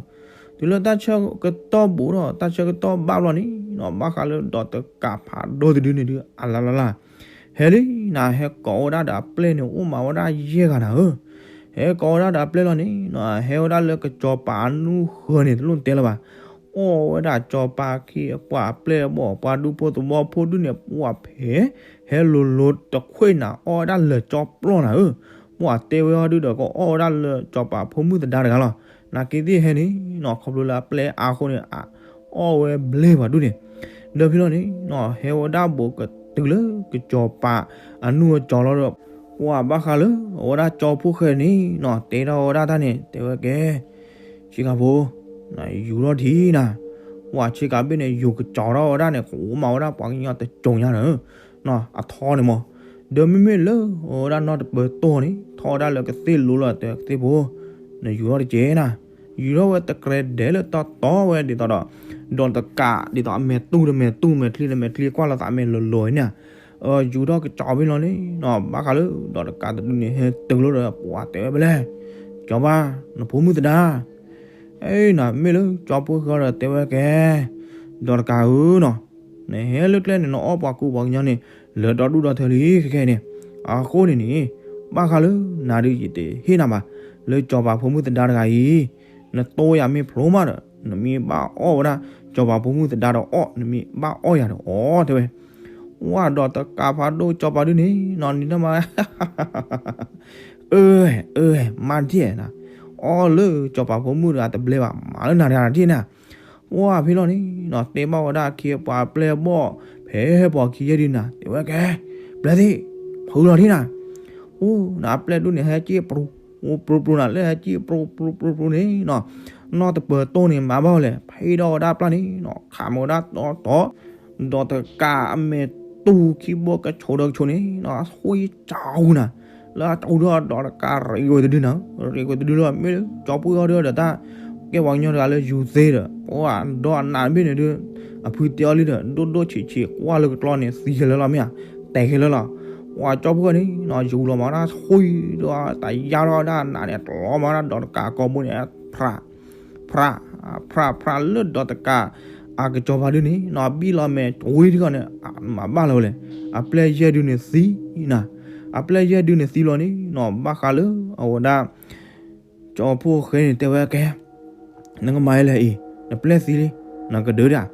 တုၤလၢတၢ်ဆၢကတီၢ်ဘူးထီၣ် တၢ်ဆၢကတီၢ်ဘၣ်ဘျီန့ၣ်နီၤ, ဘၣ်ဃးလၢဒီးတကးဖးဒိၣ်တဒုန့ၣ်ဒုး အလါလါလါ ဟဲလံနၤ, ဟဲကိးဝဲဒၣ်ဒီးအပျဲၢ်န့ၣ် အိၣ်မးဝဲဒၣ်ယဲၢ်ဂၤနၤဧၢ, ဟဲကိးဝဲဒၣ်ဒီးအပျဲၢ်လီၤန့ၣ်နီၤ, ဟဲဝဲဒၣ်လၢကစီၤပၤအနူၢ်ဃၢၤန့ၣ် တလိၣ်တဲလၢၤဘၣ်, အိၣ်ဝဲဒၣ်စီၤပၤခံအပှၤအပျဲၢ်အဘီၣ် ပှၤဒူဖိသဝီဖိဒုန့ၣ် ပှၤဖဲ ဟဲလိၤလိၤတခွ့နၤ, အီၣ်ဝဲဒၣ်လၢာ်ကၠီပျီနၤဧၢ, ပှၤတဲဝဲအီၤဒုဒီး ကအီၣ်ဝဲဒၣ်လၢစီၤပၤဖိမုၣ်သဒါတဂၤလီၤ. နာ်က့သ့ၣ်ဟဲန့ၣ်နီၤ ခီဖျိလၢအပျဲၢ်အါအဃိန့ၣ် အအီၣ်ဝဲဘျဲပှၤဒုန့ၣ်, ဒီးဖဲလီၤန့ၣ်နီၤ ဟဲဝဲဒၣ်ဘူးကတုၤလၢကစီၤပၤအနူၢ်အကၠီလီၤဒီး ပှၤဘၣ်ဃးလၢအဝဲဒၣ်ကၠီဖိဃဲန့ၣ်နီၤ တဲထီၣ်ဝဲဒၣ်တၢ်န့ၣ် တဲဝဲကဲ ဆ့ကၤဖိ ယူၤထီၣ်ထံနၤ, ပှၤဆ့ကၤဘ့ၣ်န့ၣ် ယူၤကစီၤထီၣ်ဝဲဒၣ်န့ၣ် ကအိၣ်မးဝဲဒၣ်ပှၤကညီတစိၤညါန့ၣ် အထီန့ၣ်မး, ဒီးမ့မ့ၢ်လၢအဝဲဒၣ်နီၢ်တပၢၤတိၢ်န့ၣ် ထီၣ်ဝဲဒၣ်လၢကသ့ၣ်လိၤလီၤ တဲကသ့ၣ်ဖိ, နယူၤထီၣ်တကဲနၤ, ယူၤထီၣ်ဝဲတကြဲဒဲးလၢတီတီဝဲဒ်သိးဒီး ဒီးတကးဒ်သိးအမဲာ်တူၢ်တမဲာ်တူၢ် မဲာ်ချံတမဲာ်ချံ ကွၢ်လီၤသးမဲာ်လီၤလီၤန့ၣ်, ယူၤထီၣ်ကစီၤဖဲလီၤန့ၣ်နီၤ ဘၣ်ဃးလၢဒီးတကးတဒုန့ၣ် ဟဲတုၤလီၤဒီး ပှၤတဲဝဲဖဲလဲၣ်, ကၠီပၤ နဖိမုၣ်သဒါ အဲ နမ့ၢ်လၢကၠီဖိဃဲဒီးတဲဝဲကဲ ဒီးတကးဧၢနီၤ, နဟဲလၢကျဲန့ၣ် နအီၣ်ပှၤကူပှၤကညီန့ၣ် လၢာ်ဒီဒူၣ်ဒီထၢလံခဲခဲန့ၣ်, အဃိန့ၣ်န့ၣ် ဘၣ်ဃးလၢနၤဒုးယတဟ့ၣ်နၤဘၣ်, လၢကၠီၤပၤဖိမုၣ်သဒါတဂၤအံၤ, နတိၢ်ယၤမ့ၢ်ဖျိမးဒီး နမ့ၢ်ဘၣ်အီၣ်ဝဲဒၣ် ကၠီၤပၤဖိမုၣ်သဒါဒီးအီၣ် နမ့ၢ်ဘၣ်အီၣ်ယၤဒီးအီၣ် တဲဝဲ ဝဲဒီးတကးဖးဒိၣ်ကၠီၤပၤဒုန့ၣ်နီၤ နံၤနီၢ်မး အၢ အၢ မၤဒ်နၤ, အီၣ်လၢကၠီၤပၤဖိမုၣ်တဂၤတဘျဲဘၣ် မၤလၢနၤတဂၤဒ်နၤ, ပှၢ်ဖဲလီၤန့ၣ်နီၤ တဲဘၣ်ဝဲဒၣ်အခ့အပှၤအပျဲၢ်အဘီၣ် ဖဲပှၤခံယဲၢ်ဒုနၤ တဲဝဲကဲ ပျဲၢ်သ့ၣ် ဖုလီၤဒ်နၤ, အိၣ်နၤအပျဲၢ်ဒုန့ၣ် ဟဲက့ၣ်ပြူၤ အိၣ်ပြူၤပြူၤနၤ လၢဟဲက့ၣ်ပြူၤပြူၤပြူၤပြူၤန့ၣ်နီၤ, နီၢ်တပၢၤတိၢ်န့ၣ် မၤဘၣ်ဝဲလဲၣ် ဖဲဒီးဝဲဒၣ်ပျၢ်န့ၣ်နီၤ ခးမၤဝဲဒၣ်တီတီ ဒီးတကးအမဲာ်တူၢ်ခံဘိကဆိးဒီးကဆိးန့ၣ်နီၤ အဆွံကၠီဟူနၤ, လၢအတအူဒီးဒီးတကးရ့ဝဲတဒုနၤ, ရ့ဝဲတဒုလီၤ မ့ၢ်လၢကၠီၤပှၢ်အီၤဒီးတၢ် ကဲပှၤကညီတဂၤလၢယူၤသ့ဒီး ပှၢ်ဒီးအနးတဘ့ၣ်န့ၣ်ဒု အဖုတဲအီၤလံဒီး ဒိၣ်ဒိၣ်ဆံးဆံး ကွၢ်လၢကကျီန့ၣ် သံခဲလၢာ်လီၤမ့ၢ်ဧါ, တဲခဲလၢာ်လီၤ, ပှၢ်ကၠီၤပှၢ်န့ၣ်နီၤ ယူၤလီၤမၤတၢ်ဆွံဒီး တယါထီၣ်ဒၣ်နးန့ၣ် တလီၤမၤဒၣ်ဒီးတကးကိာ်ဘိန့ၣ် ဖြး ဖြး ဖြး ဖြးလၢဒီးတကး အကစီၤပၤဒုန့ၣ်နီၤ ဘံၣ်လီၤမဲာ်တဝံၤတခီန့ၣ် မၤဘၣ်လၢၤဝဲလဲၣ်, အပျဲၢ်ယဲၢ်ဒုန့ၣ်သံနၤ, အပျဲၢ်ယဲၢ်ဒုန့ၣ်သံလီၤန့ၣ်နီၤ ဘၣ်ဃးလၢအဝဲဒၣ် ကၠီၤဖိဃဲန့ၣ်တဲဝဲကဲ နကမၤယဲလဲၣ်အံၤ နပျဲၢ်သံလံ နကဒၢဒၣ်,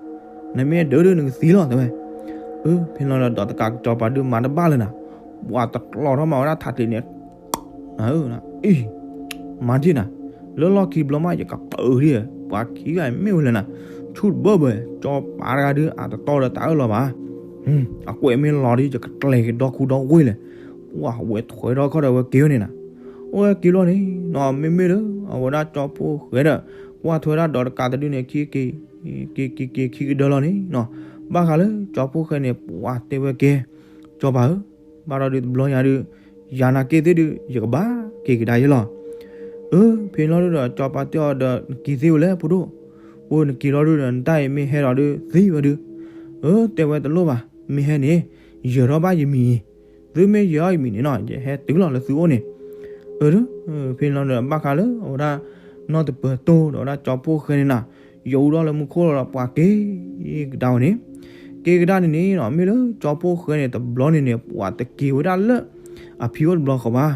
နမ့ၢ်ဒၢဒုနကသံလီၤ တဲဝဲ, အၢ ဖဲလီၤဒီးတကးကစီၤပၤဒုမၤတဘၣ်လၢၤနၤ, ပှၤတကျီထီၣ်မၤဝဲဒၣ်ထးတ့ၢ်န့ၣ် နၤဧၢ အံၤ မၤဒ်နၤ, လၢလီၢ်ခံဘျီမး ယကပၢၤဒ် ပှၤခံဂၤမ့ၢ်ဝဲလဲၣ်နၤ, ဆူၣ်တဘၢဘၢ ကၠီၤပၤတဂၤဒု အတတီဒီးတၢ်အၢၣ်လီၤဘၣ်, အကွဲးမ့ၢ်လီၤဒု ယကကျဲၤက့ၤဒီခူဒီဝ့ၢ်လဲၣ်, ပှၤဝဲထွဲထီၣ်ခီဒီးဝဲက့ၤဝဲန့ၣ်နၤ, အိၣ်ဝဲက့ၤလီၤန့ၣ်နီၤ မ့မ့ၢ်လၢ အဝဲဒၣ်ကၠီၤဖိဃဲဒီး ကွၢ်ထွဲဒၣ်ဒီးတကးတဒုန့ၣ် ခံက့ၤက့ၤက့ၤခံကဒၢလီၤန့ၣ်နီၤ, ဘၣ်ဃးလၢကၠီၤဖိဃဲန့ၣ် ပှၤတဲဝဲကဲ ကၠီၤပၤဧၢ, ဘၣ်ဒီးဒုတဘျီညါဒု ယၤနာ်က့သ့ၣ်ဒု ယကဘၣ်က့ၤကဒါယဲလီၤ, အၢ ဖဲလီၤဒုဒီး ကၠီၤပၤတဲအီၤဒီး နက့ၤသ့ဝဲလဲၣ်ဖိဒိၣ်, အိၣ်နက့ၤလီၤဒုဒီး နတၢ်အံၤမ့ၢ်ဟဲဒီးဒု သံဝဲဒု, အၢ တဲဝဲတလိၣ်ဘၣ်, မ့ၢ်ဟဲန့ၣ် ယၢၤထီၣ်ဘၣ်ယမံၤအံၤ, သုမ့ၢ်ယၢၤထီၣ်ယမံၤန့ၣ်နီၤ ယဟဲတုၤလီၤလၢသုအိၣ်န့ၣ်, အၢ ဖဲလီၤဒီး ဘၣ်ဃးလၢအဝဲဒၣ် နီၢ်တပၢၤတိၢ်ဒီးဝဲဒၣ်ကၠီၤဖိဃဲန့ၣ်နၤ, ယအိၣ်ဒီးလၢမူခိၣ်လီၤဒီးပှၤက့ၤကဒါဝဲန့ၣ်, က့ၤကဒါန့ၣ်န့ၣ်နီၤ မ့ၢ်လၢကၠီၤဖိဃဲန့ၣ် တဘျီန့ၣ်န့ၣ် ပှၤတက့ၤဝဲဒၣ်လၢ အဖံအိၣ်တဘျီဃီဘၣ်,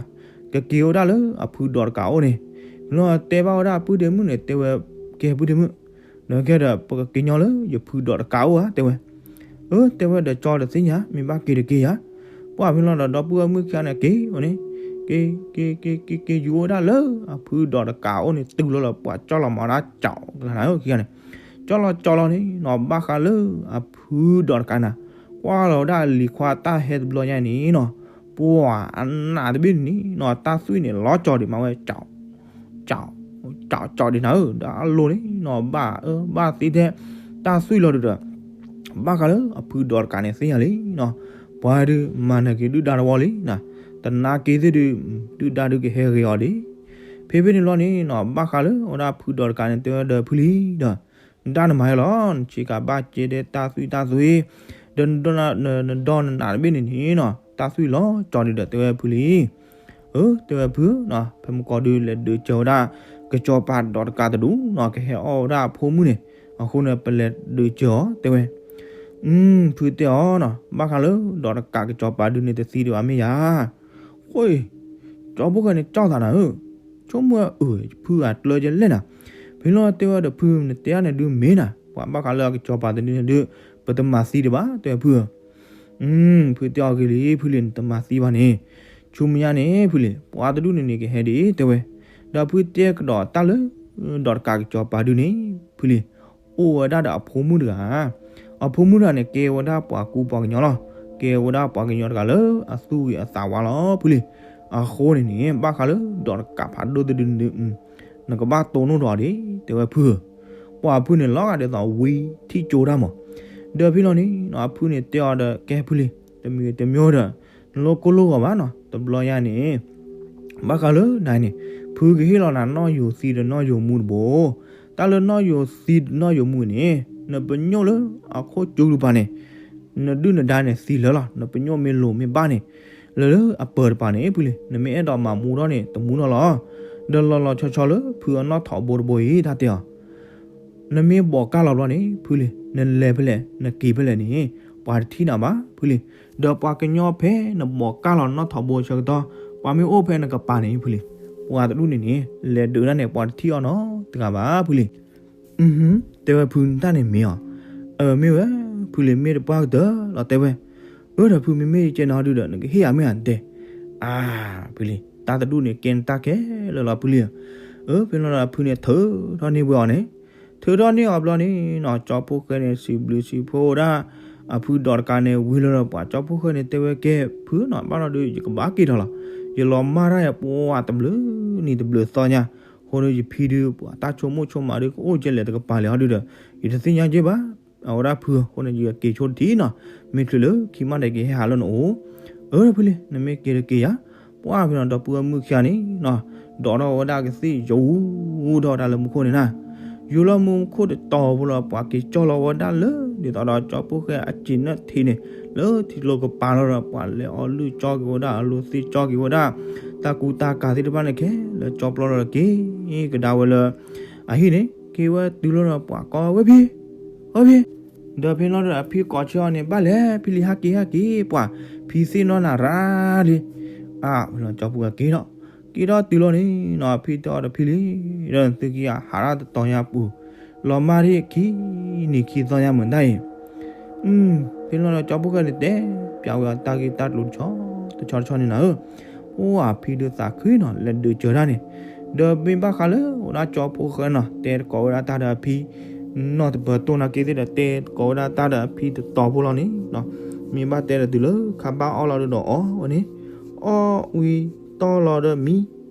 ကက့ၤဝဲဒၣ်လၢအဖုဒီးတကးအိၣ်န့ၣ်, လီၤတဲဘၣ်ဝဲဒၣ်ပုၢ်ဒ့မုၣ်န့ၣ် တဲဝဲကဲပုၢ်ဒ့မုၣ်, ဒီးကဲဒီး ပကက့ၤညီလၢယဖုဒီးတကးအိၣ်ဧါ တဲဝဲ, အၢ တဲဝဲဒီးကၠီၤဒီးသ့ၣ်ညါ မ့ၢ်ဘၣ်က့ၤတက့ၤယၤ, ပှၢ်ဖဲလီၤဒီး ဒီပုၢ်ဝဲၢ်မုၣ်ခံဂၤန့ၣ် က့ၤဝဲန့ၣ်, က့ၤ က့ၤ က့ၤ က့ၤ က့ၤ ယူၤဝဲဒၣ်လၢအဖုဒီးတကးအိၣ်န့ၣ် တုၤလီၤလၢပှၤကၠီလီၤမၤတၢ်ကၠီလီၤနၤဧၢ ခံဂၤန့ၣ်, ကၠီလီၤကၠီလီၤန့ၣ်နီၤ ဘၣ်ဃးလၢအဖုဒီးတကးနၤ, ကွၢ်လီၤဝဲဒၣ်လံၤခွါတၢ်ဟဲတဘျီညါန့ၣ်နီၤ, ပှၢ်အနးတဘ့ၣ်န့ၣ်နီၤ တၢ်သွံၣ်န့ၣ် လီၤကၠီဒံးမးဝဲ ကၠီ ကၠီ ကၠီဒံးနၤဧၢ, ဒီးအလိၤန့ၣ်နီၤ ဘၣ်အၢဘၣ်သီထဲ တၢ်သွံၣ်လီၤဒုးဒီး ဘၣ်ဃးလၢအဖုဒီးတကးန့ၣ်သ့ၣ်ညါလံနီၤ, ပှၤဒုးမၤနၢၤက့ၤဒုၣ်ဒါတဝီလံနီၤ, တနာ်က့ၤသ့ၣ်ဒုး ဒုၣ်ဒါဒုးကဟဲဂ့ၤအီၤဒံး, ဖဲဖဲန့ၣ်လီၤန့ၣ်နီၤ ဘၣ်ဃးလၢအဝဲဒၣ်ဖုဒီးတကးန့ၣ် တဲဝဲဒီးဖုလံဒီး နတၢ်နမၤဟဲလီၤ နဆ့ကၤဘၣ်ကဲဒဲတၢ်သွံၣ်တၢ်သွံၣ်, ဒီးနဒီနနးတဘ့ၣ်န့ၣ်န့ၣ်နီၤ တၢ်သွံၣ်လီၤကၠီဒံးဒီး တဲဝဲဖုလံ အၢ တဲဝဲဖုနီၤ ဖဲမကီဒုးလဲၤဒုးစၢၤဝဲဒၣ် ကစီၤပၤဒီးတကးတဒူနီၤ ကဟဲအီၣ်ဝဲဒၣ်အဖိမုၣ်န့ၣ်, အဃိန့ၣ် ပလဲၤဒုးစၢၤအီၤ တဲဝဲ, ဖုတဲအီၤနီၤ ဘၣ်ဃးလၢဒီးတကးကစီၤပၤဒုးန့ၣ်တသံဒံးဘၣ်မ့ၢ်ယၤ, ဃိ ကၠီဖိၣ်ဃဲန့ၣ်ကၠီသးနၤဧၢ, ဆိကမိၣ်အၢ ဖုအကျၢကလဲၣ်နၤ, ဖဲလီၤတဲဝဲဒီးဖု နတဲအါန့ၣ်ဒုးမ့ၢ်နၤ ပှၤဘၣ်ဃးလၢအကစီၤပၤတဒုန့ၣ်ဒုး ပတမၤသံဒံးဘၣ် တဲဝဲဖု ဖုတဲအီၤဂ့ၤလံ ဖုလံ နတမၤသံဘၣ်န့ၣ်, ဆူမဲာ်ညါန့ၣ် ဖုလံ ပှၤတဒူန့ၣ်န့ၣ် ကဟဲဒံး တဲဝဲ, ဒီးဖုတဲကဒီးတၢ်လၢ ဒီးတကးကစီၤပၤဒုန့ၣ် ဖုလံ အိၣ်ဝဲဒၣ်ဒီးအဖိမုၣ်တဂၤ, အဖိမုၣ်တဂၤန့ၣ် ကဲဝဲဒၣ်ပှၤကူပှၤကညီလီၤ, ကဲဝဲဒၣ်ပှၤကညီတဂၤလၢအသူၣ်ဂ့ၤအသးဝါလီၤ ဖုလံ, အဃိန့ၣ်န့ၣ် ဘၣ်ဃးလၢဒီးတကးဖးဒိၣ်တဒုန့ၣ်ဒုး နကဘၣ်တိၢ်နီၣ်ဒီးအီၤဒံး တဲဝဲဖုဧၢ, ပှၤဖုန့ၣ် လီၤဂာ်ဒ်သိးဝံထံၣ်ကၠိတၢ်မး, ဒီးဖဲလီၤန့ၣ် အဖုန့ၣ်တဲအီၤဒီး ကဲဖုလံ တမံၤတမံၤဒီး နလိၣ်ကိၢ်လိၣ်ဂီၤဘၣ်နီၤ တဘျီညါန့ၣ် ဘၣ်ဃးလၢနၤန့ၣ် ဖုကဟ့ၣ်လီၤနၤနီၣ်ယိၤသံဒီးနီၣ်ယိၤမူတဘိ, တၢ်လၢနီၣ်ယိၤသံနီၣ်ယိၤမူန့ၣ် နပညိၣ်လၢအခိၣ်ကၠူလူၤပၤန့ၣ် နဒုၣ်နဒါန့ၣ်သံလၢာ်လီၤ, နပညိၣ်မ့ၢ်လိၤမ့ၢ်ဘၣ်န့ၣ် လၢလၢအပၢၤတပၤန့ၣ် ဖုလံ နမ့ၢ်အဲၣ်ဒိးမၤမူထီၣ်န့ၣ် တမူထီၣ်လီၤ, ဒီးလီၤလီၤဆီဆီလၢဖုအနီၣ်ထိးဘိတဘိအံၤ တၢ်တဲအီၤ နမ့ၢ်ဘိးကၢ်လီၤဘျီန့ၣ် ဖုလံ နလဲၤဖဲလဲၣ် နက့ၤဖဲလဲၣ်န့ၣ် ပှၤတထံၣ်နၤဘၣ် ဖုလံ, ဒီးပှၤကညီဖဲနဘိးကၢ်လီၤနီၣ်ထိးဘိအဆၢကတီၢ် ပှၤမ့ၢ်အိၣ်ဖဲနကပၤန့ၣ် ဖုလံ, ပှၤတဒူၣ်န့ၣ်န့ၣ် လဲၤဒုးဒၣ်န့ၣ် ပှၤတထံၣ်အီၤနီတဂၤဘၣ် ဖုလံ. တဲဝဲဖု နတၢ်န့ၣ်မ့ၢ်အီၤ, အၢ မ့ၢ်ဝဲ ဖုလံ မ့ၢ်တပှၢ်ကတၢၢ်လီၤ တဲဝဲ, အၢ ဒီးဖု မ့မ့ၢ်ယကဲနၤဒုဒီး နကဟ့ၣ်ယၤမ့ၢ်ဧါ နတဲ, အါ ဖုလံ တၢ်တဒူၣ်န့ၣ် ကဲနတၢ်ခဲလၢာ်လီၤ ဖုလံဧၢ, အၢ ဖဲလီၤဒီးဖုန့ၣ် ထုးထီၣ်န့ၢ်ဝဲအီၤန့ၣ်, ထုးထီၣ်န့ၢ်အီၤဘျီန့ၣ်နီၤ ကၠီဖိၣ်ဃဲန့ၣ် စံးဘျုးစံးဖှိၣ်ဝဲဒၣ် အဖုဒီးတကးန့ၣ် ဝံၤလီၤဒီးပှၤကၠီဖိၣ်ဃဲန့ၣ် တဲဝဲကဲ ဖုနီၤ ဘၣ်ဒီးဒုး ယကဘၣ်က့ၤထီၣ်လီၤ, ယလီၤမၢ်တၢ်ယပှၤ တဘျုးနံၤတဘျုးသီညါ, အဃိန့ၣ် ယဖံဒုး ပှၤတၢ်ဆိကမိၣ်ဆိကမးဒုး ကအိၣ်ကဲလဲၣ်တကပၤလဲၣ်ဟီဒုဒီး ယတသ့ၣ်ညါက့ဘၣ်, အဝဲဒၣ်ဖု အဃိန့ၣ် ယက့ၤဆိတထံၣ်နီၤ, မ့ၢ်ချုးလၢခံမးဒီးက့ၤဟဲဟးလၢနအိၣ်, အၢ ဖုလံ နမ့ၢ်က့ၤတက့ၤယၤ, ပှၢ်ဖဲနီၤ ဒီပုၢ်ဝဲၢ်မုၣ်ခံဂၤန့ၣ်နီၤ, ဒိးထီၣ်ဝဲဒၣ်ကသ့ၣ် ယူၤထီၣ်ဝဲဒၣ်လၢမူခိၣ်န့ၣ်နၤ, ယူၤလီၤမူခိၣ်တတီၤဖိလီၤ ပှၤက့ၤကၠီလီၤဝဲဒၣ်လၢ ဒ်သိးဒီးကၠီဖိၣ်ဃဲအစံးနၢၣ်ထံးန့ၣ် လၢထံကျိကပၤလီၤဒီး ပှၤလဲၤအီၣ်လုၢ်ကၠီက့ၤဝဲဒၣ် အလိၤသ့ၣ်ကၠီက့ၤဝဲဒၣ် တၢ်ကူတၢ်ကၤသ့ၣ်တဖၣ်န့ၣ် ခဲလၢာ်ကၠီပျီလီၤဒီးက့ၤကဒါဝဲလၢ အဟံၣ်န့ၣ် က့ၤဝဲတုၤလီၤဒီးပှၤကိးဝဲဖံ ဝဲဖံ ဒီးဖဲလီၤဒီးအဖံကိးဆၢအီၤန့ၣ် ဘၣ်လဲၣ် ဖံလံ ဟဲက့ၤ ဟဲက့ၤ ပှၢ်ဖံသ့ၣ်နီၣ်နၤရၤလံ, အါ ဖဲလီၤကၠီဖိၣ်ဃဲက့ၤဒီး က့ၤဒီးတုၤလီၤန့ၣ်နီၤ ဖံတဲအီၤဒီးဖံလံ, ဒီးသုက့ၤအဟးထီၣ်တတီၤညါပူၤ လီၤမၢ်ဒ်ခံနံၤခံသီညါမုၢ်တၢ်အံၤ ဖဲလီၤဒီးကၠီဖိၣ်ဃဲန့ၣ် တဲပျးဝဲအတၢ်ဂ့ၢ်တၢ်ကျိၤတဆီတဆီတဆီန့ၣ်နၤဧၢ, အိၣ်အဖံဒုးသးခုနီၤ လဲၤဒုးစၢၤတၢ်န့ၣ်, ဒီးမ့ၢ်ဘၣ်ဃးလၢဝဲဒၣ်ကၠီဖိၣ်ဃဲနီၤ တဲတကိးဝဲဒၣ်တၢ်ဒီးအဖံ နီၢ်တပၢၤတိၢ်နာ်က့သ့ၣ်ဒီး တဲတကိးဝဲဒၣ်တၢ်ဒီးအဖံတတီၤဖိလီၤန့ၣ်နီၤ, မ့ၢ်ဘၣ်တဲဒီးတုၤလၢခါဘၣ်အီၣ်လီၤဒုးဒီးအီၣ်ဝဲန့ၣ်, အီၣ်ဝံၤတီၢ်လီၤဒီးမံန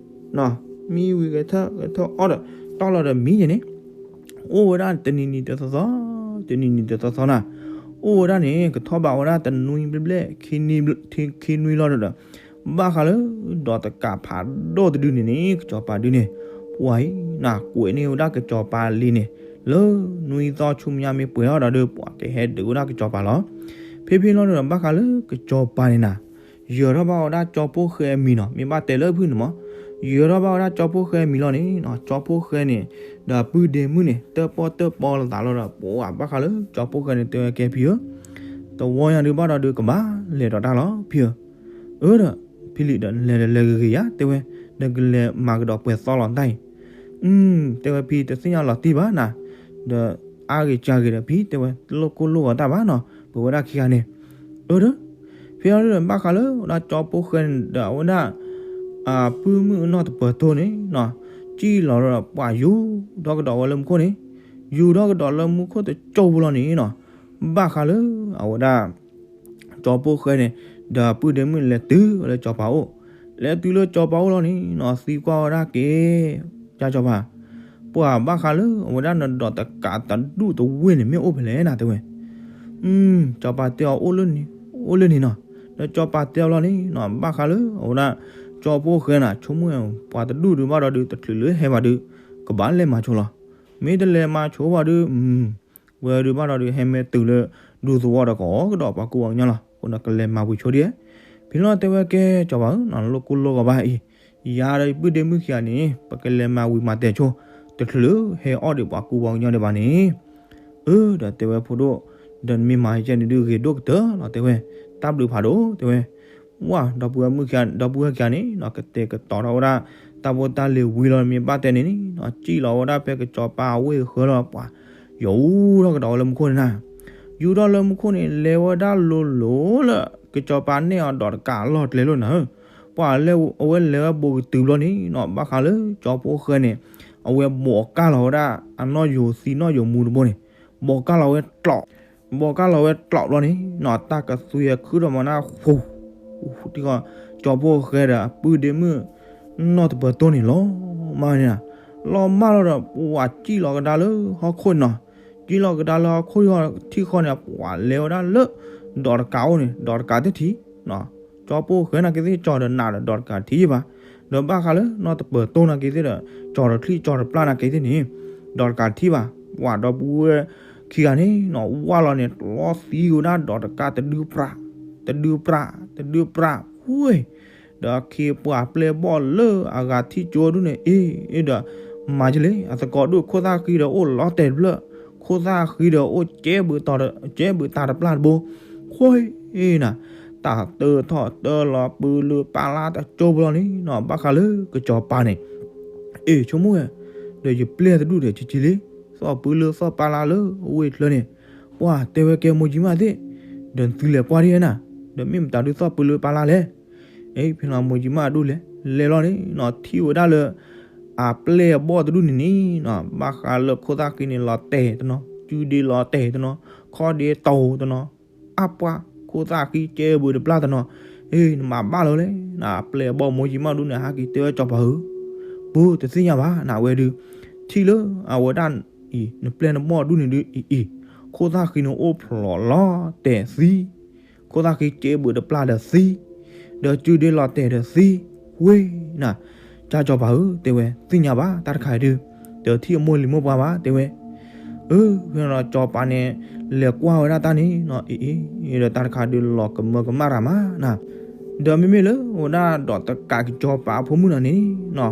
ီၤ, မံဝံၤဂဲၤထၢၣ်ဂဲၤထၢၣ်အီၣ်ဒီး တီၢ်လီၤဒီးမံယဲန့ၣ် အိၣ်ဝဲဒၣ်တနံၤနံၤတသီသီ, တနံၤနံၤတသီသီနၤ, အိၣ်ဝဲဒၣ်န့ၣ် ကထီၣ်ဘးဝဲဒၣ်တနွံဘျဲၣ်ဘျဲၣ်, ခံနွံလီၤဒီး, ဘၣ်ဃးလၢ ဒီးတကးဖးဒိၣ်တဒုန့ၣ်န့ၣ် ကစီၤပၤဒုန့ၣ်, ပှၤအံၤနၤ ကွဲးန့ၢ်ဝဲဒၣ်ကစီၤပၤလံန့ၣ်, လၢနွံသီဆူမဲာ်ညါမ့ၢ်ပှဲၤထီၣ်ဒီး ပှၤကဟဲဒုးဝဲဒၣ်ကစီၤပၤလီၤ. ဖဲဖဲလီၤဒီး ဘၣ်ဃးလၢကစီၤပၤန့ၣ်နၤ ယၢၤထီၣ်ဘၣ်ဝဲဒၣ်ကၠီဖိၣ်ဃဲအမံၤနီၤ, မ့ၢ်ဘၣ်တဲလၢဖုန့ၣ်မး, ယၢၤထီၣ်ဘၣ်ဝဲဒၣ်ကၠီဖိၣ်ဃဲအမံၤလီၤန့ၣ်, ကၠီဖိၣ်ဃဲန့ၣ် ဒီးအပုၢ်ဒ့မုၣ်န့ၣ် တၢၣ်ပီၣ်တၢၣ်ပီလိာ်သးလီၤဒီး ပှၤဘၣ်ဃးလၢကၠီဖိၣ်ဃဲန့ၣ် တဲဝဲကဲဖံဧၢ, တဝီညါဒုးဘၣ်ဒီးဒုးကဘၣ်လဲၤဒီးတၢ်လီၤ ဖံဧၢ, အၢဒီး ဖံလံဒီး နလဲၤဒီးလဲၤဂ့ၤဂ့ၤယၤ တဲဝဲ, နကလဲၤမၤကဒီးပှဲၤသီလီၤတၢ်အံၤ, တဲဝဲဖံတသ့ၣ်ညါလီၤတံၢ်ဘၣ်နၤ, ဒီးအါဂ့ၤကၢ်ဂ့ၤဒီးဖံတဲဝဲ တလိၣ်ကိၢ်လိၣ်ဂီၤတၢ်ဘၣ်နီၤ, ပဝဲဒၣ်ခံဂၤန့ၣ်, အၢဒီး ဖဲ ဖဲလီၤဒုဒီး ဘၣ်ဃးလၢဝဲဒၣ်ကၠီဖိၣ်ဃဲန့ၣ်ဒီး အဝဲဒၣ် အပုၢ်မုၣ်နီၢ်တပၢၤတိၢ်န့ၣ်နီၤ, စံၣ်လီၤဒီးပှၤယူၤထီၣ်ကဒီးဝဲလၢမူခိၣ်န့ၣ်, ယူၤထီၣ်ကဒီးလၢမူခိၣ်တစိၢ်ဖိလီၤန့ၣ်နီၤ, ဘၣ်ဃးလၢအဝဲဒၣ် ကၠီဖိၣ်ဃဲန့ၣ် ဒီးအပုၢ်ဒ့မုၣ်လဲၤတုၤဝဲလၢကၠီၤပၤအိၣ်, လဲၤတုၤလၢကၠီၤပၤအိၣ်လီၤန့ၣ်နီၤ, သံကွၢ်ဝဲဒၣ်က့ၤ ကၠီၤပၤ, ပှၤဘၣ်ဃးလၢအဝဲဒၣ်နဒီးတကးတဒူၣ်တဝ့ၢ်န့ၣ် မ့ၢ်အိၣ်ဖဲလဲၣ်နၤ တဲဝဲ. ကၠီၤပၤတဲအီၤ အိၣ်လၢန့ၣ်, အိၣ်လၢန့ၣ်နီၤ, ဒီးကၠီၤပၤတဲအီၤလီၤန့ၣ်နီၤ, ဘၣ်ဃးလၢအဝဲဒၣ် ကၠီဖိၣ်ဃဲနၤ ဆိကမိၣ် ပှၤတဒူၣ်ဒုးဘၣ်ဒီးဒုး တချုးလၢဟဲဘၣ်ဒုး ကဘၣ်လဲၤမၤဆိလီၤ, မ့ၢ်တလဲၤမၤဆိဘၣ်ဒုး ဝဲဒုးဘၣ်ဒီးဒုး ဟဲမ့ၢ်တုၤလၢ ဒူသဝီဒီး ကအိၣ်ကဒီးပှၤကူပှၤကညီလီၤ, အဃိန့ၣ် ကလဲၤမၤဝံၤဆိဒ်, ဖဲလီၤတဲဝဲကဲ ကၠီၤပၤဧၢ, နလိၣ်ကူလိၣ်ဂီၤဘၣ်အံၤ, ယၤဒီးယပုၢ်ဒ့မုၣ်ခံဂၤန့ၣ် ပကလဲၤမၤဝံၤမၤတဲာ်ဆိ, တချုးလၢဟဲအီၣ်ဒံးပှၤကူပှၤကညီဒံးဘၣ်န့ၣ်, အၢ ဒီးတဲဝဲ ဖိဒိၣ်, ဒီးနမ့ၢ်မၤယကဲန့ၣ်ဒုး ဂ့ၤဒိၣ်ကတၢၢ်လီၤ တဲဝဲ, တၢ်ဘျုးဖးဒိၣ် တဲဝဲ. ဝဲ ဒီပုၢ်ဝဲၢ်မုၣ်ခံဂၤ ဒီပုၢ်ဝဲၢ်ခံဂၤန့ၣ်နီၤ ကတဲာ်ကတီၤထီၣ်ဝဲဒၣ် တၢ်ဖိတၢ်လံၤဝံၤလီၤ မ့ၢ်ဘၣ်တဲန့ၣ်နီၤ စံၣ်လီၤဝဲဒၣ်ဖဲကၠီၤပၤအဝ့ၢ်ဃၢလီၤ ပှၤ ယူၤထီၣ်ကဒီးဝဲလၢမူခိၣ်န့ၣ်နၤ, ယူၤထီၣ်လၢမူခိၣ်န့ၣ် လဲၤဝဲဒၣ်လိၤလိၤလၢ ကၠီၤပၤနဲၣ်အီၤဒီးတကးအလီၢ်ကျဲလီၤနၤဧၢ, ပှၤလဲၤဝဲလဲၤဝဲဘူးကတုၤဘျီန့ၣ်နီၤ ဘၣ်ဃးလၢကၠီၤဖိၣ်ဃဲန့ၣ် အဝဲဘိးကၢ်လီၤဝဲဒၣ် အနီၣ်ယိၤသံနီၣ်ယိၤမူတဘိန့ၣ် ဘိးကၢ်လီၤဝဲကျိး ဘိးကၢ်လီၤဝဲကျိးဘျီန့ၣ်နီၤ တၢ်ကသွံၣ်ဃုထီၣ်မၤနၢ်ဃူ ကၠီၤဖိၣ်ဃဲဒီးအပုၢ်ဒ့မုၣ် နီၢ်တပၢၤတိၢ်န့ၣ်လီၤမၢ်န့ၣ်, လီၤမၢ်လီၤဒီး ပှၤစံၣ်လီၤကဒါလၢဟီၣ်ခိၣ်နီၤ, စံၣ်လီၤကဒါလၢဟီၣ်ခိၣ်ထံၣ်ဃီန့ၣ် ပှၤလဲၤဝဲဒၣ်လၢ ဒီးတကးအိၣ်န့ၣ် ဒီးတကးတထံၣ် ကၠီၤဖိၣ်ဃဲနာ်က့ၤသ့ၣ် ကၠီၤဒီးနးဒီးဒီးတကးတထံၣ်ဘၣ်, ဒီးဘၣ်ဃးလၢနီၢ်တပၢၤတိၢ်နာ်က့ၤသ့ၣ်ဒီး ကၠီၤဒီးချံၣ်ကၠီၤတပျၢ်နာ်က့ၤသ့ၣ်န့ၣ် ဒီးတကးတထံၣ်ဘၣ်, ပှၤဒီပုၢ်ဝဲၢ်ခံဂၤန့ၣ်နီၤ ဝၢ်လီၤန့ၣ် လီသံကဒါဒီးတကးတဒုပြး တဒုပြး တဒုပြး ဝ့ၢ် ဒီးအခ့ပှၤပျဲၢ်ဘီၣ်လၢအဂၤထံၣ်ကၠိဒူၣ်န့ၣ် အ့ၣ် အ့ၣ်ဒီး မၤကလဲၣ် အသကိးဒူၣ် ခိၣ်သၣ်ဃံဒီးအိၣ်လီၤတဲာ်တဖျၢၣ်, ခိၣ်သၣ်ဃံဒီးအိၣ်ကဲဘုးတၢ်တပျၢ်တဘိ, ခွ့နၤ, တၢ်တၢထီၣ်တၢလီၤ ပုၢ်လၢပၢ်လၢ်တကၠိဖိလီၤန့ၣ်နီၤ ဘၣ်ဃးလၢကၠီၤပၤန့ၣ် အ့ၣ် ဆိကမိၣ်ဝဲ, ဒီးယပျဲၢ်တဒူၣ်ဒီး ကက့ၤလံ, သီၣ်ပုၢ်လၢသီၣ်ပၢ်လၢ်လၢအဝ့ၢ်ချၢန့ၣ်, ပှၤတဲဝဲကဲမိၢ်ကၠံမၣ်သ့ၣ်, ဒီးသုလဲၤကွၢ်ဒ်နၤ, ဒီးမ့ၢ်မတၤဒုးသီၣ်ပုၢ်လၢပၢ်လၢ်လဲၣ်, အ့ၣ် ဖဲလီၤမိၢ်ကၠံမၣ်အဒူၣ်လဲၤ, လဲၤလီၤန့ၣ်နီၤ ထံၣ်ဝဲဒၣ်လၢ အပျဲၢ်အဘီၣ်တဒူၣ်န့ၣ်န့ၣ်နီၤ ဘၣ်ဃးလၢခိၣ်သၣ်ဃံန့ၣ်လီၤတဲာ်တနီၤ, စုဒ့လီၤတဲာ်တနီၤ, ခီၣ်ဒ့တီၤတနီၤ, အါပှၢ် ခိၣ်သၣ်ဃံကဲဘုးတပျၢ်တနီၤ, အ့ၣ် နမၤဘၣ်လီၤလဲၣ်, နပျဲၢ်အဘီၣ်မိၢ်ကၠံမၣ်ဒူၣ်န့ၣ် ဟးက့ၤတဲဝဲကၠီၤပၤဧၢ, ပတသ့ၣ်ညါဘၣ် နဝဲဒုး, ထံၣ်လၢအဝဲဒၣ်အံၤ နပျဲၢ်နဘီၣ်ဒူၣ်န့ၣ်ဒုးအံၤအံၤ, ခိၣ်သၣ်ဃံန့ၣ်အိၣ်ဖျိးလီၤတဲာ်သံ ခိၣ်သၣ်ဃံကဲဘုးတပျၢ်ဒီးသံ, ဒီးစုဒ့လီၤတဲာ်ဒီးသံ, ဝ့ၢ်နၤ, ကၠီၤပၤဧၢ တဲဝဲ သ့ၣ်ညါဘၣ်တၢ်တခါအံၤဒုး, ဒီးထံၣ်အမိၢ်လံၤမိၢ်ပှၢ်ဘၣ် တဲဝဲ, အၢ ဖဲဒီးကၠီၤပၤန့ၣ် လဲၤကွၢ်ဝဲဒၣ်တၢ်န့ၣ်နီၤ အ့ၣ် အ့ၣ် ဒီးတၢ်တခါဒုးလီၤကမၢကမၣ်တၢ်မးနၤ, ဒီးမ့မ့ၢ်လၢအဝဲဒၣ်ဒီးတကးကၠီၤပၤအဖိမုၣ်နၤန့ၣ်နီၤ,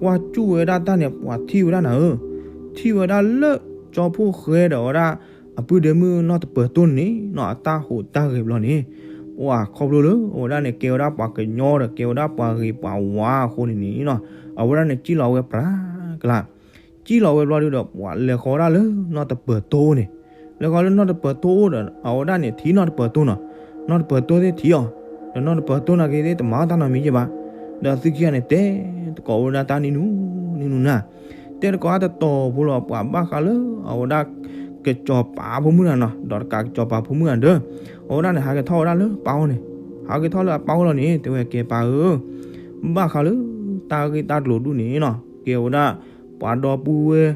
ကွၢ်စူၣ်ဝဲဒၣ်တၢ်န့ၣ် ပှၤထံၣ်ဝဲဒၣ်နၤဧၢ, ထံၣ်ဝဲဒၣ်လၢကၠီၤဖိၣ်ဃဲဒီးဝဲဒၣ် အပုၢ်ဒ့မုၣ်နီၢ်တပၢၤတိၢ်န့ၣ်နီၤ အတၢ်ဟူးတၢ်ဂဲၤဘျီန့ၣ်, ပှၤခီဖျိလၢအဝဲဒၣ်န့ၣ် ကဲဝဲဒၣ်ပှၤကညီဒီးကဲဝဲဒၣ်ပှၤဂ့ၤပှၤဝါအဃိန့ၣ်န့ၣ်နီၤ, အဝဲဒၣ်န့ၣ်စံၣ်လီၤဝဲပြးကလး, စံၣ်လီၤဝဲဘျီဒုးဒီး ပှၤလဲၤဃီဝဲဒၣ်လၢနီၢ်တပၢၤတိၢ်န့ၣ်, လဲၤဃီလၢနီၢ်တပၢၤတိၢ်အိၣ်ဒီး အဝဲဒၣ်န့ၣ်ထံၣ်နီၢ်တပၢၤတိၢ်နီၤ, နီၢ်တပၢၤတိၢ်သ့ၣ်ထံၣ်အီၤ, ဒီးနီၢ်တပၢၤတိၢ်နာ်က့ၤသ့ၣ်တမၤတၢ်နီတမံၤယဲၢ်ဘၣ်, ဒီးသုခံဂၤန့ၣ် တဲသကိးဝဲဒၣ်တၢ်နံၤနူၤနံၤနူၤနၤ, တဲသကိးတတီၤဖိလီၤ ပှၤဘၣ်ဃးလၢအဝဲဒၣ် ကၠီၤပၤဖိမုၣ်နၤနီၤ ဒီးတကးကၠီၤပၤဖိမုၣ်နၤဒီး, အဝဲဒၣ်န့ၣ် ဟးက့ၤထီၣ်ဝဲဒၣ်လၢပၢ်အိၣ်န့ၣ်, ဟးက့ၤထီၣ်လၢအပၢ်အိၣ်လီၤန့ၣ် တဲဝဲကဲပၢ်ဧၢ, ဘၣ်ဃးလၢတၢ်ဂ့ၢ်တၢ်ကျိၤဒူၣ်န့ၣ်နီၤ ကဲဝဲဒၣ် ပှၤဒီပုၢ်ဝဲၢ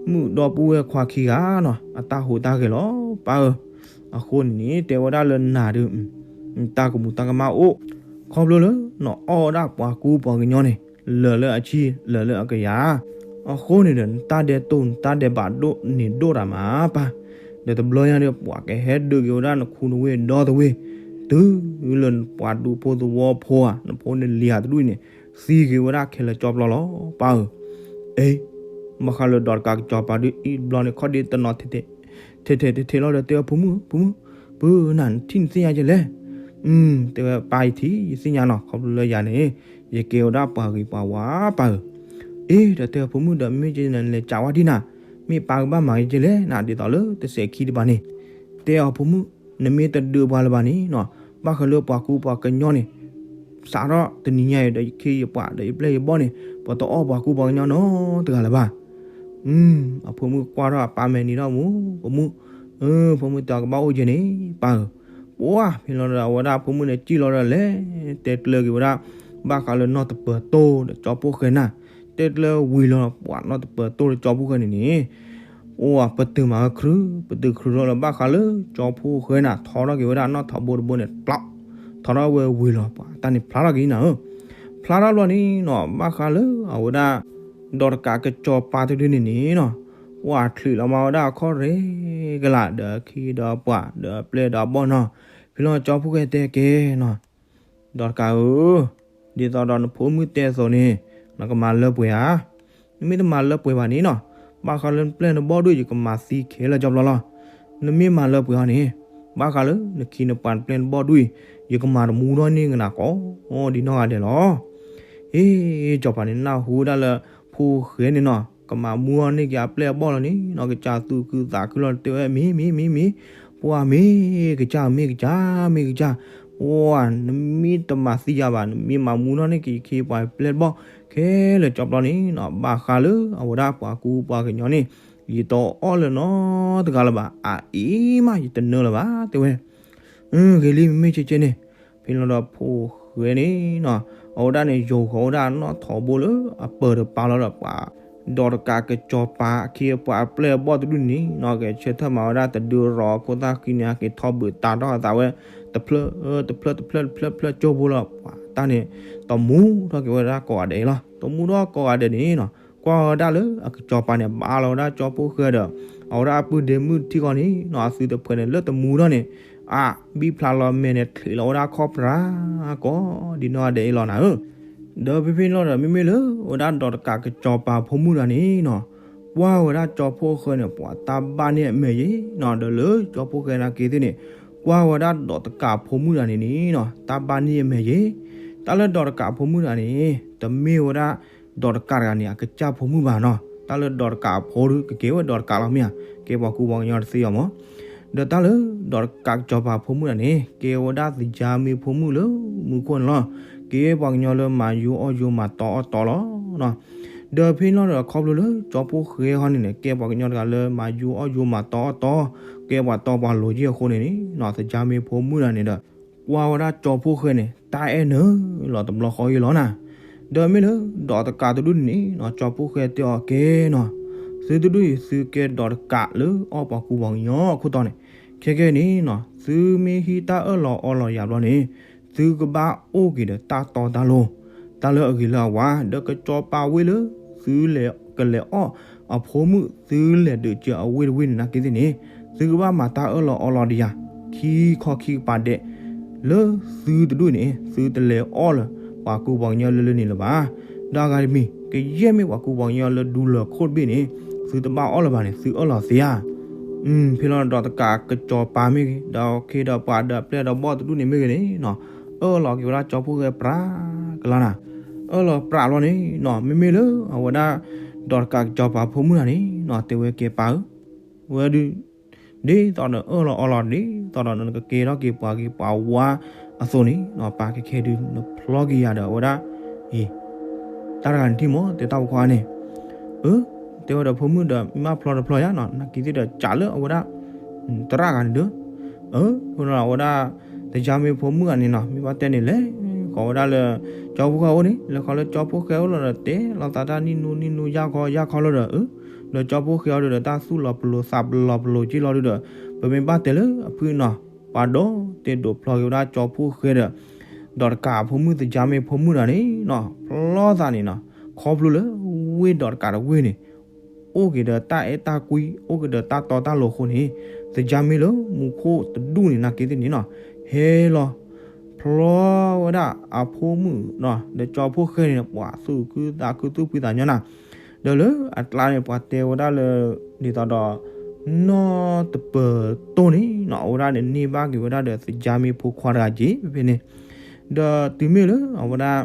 ်မုၣ် ဒီပုၢ်ဝဲၢ်ခွါခံဂၤနီၤ အတၢ်ဟူးတၢ်ဂဲၤလီၤပၢ်ဧၢ, အဃိန့ၣ်န့ၣ် တဲဝဲဒၣ်လၢနၤဒုး တၢ်ကမူးတၢ်ကမၣ်အိၣ်, ခီဖျိလၢနအီၣ်ဝဲဒၣ်ပှၤကူပှၤကညီန့ၣ် လၢာ်လၢအဆံ လၢာ်လၢအကယၤ, အဃိန့ၣ်ဒီး နတၢ်ဒဲးတိၢ် နတၢ်ဒဲးဘးဒိၣ်န့ၣ်ဒိၣ်တၢ်မးပၢ်, ဒီးတဘျီညါဒီး ပှၤကဟဲဒုးက့ၤဝဲဒၣ်နခူနဝ့ၢ်ဒီသဝ့ၢ်, တုၤလၢနပှၤဒူဖိသဝီဖိဧါ နဖိနလံၤဧါတဒူၣ်အံၤန့ၣ် သံက့ၤဝဲဒၣ်ခဲလၢာ်ကၠီပျီလီၤပၢ်ဧၢ, အ့ ဘၣ်ဃးလၢဒီးတကးကၠီၤပၤဒုးအံၤတဘျီန့ၣ် ခီၣ်ဒ့တနီၤ ထဲထဲထဲထဲလီၤဒီးတဲဝဲ ဖိမုၣ် ဖိမုၣ်, ပုၢ်နၤ နထံၣ်နသ့ၣ်ညါကဲလဲၣ်, တဲဝဲပၢ်ယထံၣ် ယသ့ၣ်ညါနီၤ ခီဖျိလၢယၤန့ၣ် ယကဲဝဲဒၣ်ပှၤဂ့ၤပှၤဝါပၢ်ဧၢ, အ့ ဒီးတဲဝဲဖိမုၣ်ဒီးမ့ၢ်ကဲနလဲၤကးဝဲဒ်နၤ, မ့ၢ်ပၢ်ကဘၣ်မၤကဲလဲၣ် နဒ်သိးလၢတစဲးခံတပၤန့ၣ်, တဲအီၤဖိမုၣ်, နမ့ၢ်တဒုးပှၤလၢၤဘၣ်န့ၣ်နီၤ ဘၣ်ဃးလၢပှၤကူပှၤကညီန့ၣ် စးထီၣ်တနံၤညါအံၤဒီး ယခ့ယပှၤဒီးယပျဲၢ်ယဘီၣ်န့ၣ် ပတအီၣ်ပှၤကူပှၤကညီနီတဂၤလၢၤဘၣ်. အဖိမုၣ်ကွၢ်ထီၣ်အပၢ်မဲာ်နံၤဒီး မူ ပမုၣ်, ဖိမုၣ်တဲအီၤ ကဘၣ်အိၣ်ကဲန့ၣ် ပၢ်ဧၢ. ပှၢ်ဖဲလီၤဒီး အဝဲဒၣ်ဖိမုၣ်န့ၣ် စံၣ်လီၤဒီးလဲၤတဲကျၢၤက့ၤဝဲဒၣ် ဘၣ်ဃးလၢနီၢ်တပၢၤတိၢ်ဒီးကၠီဖီၣ်ဃဲနၤ, တဲကျၢၤဝံၤလီၤ ပှၤနီၢ်တပၢၤတိၢ်ဒီးကၠီဖီၣ်ဃဲန့ၣ်န့ၣ် အိၣ်ပတုာ်မးဝဲခရု, ပတုာ်ခရုထီၣ်လၢဘၣ်ဃးလၢကၠီဖီၣ်ဃဲနၤ ထီထီၣ်က့ၤဝဲဒၣ်နီၢ်ထီဘိတဘိန့ၣ် ပျီ, ထီထီၣ်ဝဲဝံၤလီၤ ပှၤတၢ်န့ၣ်ဖျါထီၣ်က့ၤနၤဧၢ. ဖျါထီၣ်ဘျီန့ၣ်နီၤ ဘၣ်ဃးလၢအဝဲဒၣ် ဒီးတကးကစီၤပၤတဒုန့ၣ်န့ၣ်နီၤ, ပှၤချုးလီၤမၤဝဲဒၣ်အခီၣ်ရဲကလး ဒီးခ့ဒီးပှၤ ဒီးပျဲၢ်ဒီးဘီၣ်နီၤ, ဖဲလီၤကၠီဖီၣ်ဃဲတဲကဲနီၤ, ဒီးတကးဧၢ, ဒ်သိးဒီးနဖိမုၣ်တဲအသိးန့ၣ် နကမၤလၢပှဲၤဧါ. နမ့ၢ်တမၤလၢပှဲၤဘၣ်န့ၣ်နီၤ, ဘၣ်ဃးလၢနပျဲၢ်နဘီၣ်ဒုၣ် ယကမၤသံခဲလၢာ်ကၠီဘျီလီၤ. နမ့ၢ်မၤလၢပှဲၤအီၤန့ၣ် ဘၣ်ဃးလၢနခ့နပှၤနပျဲၢ်နဘီၣ်ဒုၣ်အံၤ ယကမၤတမူထီၣ်န့ၢ်ကနၤကိးဒ်နီၢ်ဂၤဒဲးလီၤ. အ့ ကစီၤပၤန့ၣ်နၢ်ဟူဝဲဒၣ်လၢ ဖီၣ်ဃဲန့ၣ်နီၤ ကမၤမူထီၣ်န့ၢ်က့ၤအပျဲၢ်အဘီၣ်လီၤန့ၣ်နီၤ, ကစၢ်သူၣ်ခုသးခုလီၤ တဲဝဲ မ့ၢ်မ့ၢ်မ့ၢ်မ့ၢ်, ပှၤမ့ၢ်ကစၢ် မ့ၢ်ကစၢ် မ့ၢ်ကစၢ်, ပှၤ နမ့ၢ်တမၤသံယၤဘၣ် နမ့ၢ်မၤမူထီၣ်န့ၢ်က့ၤယခ့ယပှၤယပျဲၢ်ယဘီၣ် ခဲလၢာ်ကၠီဘျီန့ၣ်နီၤ, ဘၣ်ဃးလၢအဝဲဒၣ်ပှၤကူပှၤကညီန့ၣ် ယတအီၣ်လၢၤနီတဂၤလၢၤဘၣ်, အအံၤမး ယတနၢလၢၤဘၣ် တဲဝဲ. ဂ့ၤလံ မ့မ့ၢ်ကဲကဲန့ၣ်, ဖဲလီၤဒီးဖီၣ်ဃဲန့ၣ်နီၤ, အဝဲဒၣ်န့ၣ် ယိၤဃီၤဝဲဒၣ်နီၢ်ထီဘိလၢအပၢၤတပၤလီၤဒီး ပှၤ ဒီးတကးကစီၤပၤ အခ့အပှၤအပျဲၢ်အဘီၣ်တဒုန့ၣ်နီၤ, ကဆၢထၢၣ်မၤဝဲဒၣ်တဒုရီၤအခိၣ်သၣ်ဃံန့ၣ် က့ၤထီၣ်ဘုးတးထီၣ်အသးဝဲ တဖျၢၣ် တဖျၢၣ် တဖျၢၣ် တဖျၢၣ် တဖျၢၣ်ကၠိဖိလီၤ, ပှၤတၢ်န့ၣ် တမူထီၣ်က့ၤဝဲဒၣ်ကိးဂၤဒဲးလီၤ. တမူထီၣ်ကိးဂၤဒဲးန့ၣ်နီၤ, ကွၢ်ဝဲဒၣ်လၢအကစီၤပၤန့ၣ် ဘါလီၤဝဲဒၣ်ကၠီဖီၣ်ဃဲဒီး အဝဲဒၣ်အပုၢ်ဒ့မုၣ်ထံဃီန့ၣ်နီၤ, အသုတဖှဲးန့ၣ် လၢတမူထီၣ်န့ၣ် အ ဘံၣ်ဖျါလီၤမဲာ်န့ၣ် ချံးလီၤဝဲဒၣ်ခီၣ်ဖြါ ကိးဒ်နီၢ်ဂၤဒဲးအံၤလီၤနၤဧၢ. ဒီးဖဲဖဲလီၤဒီး မ့မ့ၢ်လၢ အဝဲဒၣ်ဒီးတကးကစီၤပၤဖိမုၣ်တဂၤန့ၣ်နီၤ, ကွၢ်ဝဲဒၣ်ကၠီဖီၣ်ဃဲန့ၣ် ပှၤတၢ်ဘၣ်န့ၢ်အမဲာ်ယဲနီၤ, ဒီးလၢကၠီဖီၣ်ဃဲနာ်က့သ့ၣ်န့ၣ် ကွၢ်ဝဲဒၣ်ဒီးတကးဖိမုၣ်တဂၤန့ၣ်န့ၣ်နီၤ, တၢ်ဘၣ်န့ၢ်အမဲာ်ယဲ. တၢ်လၢဒီးတကးဖိမုၣ်တဂၤန့ၣ် တမ့ၢ်ဝဲဒၣ် ဒီးတကးတဂၤန့ၣ် အကစၢ်ဖိမုၣ်ဘၣ်နီၤ, တၢ်လၢဒီးတကးအဖိဒီး ကကဲဝဲဒီးတကးလီၤမ့ၢ်ဧါ, ကဲပှၤကူပှၤကညီတသ့အီၤမး. ဒီးတၢ်လၢ ဒီးတကးကစီၤပၤဖိမုၣ်တဂၤန့ၣ် ကဲဝဲဒၣ်သယါမ့ၢ်ဖိမုၣ်လၢမူခိၣ်န့ၣ်လီၤ. ကဲပှၤကညီလၢမၤယိအီၣ်ယိမၤတီအီၣ်တီလီၤ. ဒီးဖဲန့ၣ်လီၤဒီး ခီဖျိလၢကၠီဖီၣ်ဃဲဟီန့ၣ်န့ၣ် ကဲပှၤကညီတဂၤလၢမၤယိအီၣ်ယိမၤတီအီၣ်တီ, ကဲပှၤတီပှၤလိၤယဲၢ်အဃိန့ၣ်န့ၣ်နီၤ, သယါမ့ၢ်ဖိမုၣ်တဂၤန့ၣ်ဒီး ကွၢ်ဝဲဒၣ်ကၠီဖီၣ်ဃဲန့ၣ် တၢ်အဲၣ်နုာ်လီၤတဘျီဃီအံၤလီၤနၤ. ဒီးမ့ၢ်လၢ ဒီးတကးတဒူၣ်န့ၣ်န့ၣ်နီၤ, ကၠီဖီၣ်ဃဲတဲအီၤကဲနီၤ, သုတဒူၣ်အံၤ သုကဲဒီးတကးလၢအီၣ်ပှၤကူပှၤကညီအခိၣ်တီန့ၣ်, ခဲကဲန့ၣ်နီၤ သုမ့ၢ်ဟံးတၢ်အၢၣ်လီၤအီလီၤယၤဘျီန့ၣ် သုကဘၣ်အိၣ်က့ၤဒီးတၢ်တီတၢ်လိၤ, တၢ်လၢအဂ့ၤလၢအဝါ, ဒီးကစီၤပၤဝ့ၢ်လၢ သုလဲၤကလဲၤအီၣ်အဖိမုၣ် သုလဲၤဒုးစၢၤအဝ့ၢ်တဝ့ၢ်န့ၣ်နာ်က့သ့ၣ်န့ၣ်, သုကဘၣ်မၤတၢ်အၢၣ်လီၤအီလီၤဒီးယၤ ခံခီခံကပၤဒဲး, လၢသုတဒူၣ်န့ၣ် သုတလဲၤအီၣ်လၢၤ ပှၤကူပှၤကညီလၢလၢန့ၣ်လၢၤဘၣ်. ဒီးအဂၤတမံၤ ကယဲၢ်မ့ၢ်ပှၤကူပှၤကညီလၢဒူလၢၤခိၣ်တဘ့ၣ်န့ၣ် သုတဘၣ်အီၣ်လၢၤဘၣ်န့ၣ် သုအၢၣ်လီၤသ့ဧါ. ဖဲလီၤဒီးတကးကစီၤပၤမ့ၢ်ဂ့ၤ, ဒီးခ့ဒီးပှၤဒီးပျဲၢ်ဒီးဘီၣ်တဒူၣ်န့ၣ်မ့ၢ်ဂ့ၤန့ၣ်နီၤ, အၢၣ်လီၤက့ၤဝဲဒၣ်ကၠီဖီၣ်ဃဲပြးကလါနၤ, အၢၣ်လီၤပြးလီၤန့ၣ်နီၤ, မ့မ့ၢ်လၢအဝဲဒၣ် ဒီးတကးကစီၤပၤဖိမုၣ်တဂၤန့ၣ်နီၤ, တဲဝဲကဲပၢ်ဧၢ, ဝဲဒုး ဒ်သိးဒီးအၢၣ်လီၤအီလီၤ ဒ်သိးဒီးနကကဲထီၣ်က့ၤပှၤဂ့ၤပှၤဝါအသိးန့ၣ်နီၤ, ပၢ်ခဲခဲဒုးနဖျီက့ၤယၤဒီးအဝဲဒၣ် အံၤ တၢ်တဂၤန့ၣ်ထံၣ်မး တဲတၢ်ပိာ်ခွါန့ၣ်, အၢ တဲဝဲဒီးဖိမုၣ်ဒီး မ့ၢ်ဘၣ်ဖျီတဖျီယၤနီၤ, နာ်က့သ့ၣ်ဒီး ကးလၢအဝဲဒၣ် သရၣ်ဂၤန့ၣ်ဒီး, အၢ အဝဲဒၣ် သယါမ့ၢ်ဖိမုၣ်ဂၤန့ၣ်နီၤ, မ့ၢ်ဘၣ်တဲန့ၣ် လဲၤဃီၤဝဲဒၣ်လၢ ကၠီဖီၣ်ဃဲအအိၣ်န့ၣ်, လဲၤဃီၤလၢကၠီဖီၣ်ဃဲအအိၣ်လီၤဒီး တဲလီၤသးတၢ်နံၣ်နူနံၣ်နူ ယၢ်ခီယၢ်ခီလီၤဒီး အၢ ဒီးကၠီဖီၣ်ဃဲအီၤဒီး တၢ်သူၣ်လီၤပလိာ်သးပလီၤပလိာ်က့လီၤဒုဒီး, ပမ့ၢ်ဘၣ်တဲလၢအဖုၣ်နီၤ, ပှၤဒီးတဲဒိးဖျီက့ၤဝဲဒၣ်ကၠီဖီၣ်ဃဲဒီး ဒီးတကးအဖိမုၣ်သယါမ့ၢ်ဖိမုၣ်တဂၤန့ၣ်နီၤ, ဖျီသးန့ၣ်နီၤ, ခီဖျိလၢဝ့ၢ်ဒီးတကးတဝ့ၢ်န့ၣ် အိၣ်က့ၤဒီးတၢ်အဲၣ်တၢ်ကွံ, အိၣ်က့ၤဒီးတၢ်တီတၢ်လိၤအဃိန့ၣ်, သယါမ့ၢ်လၢမူခိၣ်တဒူၣ်န့ၣ်နာ်က့သ့ၣ်န့ၣ်နီၤ, ဟဲလီၤ ဖျီဝဲဒၣ်အဖိမုၣ်နီၤ, ဒီးကၠီဖီၣ်ဃဲန့ၣ် ပှၤသူၣ်ခုသးခုသူၣ်ဖှံသးညီနၤ, ဒီးလၢအကျါန့ၣ် ပှၤတဲဝဲဒၣ်လၢ ဒ်သိးဒီး နီၢ်တပၢၤတိၢ်န့ၣ်နီၤ, အဝဲဒၣ်န့ၣ်န့ၢ်ဘၣ်က့ၤဝဲဒၣ်ဒီးသယါမ့ၢ်ဖိခွါတဂၤက့ၤဖဲဖဲန့ၣ်, ဒီးတုၤမ့ၢ်လၢအဝဲဒၣ်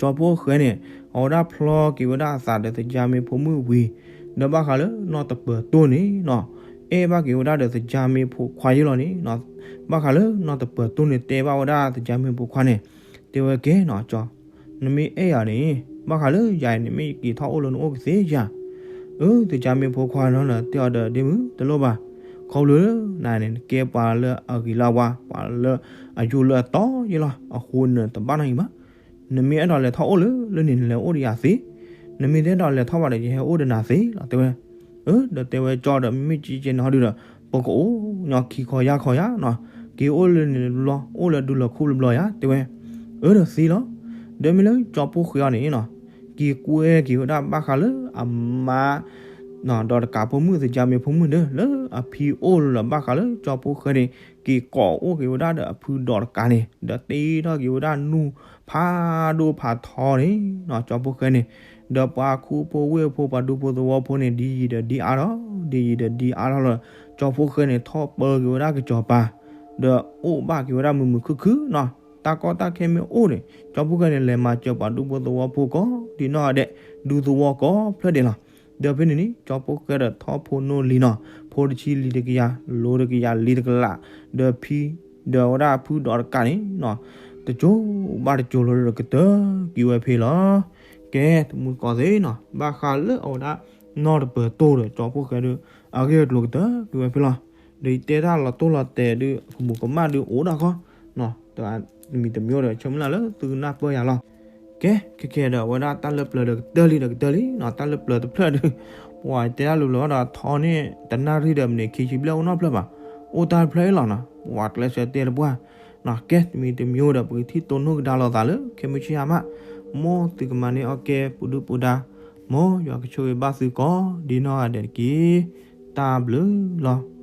ကၠီဖီၣ်ဃဲန့ၣ် အဝဲဒၣ်ဖျီက့ၤဝဲဒၣ်အသးဒီးသယါမ့ၢ်ဖိမုၣ်ဝံၤ, ဒီးဘၣ်ဃးလၢနီၢ်တပၢၤတိၢ်န့ၣ်နီၤ, အဲၣ်ဘၣ်က့ၤဝဲဒၣ်ဒီးသယါမ့ၢ်ဖိခွါယဲလီၤန့ၣ်နီၤ, ဘၣ်ဃးလၢနီၢ်တပၢၤတိၢ်န့ၣ်တဲဘၣ်ဝဲဒၣ်သကၢ်မ့ၢ်ဖိခွါန့ၣ်, တဲဝဲကဲနီၤကၠီ, နမ့ၢ်အဲၣ်ယၤန့ၣ် ဘၣ်ဃးလၢယၤအံၤန့ၣ် မ့ၢ်ယက့ၤထီၣ်အိၣ်လၢနအိၣ်ကသ့ဧါ. အၢ သကၢ်မ့ၢ်ဖိခွါနီၤ တဲအီၤဒီး ဒ့မုၣ်တလိၣ်ဘၣ်, ခီဖျိလၢနၤန့ၣ် နကဲပှၤလၢအဂ့ၤလၢအဝါ ပှၤလၢအယိၣ်လၢအတီယဲလီၤ အဃိနတဘၣ်နီၢ်အံၤဘၣ်. နမ့ၢ်အဲၣ်ဒိးလဲၤထီၣ်အိၣ်လၢလၢန့ၣ် နလဲၤအိၣ်ဒီးယၤသ့, နမ့ၢ်တအဲၣ်ဒိးလဲၤထီၣ်ဘၣ်ဒီး ယဟဲအိၣ်ဒီးနၤသ့လီၤ တဲဝဲ. အၢ ဒီးတဲဝဲကၠီဒီး မ့မ့ၢ်ကဲကဲန့ၣ်ဟီဒုဒီး ပကအိၣ်ညီခံခီယၢ်ခီယၢ်နီၤ, က့ၤအိၣ်လၢန့ၣ်ဘျီ အိၣ်လၢဒူလၢၤခူၣ်ဘျီဘျီယၤ တဲဝဲ. အၢ ဒီးသ့လီၤ. ဒီးမ့ၢ်လၢကၠီဖိဃဲအံၤန့ၣ်နီၤ က့ၤကွဲက့ၤဝဲဒၣ်ဘၣ်ဃးလၢအမါ ဒီးတကးဖိမုၣ် သကၢ်မ့ၢ်ဖိမုၣ်ဒီး လၢအဖံအိၣ်လၢဘၣ်ဃးလၢကၠီဖိဃဲန့ၣ် က့ၤကိးအိၣ်က့ၤဝဲဒၣ်ဒီးအဖုဒီးတကးန့ၣ် ဒီးတ့ထီၣ်က့ၤဝဲဒၣ်နူၢ်ဖးဒိၣ်ဖးထီန့ၣ်နီၤ ကၠီဖိဃဲန့ၣ်, ဒီးပှၤခူဖိဝ့ၢ်ဖိ ပှၤဒူဖိသဝီဖိန့ၣ် ဒ်ယံၤဒီးဒ်အါထီၣ် ဒ်ယံၤဒီးဒ်အါထီၣ်လီၤ. ကၠီဖိဃဲန့ၣ် ထီၣ်ပၢက့ၤဝဲဒၣ်ကစီၤပၤ ဒီးအိၣ်ဘၣ်က့ၤဝဲဒၣ်မုာ်မုာ်ခုၣ်ခုၣ်နီၤ, တၢ်ကီတၢ်ခဲမ့ၢ်အိၣ်န့ၣ် ကၠီဖိဃဲန့ၣ် လဲၤမၤစၢၤပှၤဒူဖိသဝီဖိကိးဒ်နီၢ်ဂၤဒဲး ဒူသဝီကိးဖျၢၣ်ဒဲးလီၤ. ဒီးဖဲန့ၣ်န့ၣ် ကၠီဖိဃဲဒီးထီၣ်ဖိနီၢ်လံၤနီၤ, ဖိတဆံလံၤတကယၤ လိၤတကယၤလံၤတကလး, ဒီးဖံ ဒီးဝဲဒၣ်ဖုဒီးတကးန့ၣ်နီၤ, တကၠိဘၣ်တကၠိလီၤဒီးကတၢၢ်ကွံာ်ဝဲဖဲလီၤ. ကဲ တမူတကိးသ့ၣ်နီၤ ဘၣ်ဃးလၢအဝဲဒၣ် နီၢ်တပၢၤတိၢ်ဒီးကၠီဖိဃဲဒီး အဂ့ၢ်အကျိၤကတၢၢ်ကွံာ်ဝဲဖဲလီၤ. ဒီးယတဲတၢ်လီၤတိၢ်လီၤတဲာ်ဒီး ကမူးကမၣ်ဒီးအိၣ်ဒၣ်ခီနီၤ, တမံၤတမံၤဒီး ဆၢမုၢ်လၢ်လၢသုကနၢ်ပၢၢ်ယၤလီၤ. ကဲ ခဲကဲဒီး အဝဲဒၣ်တၢ်လၢပျၢၤဒီးကတၢၢ်လံဒီးကတၢၢ်လံနီၤ, တၢ်လၢပျၢၤတဖျၢၣ်ဒီး ပှၤတဲတၢ်လၢပျၢၤဘၣ်ဒီး ထီန့ၢ်တနၣ်ရံၣ်ဒီးမံးနံးခံဆံဘျဲၣ်အိၣ်နီတဖျၢၣ်ဘၣ်, အိၣ်တၢ်တဖျၢၣ်အံၤလီၤနီၤ, ပှၤကျဲးစၢးတဲတပှၢ်နီၤ. ကဲ တမံၤတမံၤဒီး ပကထံၣ်တိၢ်နီၣ်ကဒါလိာ်သးလၢ ခဲမုၢ်ဆ့ၣ်ဟါမး, မ်သုကမၤန့ၢ်အီၣ်ကဲပူၤဒုၣ်ပူၤဒါ, မ်ယွၤကဆိၣ်ဂ့ၤဘၣ်သုကိးဒ်နီၢ်ဂၤဒဲးတက့ၢ်. တၢ်ဘျုးလီၤ.